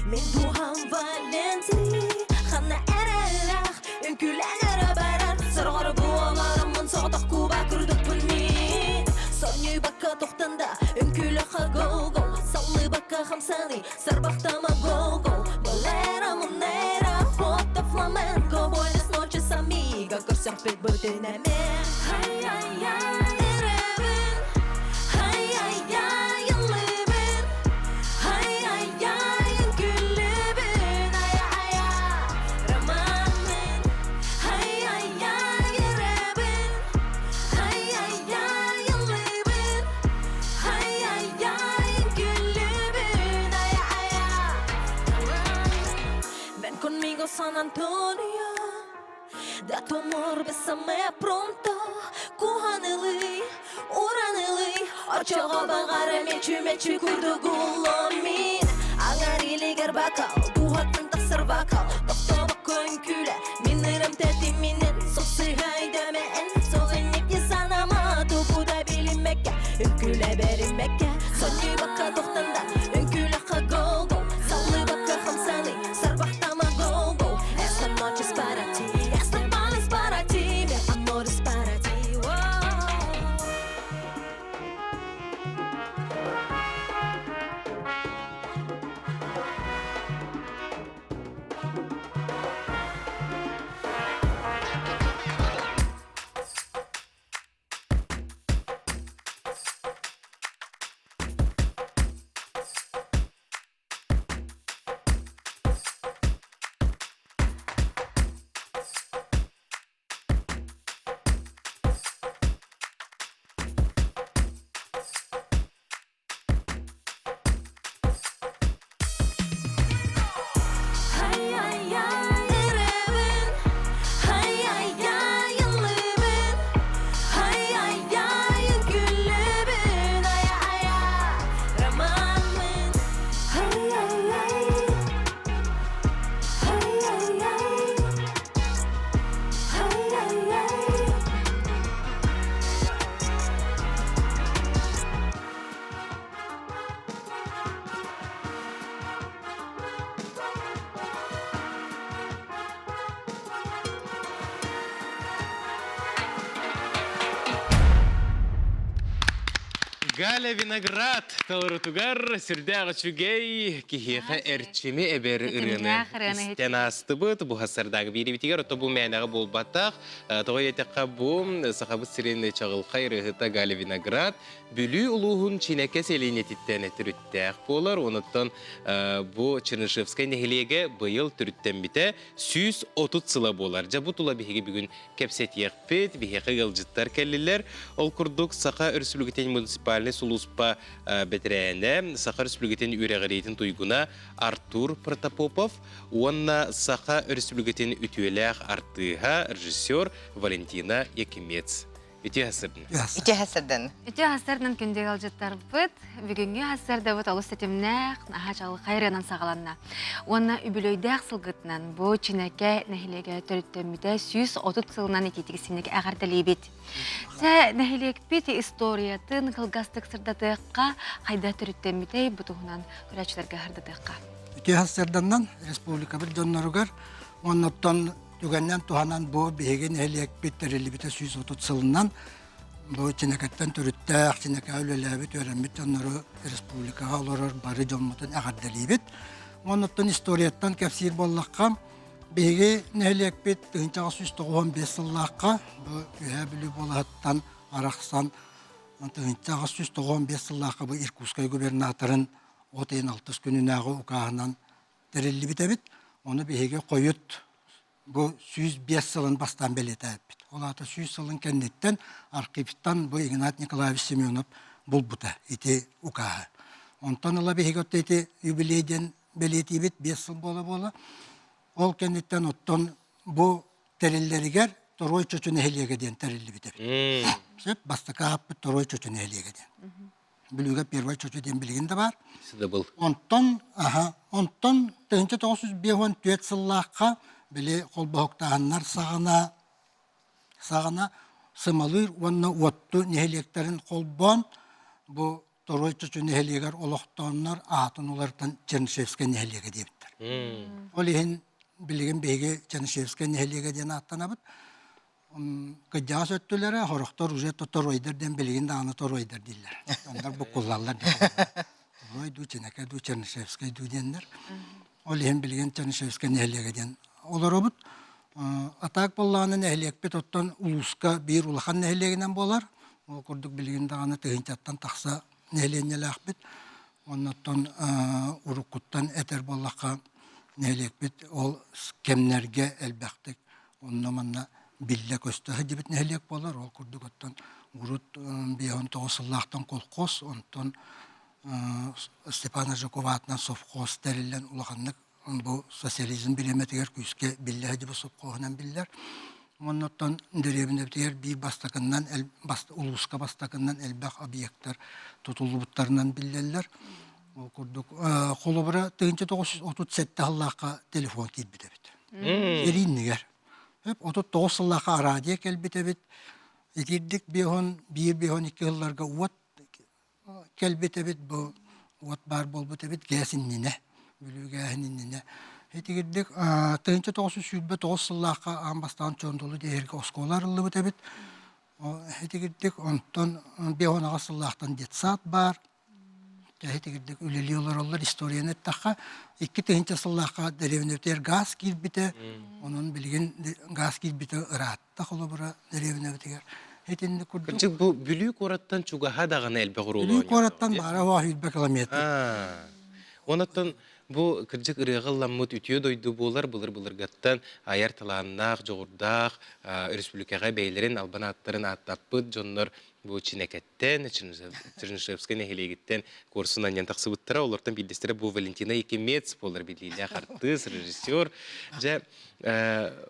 Мен духам Валенти Ханна эрэлэх үҥкүүлэн эрэ барар Сороҕор буоларыммын соҕотох куба курдукпун мин Сонньуйбакка тохтон да үҥкүүлэххэ го-го Саллыбакка хамсаныы сарбахтама го-го Болеро, монеро, фото фламенко Buenas noches amiga, көрсөхпүт бүтүн эмэ Ай-ай-ай, эрэбин Ай-ай-ай, ыллыыбын Ай-ай-ай, үҥкүүлүүбүн Ай-ай-ай, романмын Ай-ай-ай, эрэбин Ай-ай-ай, ыллыыбын Ай-ай-ай, үҥкүүлүүбүн Ай-ай-ай, Ven conmigo San Antonio Da tu amor, bésame pronto. Куганылый, уранылый. Очоҕо баҕара мечү-мечү курдук улломмин Аҥар илигэр бакал, дууһаттан тахсар вокал Тохтобокко үҥкүүлэ, мин ырам тэтиминэн Сохсыһайдаме эн, соҕынньык санама Тугу да билиммэккэ, үҥкүүлэ бэриммэккэ Сонньуйбакка тохтанда, үҥкүүлэххэ гол-гол Саллыбакка хамсаный, сарбахтама гол-гол Esta noche es para ti, esta bala es para ti Mi amor es para ti, Галя Виноград толорутугар сүрдээх үчүгэй киһиэхэ эрчими эбэр ырыаны истэн аастыбыт. Бу хасардааг биирибитигэр ото бу мээнэҕэ буолбатах. Тоҕо диэтэххэ бу Сахабыт сирин чаҕылхай ырыаһыта Галя Виноград Бүлүү улууһун Чинэкэ сэлиэнньэтиттэн төрүттээх буолар. Онуттан бу Чернышевскай нэһилиэгэ быйыл төрүттэммитэ 130 сыла буолар. Дьэ бу тула биһиги бүгүн кэпсэтиэхпит, биһиэхэ ыалдьыттар кэллилэр. Ол курдук Саха Өрөспүүбүлүкэтин муниципальнай сулууспа бэтэрээнэ, Саха Өрөспүүбүлүкэтин үөрэҕириитин туйгуна Артур Протопопов уонна Саха Өрөспүүбүлүкэтин үтүөлээх артыыһа, режиссер Валентина Якимец. Үтүө сырдын. Үтүө сырдын. Үтүө сырдын күндү ыалдьыттарбыт. Бүгүҥҥү сырдыбыт олус тэтимнээх, наһаа чаҕылхай ырыанан саҕаланна. Уонна үбүлүөйдээх сылгытынан бу Чинэкэ нэһилиэгэ төрүттэммитэ 130 сылынан итиитик синник эҕэрдэлиибит. Сэ нэһилиэкпит историятын кылгастык сырдатыахха, хайда төрүттэммитэй бу туһунан көрөөччүлэргэ сырдатыахха. Үтүө сырданнан республикабыт дьонноругар уонна Түгэнинэн туһанан бу биһиги нэһилиэкпит тэриллибитэ 130 сылынан бу Чинэкэттэн төрүттээх, Чинэкэҕэ үлэлээбит, үөрэммит дьоннору республикаҕа олорор бары дьоммутун эҕэрдэлиибит. Оннуттан историяттан кэпсиир буоллахха, биһиги нэһилиэкпит 1995 сыллаахха бу Үөһээ Бүлүү буолаһыттан арахсан 1895 сыллаахха бу Иркутскай губернаторын от ыйын алтыс күнүнээҕи укааһынан тэриллибит эбит. Ону биһиги хойут бу 105 сылын бастаан бэлиэтээппит. Ол аата 100 сылын кэнниттэн архивтан бу Игнат Николаевич Семенов булбута ити укааһы. Онтон ыла биһиги отто ити юбилей диэн бэлиэтиибит 5 сыл буола-буола. Ол кэнниттэн оттон бу тэриллэригэр Торуой Чочу нэһилиэгэ диэн тэриллибит эбит. Сөп, бастакы ааппыт Торуой Чочу нэһилиэгэ диэн. Бүлүүгэ первай чочу диэн билигин да баар. Сыдыбыл. Онтон, аха, онтон 1954 сыллаахха били холбоһуктааһыннар саҕана саҕана Сымалыыр уонна Уотту нэһилиэктэрин холбоон бу Торуой Чочу нэһилиэгэр олохтооннор аатын уларытан Чернышевскай нэһилиэгэ диэбиттэр. Ол иһин билигин биһиги Чернышевскай нэһилиэгэ диэн ааттанабыт. Кырдьаҕас өттүлэрэ сорохтор уже торуойдар диэн билигин даҕаны торуойдар дииллэр. Оннор буккуллаллар диэн. Торуой дуу, Чинэкэ дуу, Чернышевскай дуу диэннэр. Ол иһин билигин Чернышевскай нэһилиэгэ диэн олоробут. Атаак буоллаҕына нэһилиэкпит оттон улууска биир улахан нэһилиэгинэн буолар. Ол курдук билигин даҕаны тыһыынчаттан тахса нэһилиэнньэлээхпит. Оннуттан уруккуттан этэр буоллахха нэһилиэкпит ол кэмнэргэ элбэхтик Онно-манна биллэ-көстө сылдьыбыт нэһилиэк буолар. Ол курдук оттон урут 59 сыллаахтан колхоз, онтон Степан Аржаков аатынан совхоз тэриллэн улаханнык бу социализм бириэмэтигэр күүскэ биллэ сылдьыбыт совхоһунан биллэр. Оннуттан дэриэбинэбитигэр биир бастакыннан улууска бастакыннан элбэх объектар тутуллубуттарынан биллэллэр. Ол курдук холобура 1937 сыллаахха телефон киирбит эбит. Эрииннигэр. 39 сыллаахха араадьыйа кэлбит эбит. Итирдик биэһон биир биэһон икки сылларга уот кэлбит эбит бу уот баар буолбут эбит гээс иннинэ Бүлүү гээһин иннинэ итигирдик 1929 сыллаахха аан бастаан Чондулу диэһиргэ оскуола арыллыбыт эбит итигирдик онтон 58 сыллаахтан детсад баар итигирдик үлэлии олороллор историяны эттэххэ 2000 сыллаахха дэриэбинэбитигэр гаас киирбитэ онон билигин гаас киирбитэ ыраатта холобура дэриэбинэбитигэр Итинник курдук. Кырдьык бу Бүлүү куораттан чугаһа даҕаны элбэх оруолу Бүлүү куораттан баара уох 100 километр. Онон бу кырдьык ырыаҕа ылламмыт үтүө дойду буолар былыр-былыргаттан айар талааннаах, дьоҕурдаах, өрөспүүбүлүкэҕэ бэйэлэрин албан ааттарын ааттаппыт дьоннор бу Чинэкэттэн, Чернышевскай нэһилиэгиттэн куорсун анньан тахсыбыттара. Олортон биирдэстэрэ бу Валентина Якимец буолар биллиилээх артыыс, режиссер. Дьэ,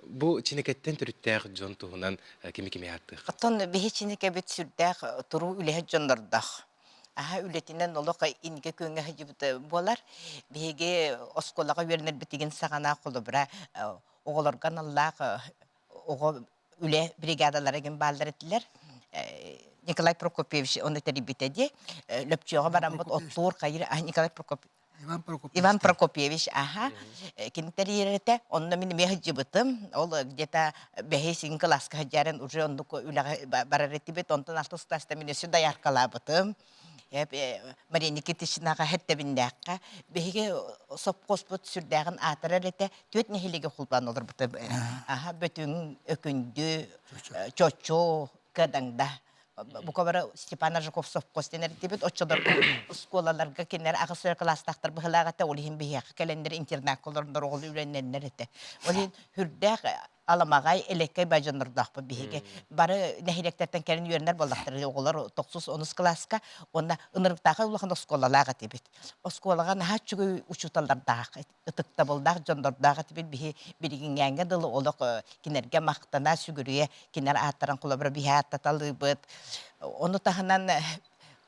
бу Чинэкэттэн төрүттээх дьон туһунан кими-кими ааттыах? Оттон биһи Чинэкэбит сүрдээх туруу үлэһит дьоннордоох. Аһа үлэтинэн олох инники күөҥҥэ сылдьыбыт буолар. Биһиги оскуолаҕа үөрэнэрбитигин саҕана холобура оҕолорго аналлаах оҕо үлэ бригадалара гин бааллар этилэр. Николай Прокопьевич ону тэрийбитэ дии. Лөпчүөҕэ бараммыт оттуур хайыр Николай Прокопьевич Иван Прокопьевич. Иван Прокопьевич, аха, кини тэрийэр этэ. Онно мин эмиэ сылдьыбытым. Ол где-то бэһис иҥ кылааска сылдьарын уже оннук үлэҕэ барар этибит. Онтон алтыс кылааста мин өссө дояркалаабытым. Мария Никитичнаҕа хэттебиннээххэ биһиги сопхуоспут сүрдээҕин аатырар этэ. Түөрт нэһилиэги холбоон олорбута. Аха, Бөтүҥ, Өкүндү, Чочу, Кыадаҥда. Бука бары Степан Аржаков совхоз диэн эрдибит. Оччолорго оскуолаларга кинилэр аҕыс эрэ кылаастаахтар быһылаах этэ. Ол иһин биһиэхэ кэлэннэр интернакка олороннор оҕолор үлэннэннэр этэ. Ол иһин сүрдээх аламаҕай, элэккэй бадьоннордоохпут биһиги. Бары нэһилиэктэртэн кэлин үөрэнэр буоллахтара оҕолор тохсус онус кылааска уонна ынырыктаахай улахан оскуолалаах этибит. Оскуолаҕа наһаа үчүгэй учууталлардаах ытыктабылдаах дьоннордоох этибит биһи билигиҥҥээҥҥэ дылы олох кинилэргэ махтана сүгүрүйэ кинилэр ааттарын холобура биһи ааттаталыыбыт ону таһынан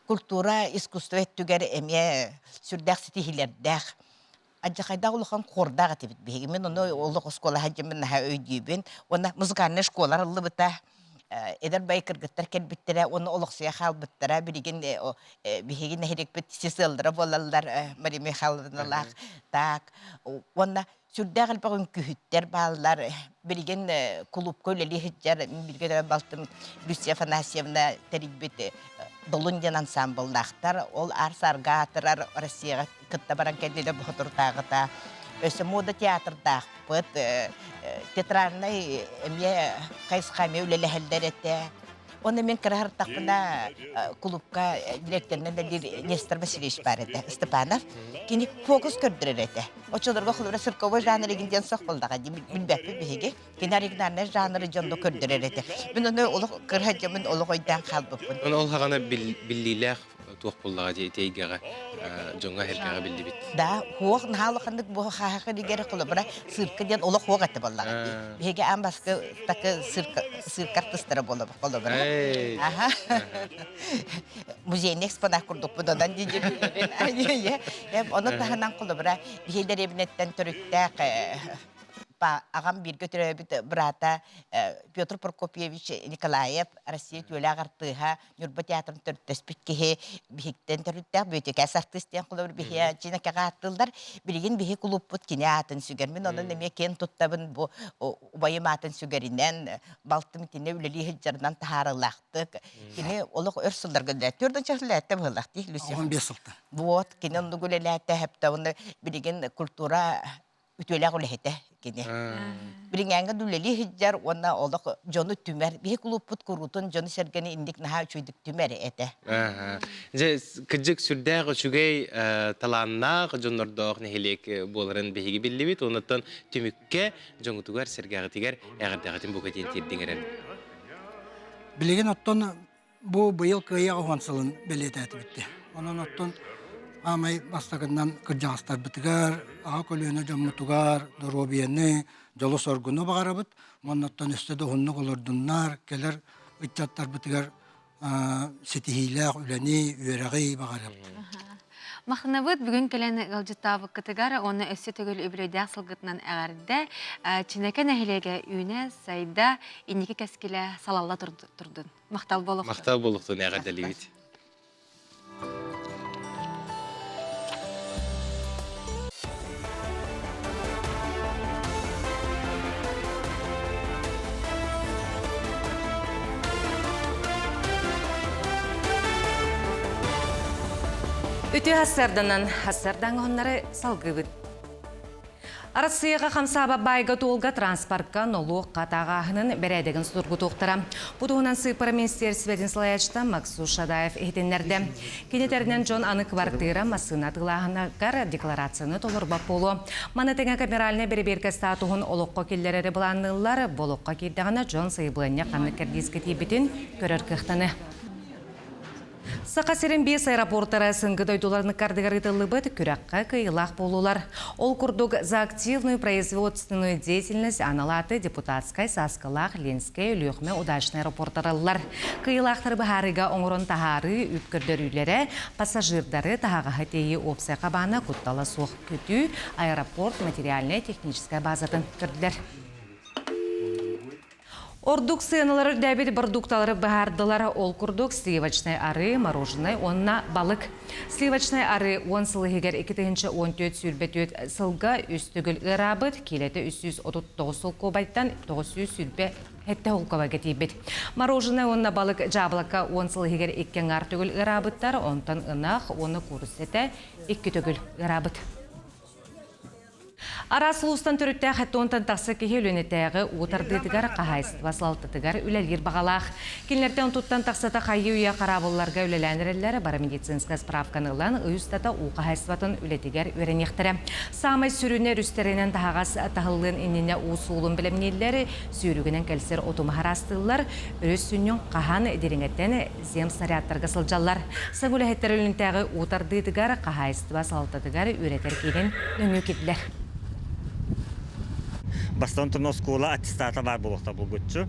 культура искусство өттүгэр эмиэ сүрдээх ситиһиилэрдээх алдьархайдаах улахан хордаах этибит биһиги мин ону олох оскуола сылдьаммын наһаа өйдүүбүн уонна музыкальнай школа арыллыбыта эдэр бай кыргыттар кэлбиттэрэ уонна олохсуйа хаалбыттара билигин биһиги нэһилиэкпит сис ыаллара буолаллар Мария Михайловналаах так уонна сүрдээх элбэх үҥкүүһүттэр бааллар билигин кулуупка үлэлии сылдьар билгэ балтым Люция Афанасьевна тэрийбит Долун диэн ансамбллаахтар ол аар-саарга аатырар Россияҕа кытта баран кэллилэр бохотурдааҕыта өссө мода театрдаахпыт театральнай эмиэ хайысха эмиэ үлэлэһэллэр этэ Онно мин кыра сырыттахпына кулуупка директорынан үлэлиир Нестор Васильевич баар этэ, Степанов. Кини фокус көрдөрөр этэ. Оччолорго холобура цирковой жанр игин диэн сох буоллаҕа дии билбэппит биһиги. Кини оригинальнай жанры дьонно көрдөрөр этэ. Мин ону олох кыра дьоммун олох өйдөөн хаалбыппын. Ону ол хаҕана биллиилээх туох буоллаҕа дии ити эйгэҕэ дьоҥҥо эһэргэҕэ биллибит. Да, хуох наһаа улаханнык бу хааһахы дигэр холобура цирка диэн олох хуох этэ буоллаҕа дии. Биһиги аан баскы такы цирка цирка артыстара буолабыт холобура. Аха. Музейный экспонат курдукпут онон дии Ону таһынан холобура биһи дэриэбинэттэн төрүттээх аҕам бииргэ төрөөбүт быраата Петр Прокопьевич Николаев Россия үтүөлээх артыыһа Ньурба театрын төрүттэспит киһи биһиктэн төрүттээх Бүөтүкээс артыыс диэн холобур биһи Чинэкэҕэ ааттыыллар. Билигин биһи кулууппут кини аатын сүгэр. Мин онон эмиэ киэн туттабын бу убайым аатын сүгэринэн, балтым итиннэ үлэлии сылдьарынан таһаарыылаахтык. Кини олох өр сылларга үлэлээт. Төрдөн чахлаатта быһылах дии Люся. 15 сылта. Вот, кини оннук үлэлээтэ, хэптэ уонна билигин культура үтүөлээх үлэһитэ кини. Билиҥээҥҥэ да үлэлии сылдьар уонна олох дьону түмэр. Биһи кулууппут куруутун дьону-сэргэни инник наһаа үчүгэйдик түмэр этэ. Дьэ, кырдьык сүрдээх үчүгэй талааннаах дьоннордоох нэһилиэк буоларын биһиги биллибит. Онуттан түмүккэ дьоҥутугар, сэргэҕитигэр эҕэрдэҕитин бука диэн тиэрдиҥ эрэн. Билигин оттон Бу быйыл Кыайыы уһун сылын бэлиэтээтибит. Онон оттон Аамай бастакынан кырдьаҕастарбытыгар, аҕа көлүөнэ дьоммутугар доруобуйаны, дьолу-соргуну баҕарабыт. Уоннаттан өссө да уһуннук олордуннар, кэлэр ыччаттарбытыгар ситиһиилээх үлэни, үөрэҕи баҕарабыт. Махтанабыт бүгүн кэлэн ыалдьыттаабыккытыгар уонна өссө төгүл үбүлүөйдээх сылгытынан эҕэрдэ. Чинэкэ нэһилиэгэ үүнэ, сайда, инники кэскилэ салалла турдун. Махтал буолуохтун. Махтал буолуохтун эҕэрдэлиибит. Үтүө хассарданан хассардаҥ оһоннары салгыыбыт. Арассыыйаҕа хамсаабат баайга-дуолга транспортка нолуок хатааҕааһынын бэрээдэгин судургутуохтара. Бу туһунан сыыппара министиэристибэтин салайааччыта Максут Шадаев иһитиннэрдэ. Кини этэринэн дьон аны квартира, массыына атыылааһыныгар декларацияны толорбот буолуо. Маны тэҥэ камеральнай бэрэбиэркэ статуһун олоххо киллэрэри былаанныыллар. Бу олоххо киирдэҕинэ дьон сайабылыанньа ханнык кэрдиискэ тиийбитин көрөр кыахтаныа. Саха сирин биэс аэропортара СНГ дойдуларын ыккардыгар ыытыллыбыт күрэххэ кыайыылаах буоллулар. Ол курдук, за активную производственную деятельность анал ааты Депутатскай, Сааскылаах, Ленскэй, Өлүөхүмэ удачнай аэропортараллар. Кыайыылаахтары быһаарыыга оҥорон таһаарыы, үп көрдөрүүлэрэ, пассажирдары таһаҕаһы тиэйии уопсай хабаана куттала суох көтүү, аэропорт материальнай-техническэй базатын көрдүлэр. Ордук сыаналар үрдээбит бородуукталары быһаардылар. Ол курдук сливочнай арыы, мороженое уонна балык. Сливочнай арыы 10 сыл иһигэр 2014-24 сылга үс төгүл ыараабыт, киилэтэ 339 солкуобайтан 927 солкуобайга тиийбит. Мороженое уонна балык дьаабылака 10 сыл иһигэр икки аҥаар төгүл ыараабыттар, онтон ынах уонна куурусса этэ икки төгүл ыараабыт. Араас улуустан төрүттээх этонтан тахса киһи Өлүөнэтээҕи уу тардыытыгар хаһаайыстыба салалтатыгар үлэлиир баҕалаах. Кинилэртэн онтуттан тахсата хайыы-үйэ хараабылларга үлэлээн эрэллэр, бары медицинскэй справканы ылан, ый устата уу хаһаайыстыбатын үлэтигэр үөрэниэхтэрэ. Саамай сүрүнэ өрүстэринэн таһаҕас таһыллыан иннинэ уу суолун бэлэмнииллэр, сүүрүгүнэн кэлсэр оту маһараастыыллар, өрүс сүнньүн хаһан дириҥэтэн земснарядтарга сылдьаллар. Саҥа үлэһиттэр Өлүнтээҕи уу тардыытыгар, хаһаайыстыба салалтатыгар үөрэтэр киинин нөҥүө киирдилэр. Бастан туран оскуола аттестата баар буолуохтаах булгуччу.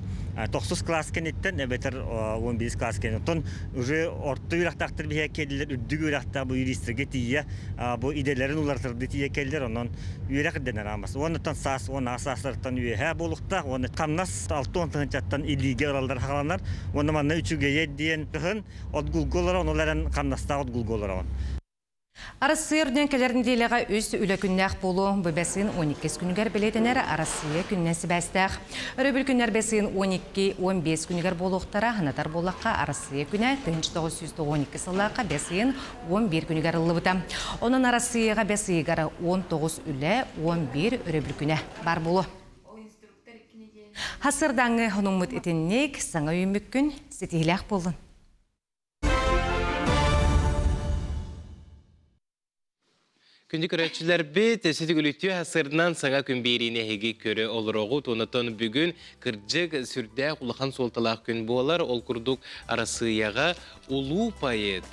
Тохсус класс кэнниттэн эбэтэр 11 класс кэнниттэн уже орто үөрэхтээхтэр биһиэхэ кэллилэр, үрдүк үөрэхтээх бу юристарга тиийэ бу идэлэрин уларытардыы тиийэ кэллилэр, онон үөрэх ирдэнэр аамас. Уоннаттан саас уон аҕыс саастарыттан үөһээ буолуохтаах уонна хамнас 60 тыһыынчаттан илиигэ ылаллар хааланар. Уонна манна үчүгэйэ диэн кыһын отгулга олорон, ол эрэн хамнастаах отгулга олороҕун. Арассыыйа үрдүнэн кэлэр нэдиэлэҕэ үс үлэ күннээх буолуо. Бу бэсыын 12 күнүгэр бэлиэтэнэр Арассыыйа күнүнэн сибээстээх. Өрөбүл күннэр бэсыын 12-15 күнүгэр буолуохтара. Санатар буоллахха, Арассыыйа күнэ 1992 сыллаахха бэс ыйын 11 күнүгэр ыллыбыта. Онон Арассыыйаҕа бэс ыйыгар 19 үлэ, 11 өрөбүл күнэ баар буолуо. Хасырдааҥҥы хонуммут итинник саҥа үүммүккүн ситиһилээх буоллун. Күндү көрөөччүлэрбит, сүтүгүлүтүү хасырынан саҥа күн биэриини эһиги көрө олороҕут. Онотон бүгүн кырдьык сүрдээх улахан суолталаах күн буолар. Ол курдук Арассыыйаҕа улуу поэт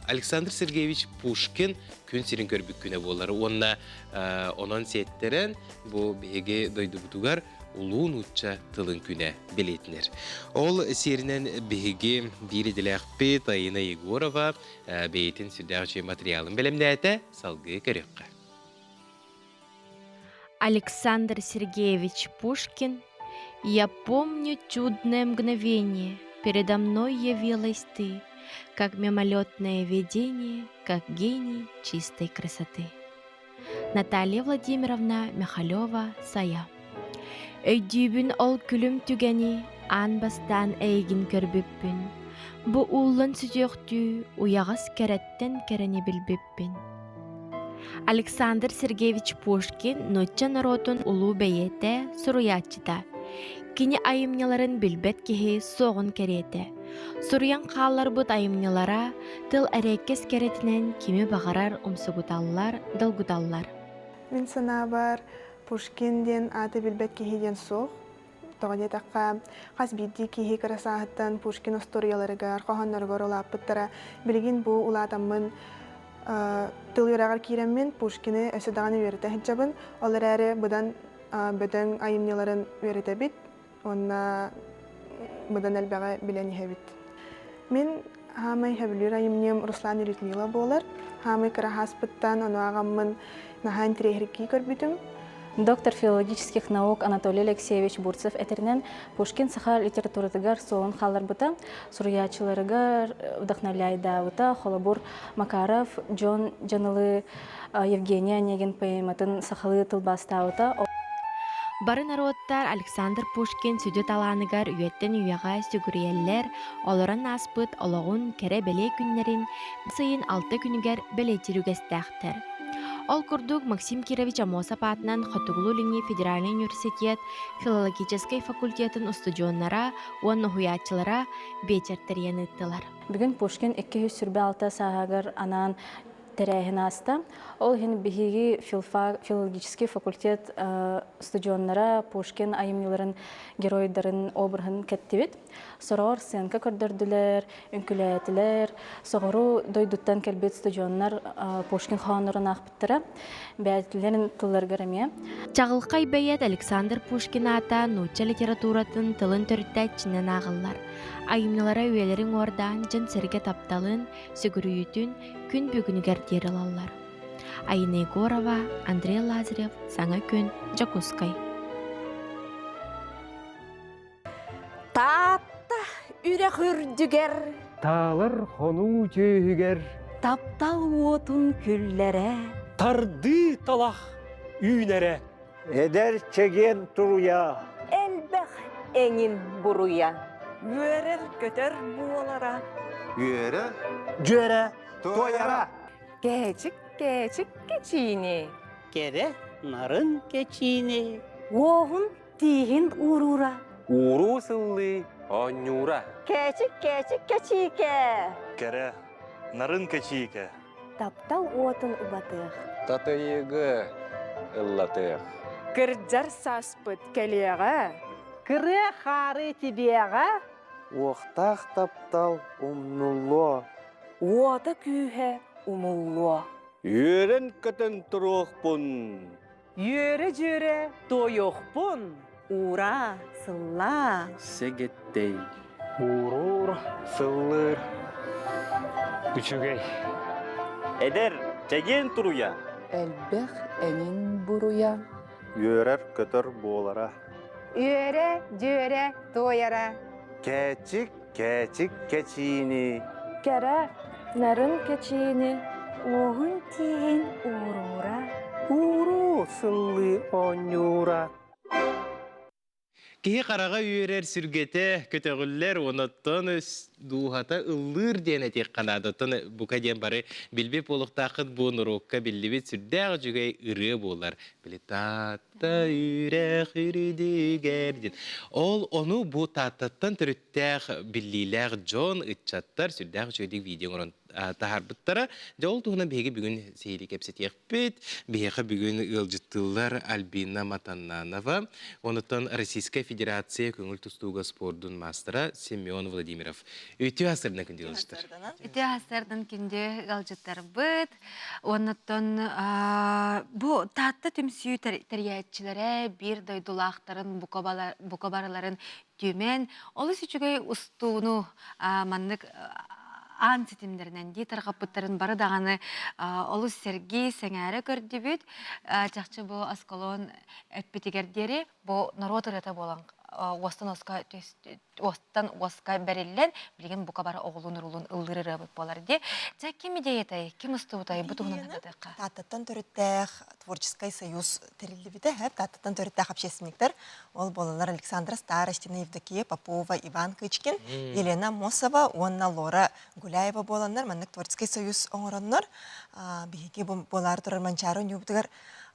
Александр Сергеевич Пушкин күн сирин көрбүт күнэ буолар. Уонна онон сиэттэрэн бу биһиги дойдубутугар улуу нуучча тылын күнэ бэлиэтинэр. Ол сиэринэн биһиги биир идэлээхпит Айына Егорова бэйэтин сүрдээх үчүгэй материалын бэлэмнээтэ, салгыы көрүөххэ. Александр Сергеевич Пушкин «Я помню чудное мгновение, передо мной явилась ты, как мимолетное видение, как гений чистой красоты». Наталья Владимировна Михалева Сайа Өйдүүбүн ол күлүм түгэни аан бастаан эйигин көрбүппүн, бу ууллан сүтүөхтүү уйаҕас кэрэттэн кэрэни билбиппин. Александр Сергеевич Пушкин нуучча норуотун улуу бэйиэтэ, суруйааччыта. Кини айымньыларын билбэт киһи суоҕун кэриэтэ. Суруйан хаалларбыт айымньылара тыл эрэккэс кэрэтинэн кими баҕарар умсугуталлар, долгуталлар. Мин санаабар, Пушкин диэн ааты билбэт киһи диэн суох. Тоҕо диэтэххэ, хас биирдии киһи кыра сааһыттан Пушкин остуоруйаларыгар, хоһоонноругар улааппыттара. Билигин бу улаатаммын Тыл үөрэҕэр киирэммин Пушкины өссө даҕаны үөрэтэ сылдьабын. Ол эрээри быдан бөдөҥ айымньыларын үөрэтэбит уонна быдан элбэҕи билэн иһэбит. Мин хаамай сөбүлүүр айымньым Руслан и Людмила буолар. Хаамай кыра ааспыттан ону аҕаммын наһаа интириэһиргии көрбүтүм. Доктор филологических наук Анатолий Алексеевич Бурцев этэринэн, Пушкин саха литературатыгар суолун хаалларбыта, суруйааччыларыгар вдохновляйдаабыта, холобур, Макаров Дьон Дьанылы Евгений Онегин поэматын сахалыы тылбаастаабыта. Бары норуоттар Александр Пушкин сүдү талааныгар үйэттэн үйэҕэ сүгүрүйэллэр, олорон ааспыт олоҕун кэрэ-бэлиэ күннэрин сыйын алта күнүгэр бэлиэтиир үгэстээхтэр. Ол курдук Максим Кирович Аммосов аатынан Хотугулуу-Илиҥҥи федеральнай университет филологическай факультетын устудьуоннара уонна уһуйааччылара биэчэр тэрийэн ыыттылар. Бүгүн Пушкин 226 сааһыгар анаан тэрээһин ааста. Ол иһин биһиги филологический факультет студеннара Пушкин айымньыларын геройдарын обраһын кэттибит. Сороҕор сценка көрдөрдүлэр, үҥкүлээтилэр. Соҕуруу дойдуттан кэлбит студеннар Пушкин хоһооннорун аахпыттара. Бэйэтилэрин тылларыгар эмиэ. Чаҕылхай бэйиэт Александр Пушкин аата нуучча литературатын тылын төрүттээччинэн ааҕыллар. Айымньылара үйэлэрин уордаан дьон-сэргэ тапталын, сүгүрүйүүтүн күн бүгүнүгэр диэри ылаллар. Айна Егорова, Андрей Лазарев, Саҥа күн, Дьокуускай. Таатта үрэх үрдүгэр Таалар хонуу түөһүгэр Таптал уотун күллэрэ Тардыы талах үүнэрэ Эдэр чэгиэн туруйа Элбэх эҥин буруйа Үөрэр көтөр буолара Үөрэ Дьүөрэ Туойара Кээчик кээчик кэчиини Кэрэ нарын кэчиини Уоһун тииһин уурура Ууруу сыллыы оонньуура Кээчик кээчик кэчиикэ Кэрэ нарын кэчиикэ Таптал уотун убатыах. Татыйыгы ыллатыах. Кырдьар сааспыт кэлиэҕэ. Кырыа хаары тибиэҕэ. Уохтаах таптал умнуллуо. Уота күүһэ умуллуо. Үөрэн-көтөн туруохпун. Үөрэ-дьүөрэ туойуохпун. Уура, сыллаа. Сэгэттэй. Ууруur, сыллыыр, үчүгэй. Эдэр, чэгиэн туруйа. Элбэх эҥин буруйа. Үөрэр-көтөр буолара. Үөрэ, дьүөрэ туойара. Кээчик, кээчик кэчиини. Кэрэ, нарын кэчиини уоһун тииһин уурура. Ууруу сыллыы оонньуура. Киһи хараҕа үөрэр сүргэтэ көтөҕүллэр, онуттан дууһата ыллыыр диэн этиэххэ наада. Оттон бука диэн бары билбит буолуохтааххыт бу норуокка биллибит сүрдээх үчүгэй ырыа буолар. Били Таатта үрэх үрдүгэр диэн. Ол ону бу Тааттаттан төрүттээх биллиилээх дьон, ыччаттар сүрдээх үчүгэйдик видео оҥорон таһаарбыттара. Дьэ ол туһунан биһиги бүгүн сиһилии кэпсэтиэхпит. Биһиэхэ бүгүн ыалдьыттыыллар Альбина Матаннанова, онуттан Российскай Федерация көҥүл тустууга спордун маастара Семен Владимиров. Үтүө астарынан күндү ыалдьыттар. Үтүө астардан күндү ыалдьыттарбыт. Оннуттан бу Таатта түмсүү тэрийээччилэрэ биир дойдулаахтарын бука барыларын түмэн олус үчүгэй устууну маннык аан ситимнэринэн дии тарҕаппыттарын бары даҕаны олус сэргии, сэҥээрэ көрдүбүт. Чахчы бу Аскалон эппитигэр диэри бу норуот ырыата буолан уостан уоска уостан уоска бэриллэн билигин бука бары оҕолуун уруулуун ыллыыр ырыабыт буолар дии. Дьэ ким идеятай, ким устубутай бу туһунан хататыахха. Тааттаттан төрүттээх творческай союз тэриллибитэ, Тааттаттан төрүттээх общественниктар Ол буолаллар Александра Старостина, Евдокия Попова, Иван Кычкин, Елена Мосова уонна Лора Гуляева буоланнар маннык творческий союз оҥороннор биһиги буолаары турар Манчаары оонньуубутугар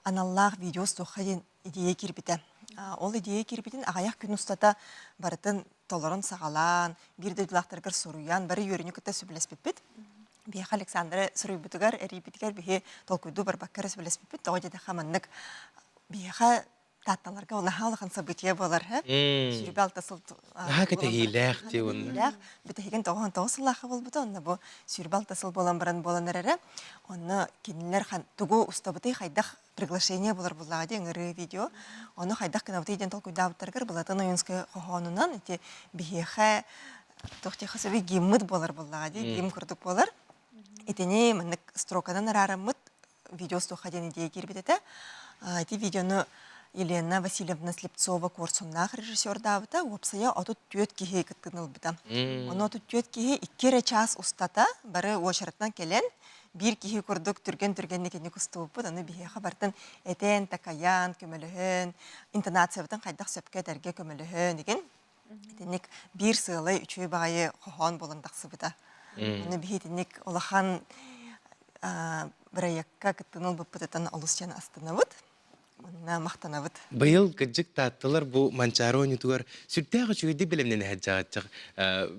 аналлаах видео устуохха диэн идея киирбитэ. Ол идея киирбитин аҕыйах күн устата барытын толорон саҕалаан, биир дойдулаахтарыгар суруйан, бары үөрүүнү кытта сөбүлэспиппит. Биһиэхэ Александра суруйбутугар, эрийбитигэр биһи толкуйдуу барбакка эрэ сөбүлэспиппит. Тоҕо диэтэххэ маннык биһиэхэ Таатталарга наһаа улахан событие буолар һэ. 26 сыл Наһаа кэтэһиилээх дии уонна. Бүтэһигин 99 сыллаахха буолбута, онно бу 26 сыл буолан баран буолан эрэрэ. Онно кинилэр тугу устабытый хайдах приглашение булар буллаҕа дии ыҥырыы видео. Ону хайдах гынабытый диэн толкуйдаабыттарыгар Былатан Ойуунскай хоһоонунан ити биһиэхэ туох диэххэ сөбүй гиммыт буолар буоллаҕа дии, гимн курдук буолар. Итини маннык строканан араараммыт видео устуохха диэн идея киирбит этэ. Ити видеону Елена Васильевна Слепцова куорсуннаах режиссердаабыта. Уопсайа 34 киһи кыттыыны ылбыта. Ону 34 киһи икки эрэ чаас устата бары уочаратынан кэлэн биир киһи курдук түргэн-түргэнник инник устубуппут. Аны биһиэхэ барытын этэн, такайан, көмөлөһөн, интонациябытын хайдах сөпкө этэргэ көмөлөһөн игин итинник биир сыалай үчүгэй баҕайы хоһоон буолан тахсыбыта. Аны биһи итинник улахан бырайыакка кыттыыны ылбыппытыттан олус диэн астынабыт. Манна махтанабыт. Быйыл кырдьык таатталар бу Манчаары оонньуутугар сүрдээх үчүгэйдик бэлэмнэнэ сылдьаҕаччах.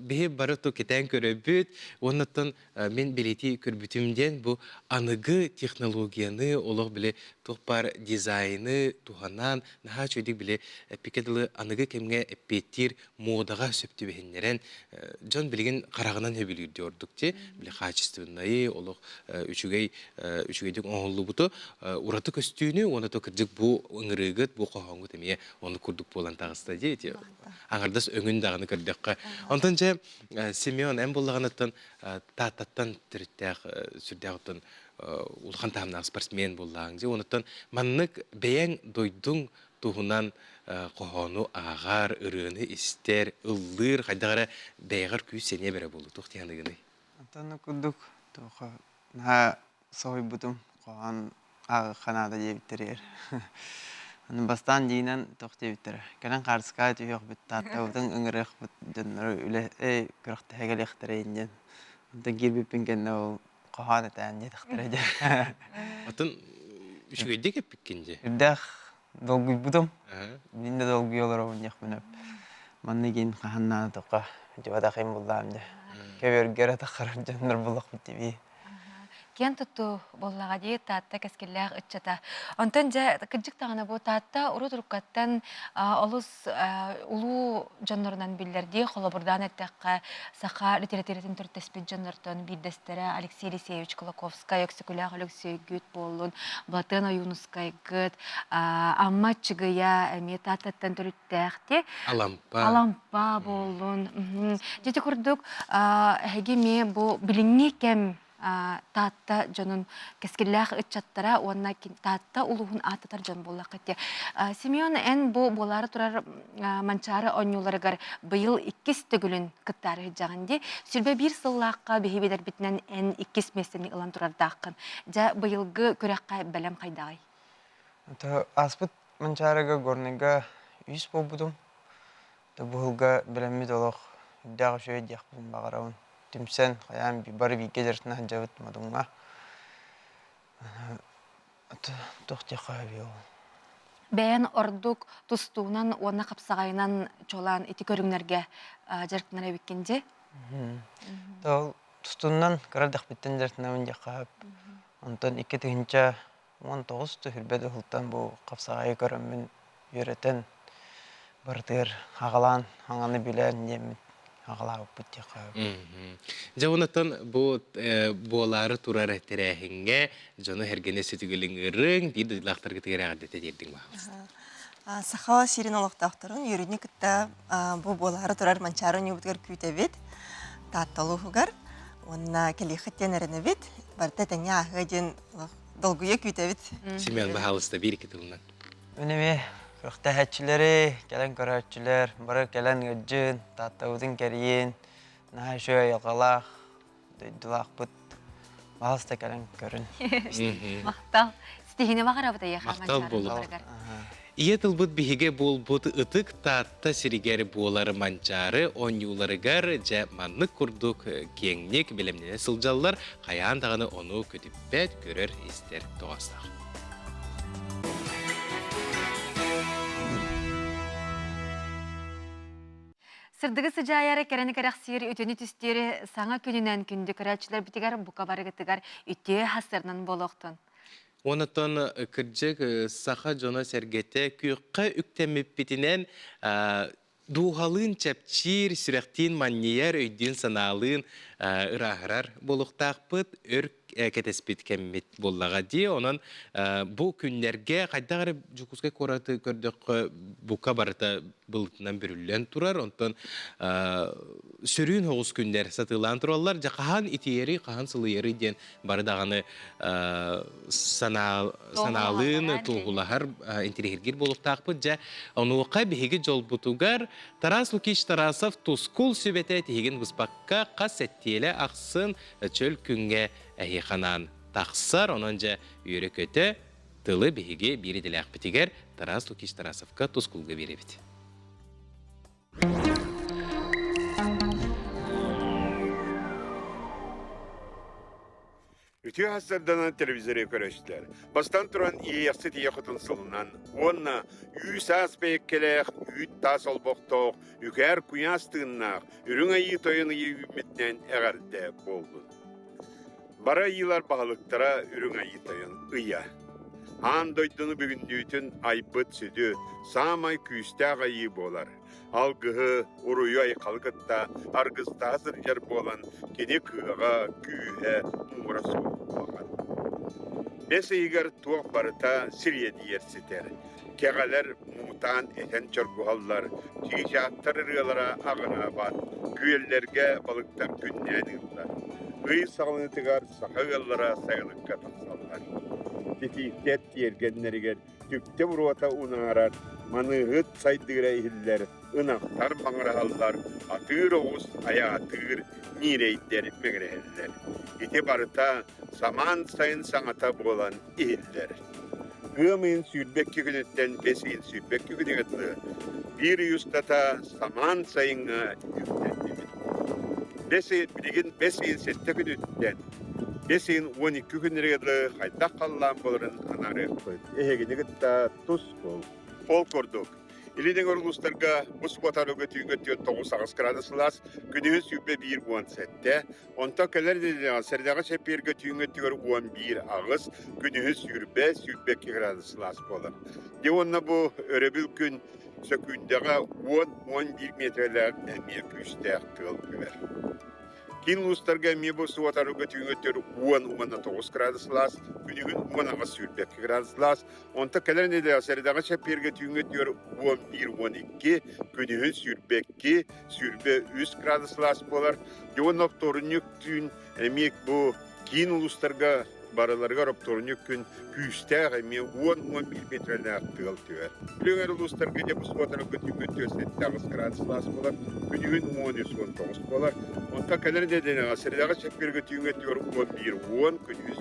Биһи бары ту кэтээн көрөбүт, уоннаттан мин билити көрбүтүм диэн бу аныгы технологияны олох били туох баар дизайны туһанан наһаа үчүгэйдик били эппиккэ дылы аныгы кэмҥэ эппиэттиир муодаҕа сөп түбэһиннэрэн дьон билигин хараҕынан сөбүлүүр дии ордук ти били качественнайы олох үчүгэй үчүгэйдик оҥоһуллубуту ураты көстүүнү уонна то кырдьык бу ыҥырыыгыт бу хоһооҥҥут эмиэ оннук курдук буолан таҕыста дии ити аҥардас өҥүн даҕаны көрдөххө онтон дьэ Семен эн буоллаҕыныттан Тааттаттан төрүттээх сүрдээх оттон улахан таһымнаах спортсмен буоллааҥ дии онуттан маннык бэйэҥ дойдуҥ туһунан хоһоону ааҕар, ырыаны истэр, ыллыыр, хайдах эрэ бэйэҕэр күүс-сэниэ бэрэ буолуо. Туох дии саныыгыный? Онтон курдук туохха наһаа соһуйбутум хоһоон ааҕыахха наада диэбиттэригэр. Аны бастаан диинэн туох диэбиттэрэ. Кэлэн хаарыскаҕа түһүөхпүт, Тааттабытын ыҥырыахпыт, дьоннору үлэ эй күрэхтэһэ кэлиэхтэрэ диэн. Онтон киирбиппин кэннэ ол хоһоон этээн диэтэхтэрэ дьэ. Атын үчүгэйдик эппиккин дии. Үрдээх долгуйбутум. Мин да долгуйа олоробун диэхпин өп. Манна киин хаһан наада тоққа дьыбатахым буллаам дьэ. Көбүөргө эрэ таххарар дьоннор буллахпыт дии. Киэн туттуу буоллаҕа дии Таатта кэскиллээх ыччата. Онтон дьэ кырдьык даҕаны бу Таатта урут уруккаттан олус улуу дьоннорунан биллэрдии холобурдаан эттэххэ саха литературатын төрүттэспит дьоннортон биирдэстэрэ Алексей Елисеевич Кулаковскай, Өксөкүлээх Өлөксөйгүт буоллун, Былатыан Ойуунускайгыт, Амма Аччыгыйа эмиэ Тааттаттан төрүттээхти. Алампа. Алампа буоллун. Дьэ курдук эһиги эмиэ бу билиҥҥи кэм Таатта дьонун кэскиллээх ыччаттара уонна Таатта улууһун ааттатар дьон буоллаххыт дии. Семен, эн бу буолаары турар Манчаары оонньууларыгар быйыл иккис төгүлүн кыттаары сылдьаҕын дии. 21 сыллаахха биһи билэрбитинэн эн иккис миэстэни ылан турардааххын. Дьэ, быйылгы күрэххэ бэлэм хайдаҕый? Ааспыт Манчаарыга Горнайга үс буолбутум. Бу бэлэммит олох үрдээх үчүгэй диэхпин баҕарабын. Түмсэн, хайаан бары бииргэ дьарыктана сылдьабыт Модуҥҥа. Туох диэххэ сөбүй ол? Бэйэн ордук тустуунан уонна хапсаҕайынан чуолаан ити көрүҥнэргэ дьарыктанар эбиккин дии? Ол тустуунан кыра эрдэхпиттэн дьарыктанабын диэххэ сөп. Онтон 2019 түһүлбэт ыһылтан бу хапсаҕайы көрөммүн үөрэтэн барытыгар аҕалаан аҥаны билэн диэммит аҕалаабыппыт диэххэ Дьэ онтон бу буолаары турар тэрээһиҥҥэ дьону эргэнэ сүтүгүлүҥ ырыҥ биир дойдулаахтаргытыгар эҕэрдэтэ тиэрдиҥ баҕаласта. Саха сирин олохтоохторун үөрүүнү кытта бу буолаары турар Манчаары оонньуубутугар күүтэбит Таатта улууһугар уонна кэлиэххит диэн эрэнэбит барыта этэҥҥэ ааһыа диэн долгуйа күүтэбит. Семен, баһаалыста биир икки тылынан. Мин эмиэ күрэхтэһээччилэри, кэлэн көрөөччүлэр, бары кэлэн ыалдьын, Тааттабытын кэрийин, наһаа үчүгэй айылҕалаах дойдулаахпыт. Баһаалыста кэлэн көрүн. Махтал. Ситиһини баҕарабыт эйиэхэ Махтал буолуо. Ийэ тылбыт биһигэ буолбут ытык Таатта сиригэр буолар Манчаары оонньууларыгар дьэ маннык курдук киэҥник бэлэмнэнэ сылдьаллар, хайаан даҕаны ону көтүппэт, көрөр-истэр тоҕоостоох. Сырдыгы сыдьаайары кэрэни кэрэхсиир үтүөнү түстүүр саҥа күнүнэн күндү көрөөччүлэрбитигэр бука барыгытыгар үтүө хасырынан буолуохтун. Онтон кырдьык саха дьоно-сэргэтэ күөххэ үктэммиппитинэн дууһалыын чэпчиир, сүрэхтиин манньыйар, өйдүүн-санаалыын ырааһырар буолуохтаахпыт, өр кэтэспит кэммит буоллаҕа дии. Онон бу күннэргэ хайдах эрэ Дьокуускай куораты көрдөххө, бука барыта былытынан бүрүллэн турар. Онтон сөрүүн соҕус күннэр сатыылаан тураллар. Дьэ хаһан итийэрий, хаһан сылыйарый диэн бары даҕаны санаалыын туоһулаһар интириэһиргиир буолуохтаахпыт. Дьэ, онуоха биһиги дьолбутугар Тарас Лукич Тарасов тускул сүбэтэ тиһигин быспакка хас сэттиэлэ ахсын чөл күҥҥэ эһиэхэ тахсар. Онон дьэ үөрэ-көтө тылы биһиги биир идэлээхпитигэр Тарас Лукич Тарасовка тускулга биэрэбит. Үтүө сарсыарданан телевизоры көрөстөр. Бастан туран иэйэхсит ийэ хотун сылынан уонна үүс-аас бэйэккэлээх, үүт-таас олбохтоох, үкээр куйаас тыыннаах, үрүҥ айыы тойон ыйы үүммүтүнэн эҕэрдэ буоллун. Бары айыылар баһылыктара Үрүҥ Айыы Тойон ыйа. Аан дойдуну бүгүннүүтүн айбыт сүдү, саамай күүстээх айыы буолар. Алгыһы, уруйу айхалы кытта аргыстаһа сылдьар буолан, кини кыаҕа, күүһэ муҥура суох улахан. Бэс ыйыгар туох барыта сириэдийэр ситэр. Кэҕэлэр муҥутаан этэн чоргуһаллар, чыычаахтар ырыалара аҕыраабат, күөллэргэ балыктар күннээн ыыллар. Ый саҕаланыытыгар саха ыаллара сайылыкка тахсаллар. Титииктэр тиэргэннэригэр түптэ буруота унаарар, маныыһыт сайдыыра иһиллэр, ынахтар маҥыраһаллар, атыыр оҕус айаатыыр, ньиирэйдэр мэҥирэһэллэр. Ити барыта самаан сайын саҥата буолан иһиллэр. Ыам ыйын 22 күнүттэн бэс ыйын 22 күнүгэр дылы биир ый устата самаан сайыҥҥа үктэннибит. Бэс ый билигин бэс ыйын сэттэ күнүттэн бэс ыйын 12 күннэригэр дылы хайдах халлаан буоларын анаарыахпыт. Эһигини кытта тус буол. Ол курдук, Илин эҥэр улуустарга бу субуотарыга түүҥҥэ 49 градус сылаас, күнүһүн 21 17, Онтон кэлэр нэдиэлэҕэ сэрдэҕэ чэппиэргэ түүҥҥү өттүгэр 11 8, күнүһүн 20, 22 градус сылаас буолар. Дьэ уонна бу өрөбүл күн сөкүүндэҕэ 10-11 миэтэрэлээх эмиэ күүстээх тыал түһэр. Киин улуустарга эмиэ бу суотарыга түүҥҥү өттүгэр 10 уонна 9 градус сылаас, күнүһүн 18 22 градус сылаас, онтон кэлэр нэдиэлэҕэ сэрдэҕэ чэппиэргэ түүҥҥү өттүгэр 11-12, күнүһүн 22, 23 градус сылаас буолар. Дьэ уонна оптуорунньук түүн эмиэ бу киин улуустарга барыларыгар оптуорунньук күн күүстээх эмиэ 10-11 миэтэрэлээх тыал түһэр. Бүлүү улуустарга дьэ бу субуотарга түүҥҥү 4-8 градус сылаас буолар, күнүһүн 13-19 буолар. Онтон кэлэр нэдиэлэҕэ средаҕа чэппиэргэ түүҥҥү өттүгэр 11-10, күнүһүн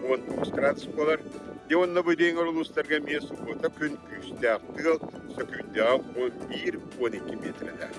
21-19 градус буолар. Дьэ уонна бу диэҥэр улуустарга эмиэ субуота күн күүстээх тыал, сөкүүндэҕэ 11-12 миэтэрэлээх.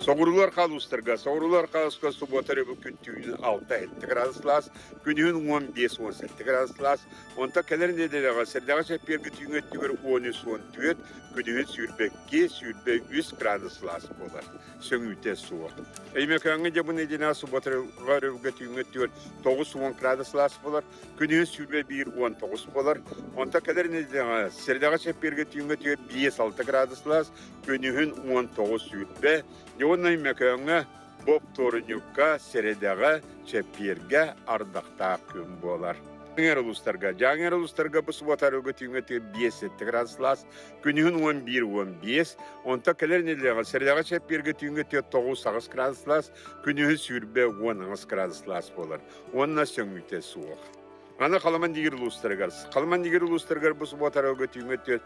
Соҕуруулар хаалуустарга, соҕуруулар хаалуска субуота өрөбүл күн түүнүн 6-7 градус сылаас, күнүһүн 15-17 градус сылаас, онтон кэлэр нэдиэлэҕэ сэрдэҕэ чэппиэргэ түүҥҥү өттүгэр 13-14, күнүһүн 22-23 градус сылаас буолар. Сөҥүүтэ суох. Өймөкөөҥҥө дьэ бу нэдиэлэҕэ субуота өрөбүлгэ түүҥҥү өттүгэр 9-10 градус сылаас буолар, күнүһүн 21-19 буолар. Онтон кэлэр нэдиэлэҕэ сэрдэҕэ чэппиэргэ түүҥҥү өттүгэр 5-6 градус сылаас, күнүһүн 19 20 уонна Өймөкөөҥҥө Боптуорунньукка, сэрэдэҕэ, чэппиэргэ ардахтаах күн буолар. Дьааҥы улуустарга Дьааҥы улуустарга бу субуота арыгы түүҥҥэ 5-7 градус сылаас, күнүһүн 11-15, онтон кэлэр нэдиэлэҕэ сэрэдэҕэ чэппиэргэ түүҥҥэ 9-8 градус сылаас, күнүһүн 20-18 градус сылаас буолар уонна сөҥүүтэ суох. Аны Халыман Дигир улуустарыгар Халыман Дигир улуустарыгар бу субуота арыгы түүҥҥэ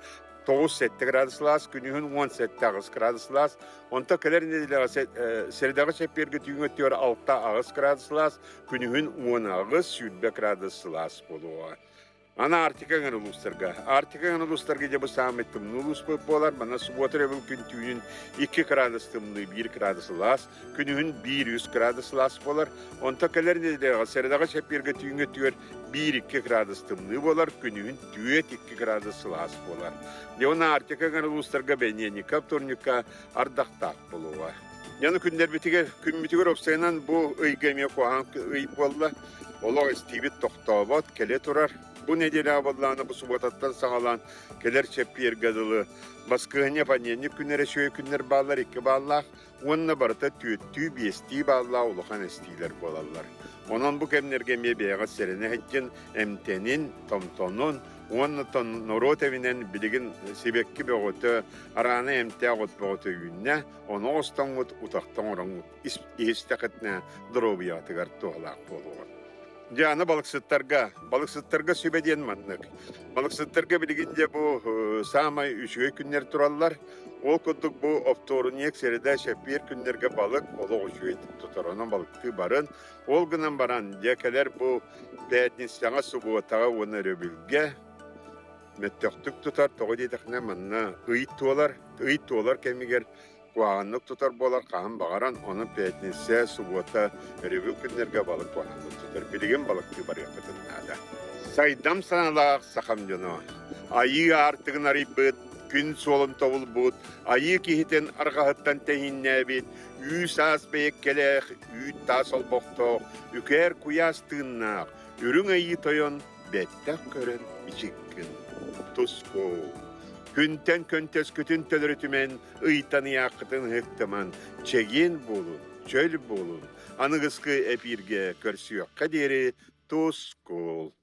9-7 градус сылаас, күнүһүн 17-8 градус сылаас, онтон кэлэр нэдиэлэҕэ сэрэдэҕэ чэппиэргэ түүҥҥү өттүгэр 6-8 градус сылаас, күнүһүн 18-20 градус сылаас буолуоҕа. Аны Арктика эҥэр улуустарга. Арктика эҥэр улуустарга дьэ бу саамай тымныы улууспут буолар. Манна субуота өрөбүл күн түүнүн 2 градус тымныы, 1 градус сылаас, күнүһүн 1-3 градус сылаас буолар. Онтон кэлэр нэдиэлэҕэ сэрэдэҕэ чэппиэргэ түүҥҥү өттүгэр 1-2 градус тымныы буолар, күнүһүн 4-2 градус сылаас буолар. Дьэ уонна Арктика эҥэр улуустарга бэньиэнньиккэ, вторникка ардахтаах буолуоҕа. Дьону күннэрбитигэр, күммүтүгэр уопсайынан бу ыйга эмиэ куһаҕан ый буолла. Олох истиибит тохтообот, кэлэ турар. Бу нэдиэлэҕэ буоллаҕына бу субуотаттан саҕалаан кэлэр чэппиэргэ дылы баскыһыанньа понедельник күннэрэ үчүгэй күннэр бааллар икки бааллаах уонна барыта түөртүү-биэстии бааллаах улахан эстиилэр буолаллар. Онон бу кэмнэргэ эмиэ бэйэҕит сэрэнэ сылдьын, эмтэнин, томтонун уонна норуот эбинэн билигин сибэкки бөҕөтө, араана эмтээх от бөҕөтө үүннэ, ону остоҥҥут, утахта оҥороҥҥут иһистэхитинэ доруобуйаҕытыгар туһалаах буолуоҕа. Дьэ, аны балыксыттарга. Балыксыттарга сүбэ диэн маннык. Балыксыттарга билигин дьэ бу саамай үчүгэй күннэр тураллар. Ол курдук бу оптуорунньук, среда, чэппиэр күннэргэ балык олох үчүгэй тутар. Онон балыктыы барын. Ол гынан баран, дьэ кэлэр бу пятницаҕа, субуотаҕа уонна өрөбүлгэ мөттөхтүк тутар. Тоҕо диэтэхинэ манна ый туолар. Ый туолар кэмигэр Куһаҕаннык тутар буолар хаһан баҕаран, ону пятница, субуота, өрөбүл күннэргэ балык куһаҕаннык тутар. Билигин балыктыы барыаххытын наада. Сайдам санаалаах сахам дьоно, айыы аартыгын арыйбыт, күн суолун тобулбут, айыы киһитин арҕаһыттан тэһииннээбит, үүс-аас бэйэккэлээх, үүт-таас олбохтоох, үкээр куйаас тыыннаах, үрүҥ айыы тойон бэттэх көрөн мичиккин туску күнтэн көнтөскүтүн төлөрүтүмэн ыйтан ыйааххытын ыһыктыман чэгиэн буолун чөл буолун аныгыскы эпииргэ көрсүөххэ диэри тускул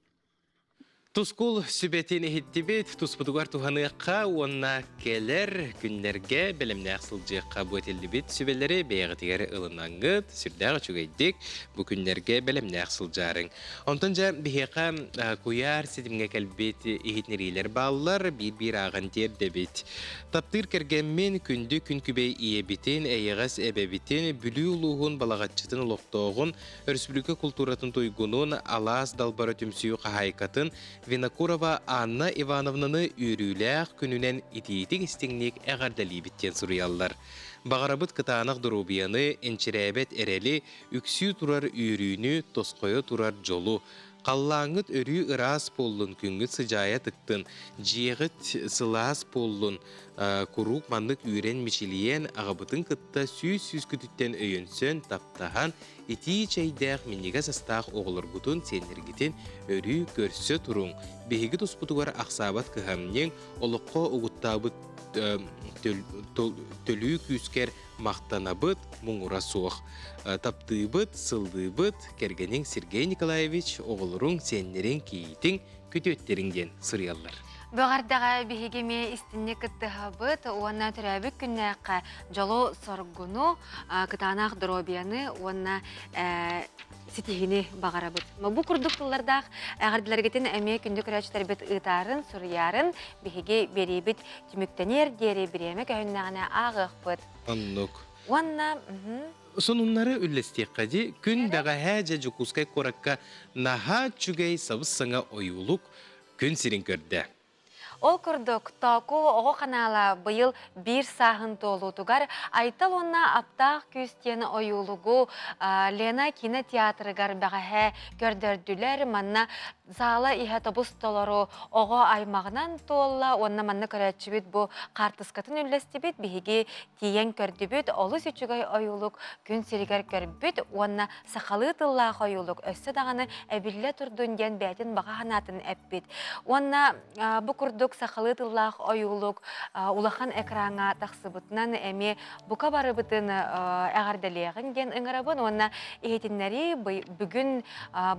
Тускул сүбэтин иһиттибит, туспутугар туһаныахха уонна кэлэр күннэргэ бэлэмнээх сылдьыахха бу этиллибит сүбэлэри бэйэҕитигэр ылынаҥҥыт, сүрдээх үчүгэйдик бу күннэргэ бэлэмнээх сылдьаарыҥ. Онтон дьэ биһиэхэ куйаар ситимҥэ кэлбит иһитиннэриилэр бааллар, биир-биир ааҕан тиэрдэбит. Таптыыр кэргэммин, күндү күн күбэй ийэбитин, эйэҕэс эбэбитин, Бүлүү улууһун Балаҕаччытын олохтооҕун, өрөспүүбүлүкэ култууратын туйгунун, Алаас далбара түмсүү хаһаайкатын Винокурова Анна Ивановнаны үөрүүлээх күнүнэн итиитик-истиҥник эҕэрдэлиибит диэн суруйаллар. Баҕарабыт кытаанах доруобуйаны, энчирээбэт эрэли, Үксүү турар үөрүүнү, тосхойо турар дьолу. Халлааҥҥыт өрүү ыраас буоллун, күҥҥүт сыдьаайа тыктын, дьиэҕит сылаас буоллун, куруук маннык үүрэн мичилийэн, аҕабытын кытта сүүс сүүскүтүттэн өйөнсөн, таптаһан, итии чэйдээх минньигэс астаах оҕолоргутун, сиэннэргитин өрүү көрсө туруҥ. Биһиги туспутугар ахсаабат кыһамньыҥ, олоххо угуттаабыт төлүү күүскэр махтанабыт, муҥура суох. Таптыыбыт, сыллыыбыт, кэргэниҥ Сергей Николаевич, оҕолоруҥ, сиэннэриҥ, кийиитиҥ, күтүөттэриҥ диэн суруйаллар. Бөҕөрдөҕө биһиги эмиэ истинник кыттыһабыт уонна төрөөбүт күннээххэ дьолу-соргуну, кытаанах доруобуйаны уонна ситиһини баҕарабыт. Бу курдук тыллардаах эҕэрдэлэргитин эмиэ күндү көрөөччүлэрбит ыытаарын, суруйаарын биһиги биэриибит түмүктэниэр диэри бириэмэ көһүннэҕинэ ааҕыахпыт. Оннук. Уонна Сонуннары үллэстиэххэ дии. Күн бэҕэһээ дьэ Дьокуускай куоракка наһаа үчүгэй сабыс-саҥа ойуулук күн сирин көрдө. Ол курдук, Тооку оҕо ханаала быйыл биир сааһын туолуутугар Айтал уонна Аптаах күүс диэн ойуулугу Лена кинотеатрыгар бэҕэһээ көрдөрдүлэр. Манна Саала иһэ тобус толору оҕо аймаҕынан туолла уонна манна көрөөччүбүт бу хаартыскатын үллэстибит, биһиги тиийэн көрдүбүт, олус үчүгэй ойуулук күн сиригэр көрбүт уонна сахалыы тыллаах ойуулук өссө даҕаны эбиллэ турдун диэн бэйэтин баҕа санаатын эппит. Уонна бу курдук сахалыы тыллаах ойуулук улахан экраҥҥа тахсыбытынан эмиэ бука барыбытын эҕэрдэлиэҕиҥ диэн ыҥырабын уонна иһитиннэрии бүгүн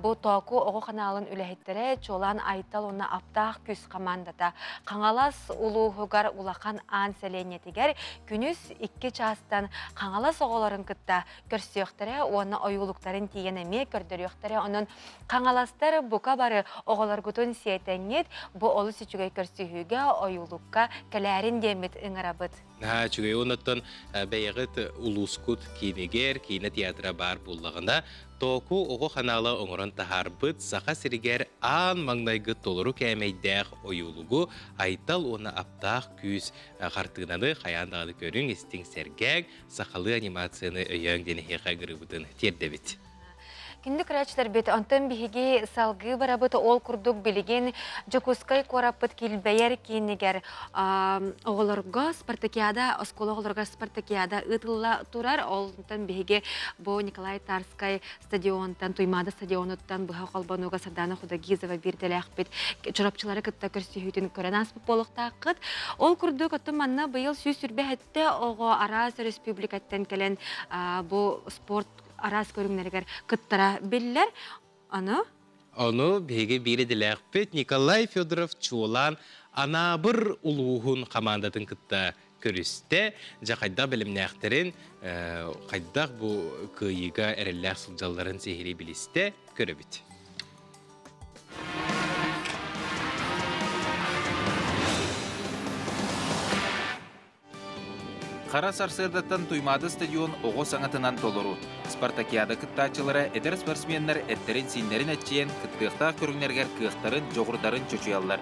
Бу Тооку оҕо ханаалын үлэһиттэрэ чуолаан Айтал уонна Аптаах күүс хамаандата Хаҥалас улууһугар Улахан Аан сэлиэнньэтигэр күнүс 2 чаастан Хаҥалас оҕолорун кытта көрсүөхтэрэ уонна ойуулуктарын тиийэн эмиэ көрдөрүөхтэрэ. Онон хаҥаластар бука бары оҕолоргутун сиэтэҥҥит бу олус үчүгэй көрсүһүүгэ ойуулукка кэлээрин диэммит ыҥырабыт. Наһаа үчүгэй. Оннуттан бэйэҕит улуускут киинигэр киинэ театра баар буоллаҕына, Тооку оҕо ханаала оҥорон таһаарбыт Саха сиригэр аан маҥнайгы толору кээмэйдээх ойуулугу Айтал уонна Аптаах күүс хартыынаны хайаан даҕаны көрүҥ, истиҥ, сэргээҥ, сахалыы анимацияны өйөөҥ диэн эһиэхэ ыҥырыыбытын тиэрдэбит. Күндү көрөөччүлэрбит, онтон биһиги салгыы барабыт. Ол курдук билигин Дьокуускай куораппыт килбэйэр киинигэр оҕолорго спартакиада, оскуола оҕолоругар спартакиада ыытылла турар. Онтон биһиги бу Николай Тарскай стадионтан, Туймаада стадионуттан быһа холбонууга Сардана Худогизова биирдэлээхпит чурапчылары кытта көрсүһүүтүн көрөн ааспыт буолуохтааххыт. Ол курдук, оттон манна быйыл 127 оҕо араас республикаттан кэлэн бу спорт араас көрүҥнэригэр кыттара биллэр. Аны Ону биһиги биир идэлээхпит Николай Федоров чуолаан Анаабыр улууһун хамаандатын кытта көрүстэ. Дьэ хайдах бэлэмнээхтэрин, хайдах бу кыайыыга эрэллээх сылдьалларын сиһилии билистэ, көрөбүт. Хара сарсыардаттан Туймаада стадион оҕо саҥатынан толору. Спартакиада кыттааччылара эдэр спортсменнар эттэрин-сииннэрин эччийэн, кыттыахтаах көрүҥнэригэр кыахтарын, дьоҕурдарын чочуйаллар.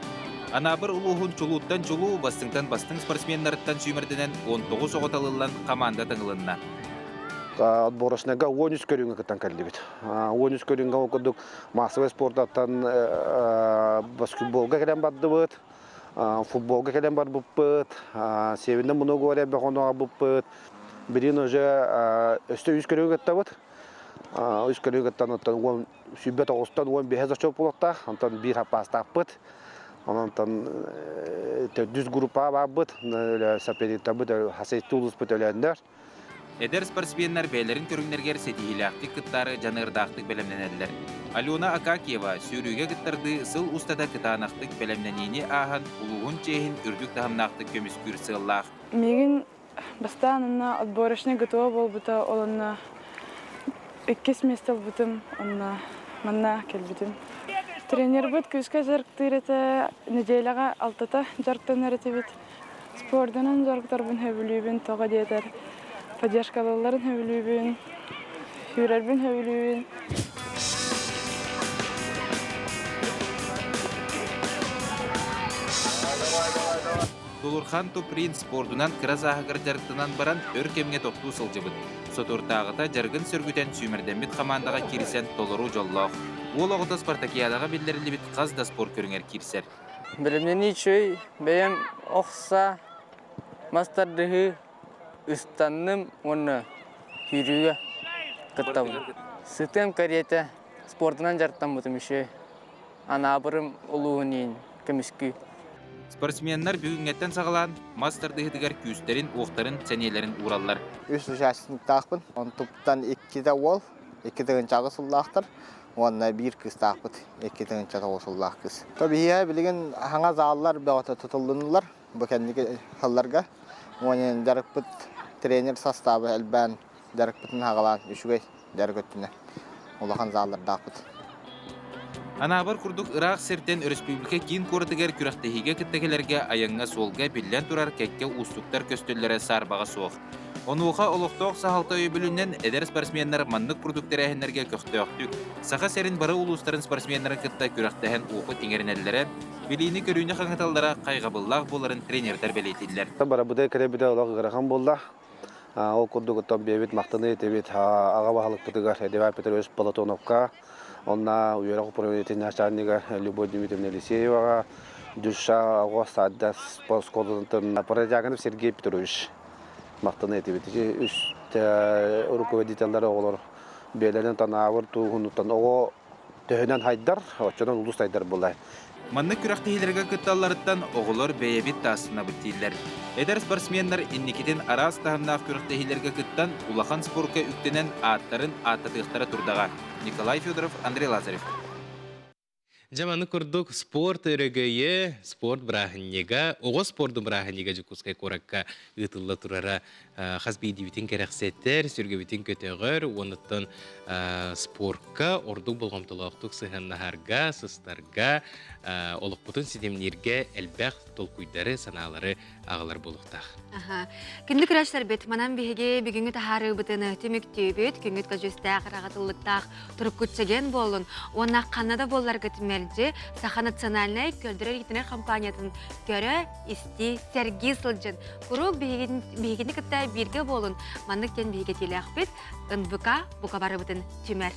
Анаабыр улууһун чулууттан чулуу, бастыҥтан бастыҥ спортсменнарыттан сүүмэрдэнэн 19 оҕо талыллан хамаанда таҥылынна. Отборочнайга 13 көрүҥҥэ кыттан кэллибит. 13 көрүҥҥэ ол курдук массовай спортаттан баскетболга кэлэн бардыбыт, Футболга кэлэн барбыппыт, Северный Многогорье бөҕөнү аҕалбыппыт. Билигин уже өстө үс көрүҥү кыттабыт. Үс көрүҥү кыттан оттон уон сүүрбэ тоҕустан уон биэһэ зачет буолуохтаах. Онтон биир хаппаастаахпыт. Онон төрдүс группаҕа баарбыт. Соперниктарбыт хасайты улууспут өлөөннөр. Эдэр спортсменнар бэйэлэрин көрүҥнэригэр ситиһиилээхтик кыттаары дьаныардаахтык бэлэмнэнэллэр. Алена Акакиева сүүрүүгэ кыттардыы сыл устата кытаанахтык бэлэмнэниини ааһан улууһун чиэһин үрдүк таһымнаахтык көмүскүүр сыаллаах. Миигин бастаан онно отборочный ГТО буолбута, ол онно иккис миэстэ ылбытым, онно манна кэлбитим. Тренербит күүскэ дьарыктыыр этэ, нэдиэлэҕэ алтата дьарыктанар этибит. Спордунан дьарыктарбын сөбүлүүбүн, тоҕо диэтэр поддержкалыылларын сөбүлүүбүн, сүүрэрбин сөбүлүүбүн. Тулурхан Туприн спордунан кыра сааһыгар дьарыктанан баран өр кэмҥэ тохтуу сылдьыбыт. Соторутааҕыта дьарыгын сөргүтэн сүүмэрдэммит хамаандаҕа киирсэн толору дьоллоох. Уол оҕото спартакиадаҕа биллэриллибит хас да спорт көрүҥэр киирсэр. Бэлэмнэнии үчүгэй, бэйэм охса, мас тардыһыы, ыстанным уонна сүүрүүгэ кыттабын. Сытыам кэриэтэ спордунан дьарыктаммытым үчүгэй. Анаабырым улууһун иин көмүскүү. Спортсменнар бүгүҥҥэттэн саҕалаан мас тардыһыытыгар күүстэрин-уохтарын, сэниэлэрин уураллар. Үс участниктаахпын. Онтуптан иккитэ уол, икки тыһыынчаҕа сыллаахтар. Уонна биир кыыстаахпыт, 2 9 сыллаах кыыс. То биһиэхэ билигин хаҥа зааллар бөҕөтө тутуллуннулар бу кэнники сылларга. Уонна дьарыкпыт тренер састааба элбээн дьарыкпытын хаҕалаан үчүгэй дьарык өттүнэ улахан зааллардаахпыт. Анаабыр курдук ыраах сиртэн өрөспүүбүлүкэ киин куоратыгар күрэхтэһиигэ кытта кэлэргэ айаҥҥа суолга биллэн турар кэккэ уустуктар көстөллөрө саарбаҕа суох. Онуоха олохтоох саһалта өйөбүлүнэн эдэр спортсменнар маннык курдук тэрээһиннэргэ көхтөөхтүк, Саха сирин бары улуустарын спортсменнарын кытта күрэхтэһэн уопут иҥэринэллэрэ, билиини-көрүүнү хаҥаталлара хайҕабыллаах буоларын тренердэр бэлиэтииллэр. Барабытай кэлэбитэ олох ыарахан буолла. Ол курдук оттон биэбит махтаныы этибит аҕа баһылыкпытыгар Эдуард Петрович Платоновка, онна үөрэх управлениетын начальнига Любовь Дмитриевна Елисееваҕа, Дюша оҕо саадда оскуолатын Протягонов Сергей Петрович махтана этибит. Үс руководителлэр оҕолор бэйэлэрин танаабыр тууһунуттан оҕо төһөнөн хайдар, оччонон улус сайдар буолар. Маннык күрэхтэһиилэргэ кытталларыттан оҕолор бэйэбит таастынабыт дииллэр. Эдэр спортсменнар инникитин араас таһымнаах күрэхтэһиилэргэ кыттан улахан спорка үктэнэн ааттарын ааттатыахтара турдаҕа. Николай Федоров, Андрей Лазарев. Дьэ маны курдук спорт өрөгөйө, спорт бырааһынньыга, оҕо спордун бырааһынньыга Дьокуускай куоракка ыытылла турара хас биирдиибитин кэрэхсэтэр, сүргэбитин көтөҕөр, уонуттан спорка ордук болҕомтолоохтук сыһыаннаһарга, сыстарга, олохпутун ситимнииргэ элбэх толкуйдары, санаалары аҕалар буолуохтаах. Аха. Күндү көрөөччүлэрбит, манан биһиги бүгүҥҥү таһаарыыбытын түмүктүүбүт. Күҥҥүт көдьүүстээх, ыраҕатыллыктаах туруккут чэгиэн буоллун уонна ханна да буолларгыт мэлдьи Саха национальнай көрдөрөр-иһитинэр компаниятын көрө, истии, сэргии сылдьын. Куруук биһигини кытта бииргэ буолун. Маннык диэн биһиги этиилээхпит. НВК бука барыбытын түмэр.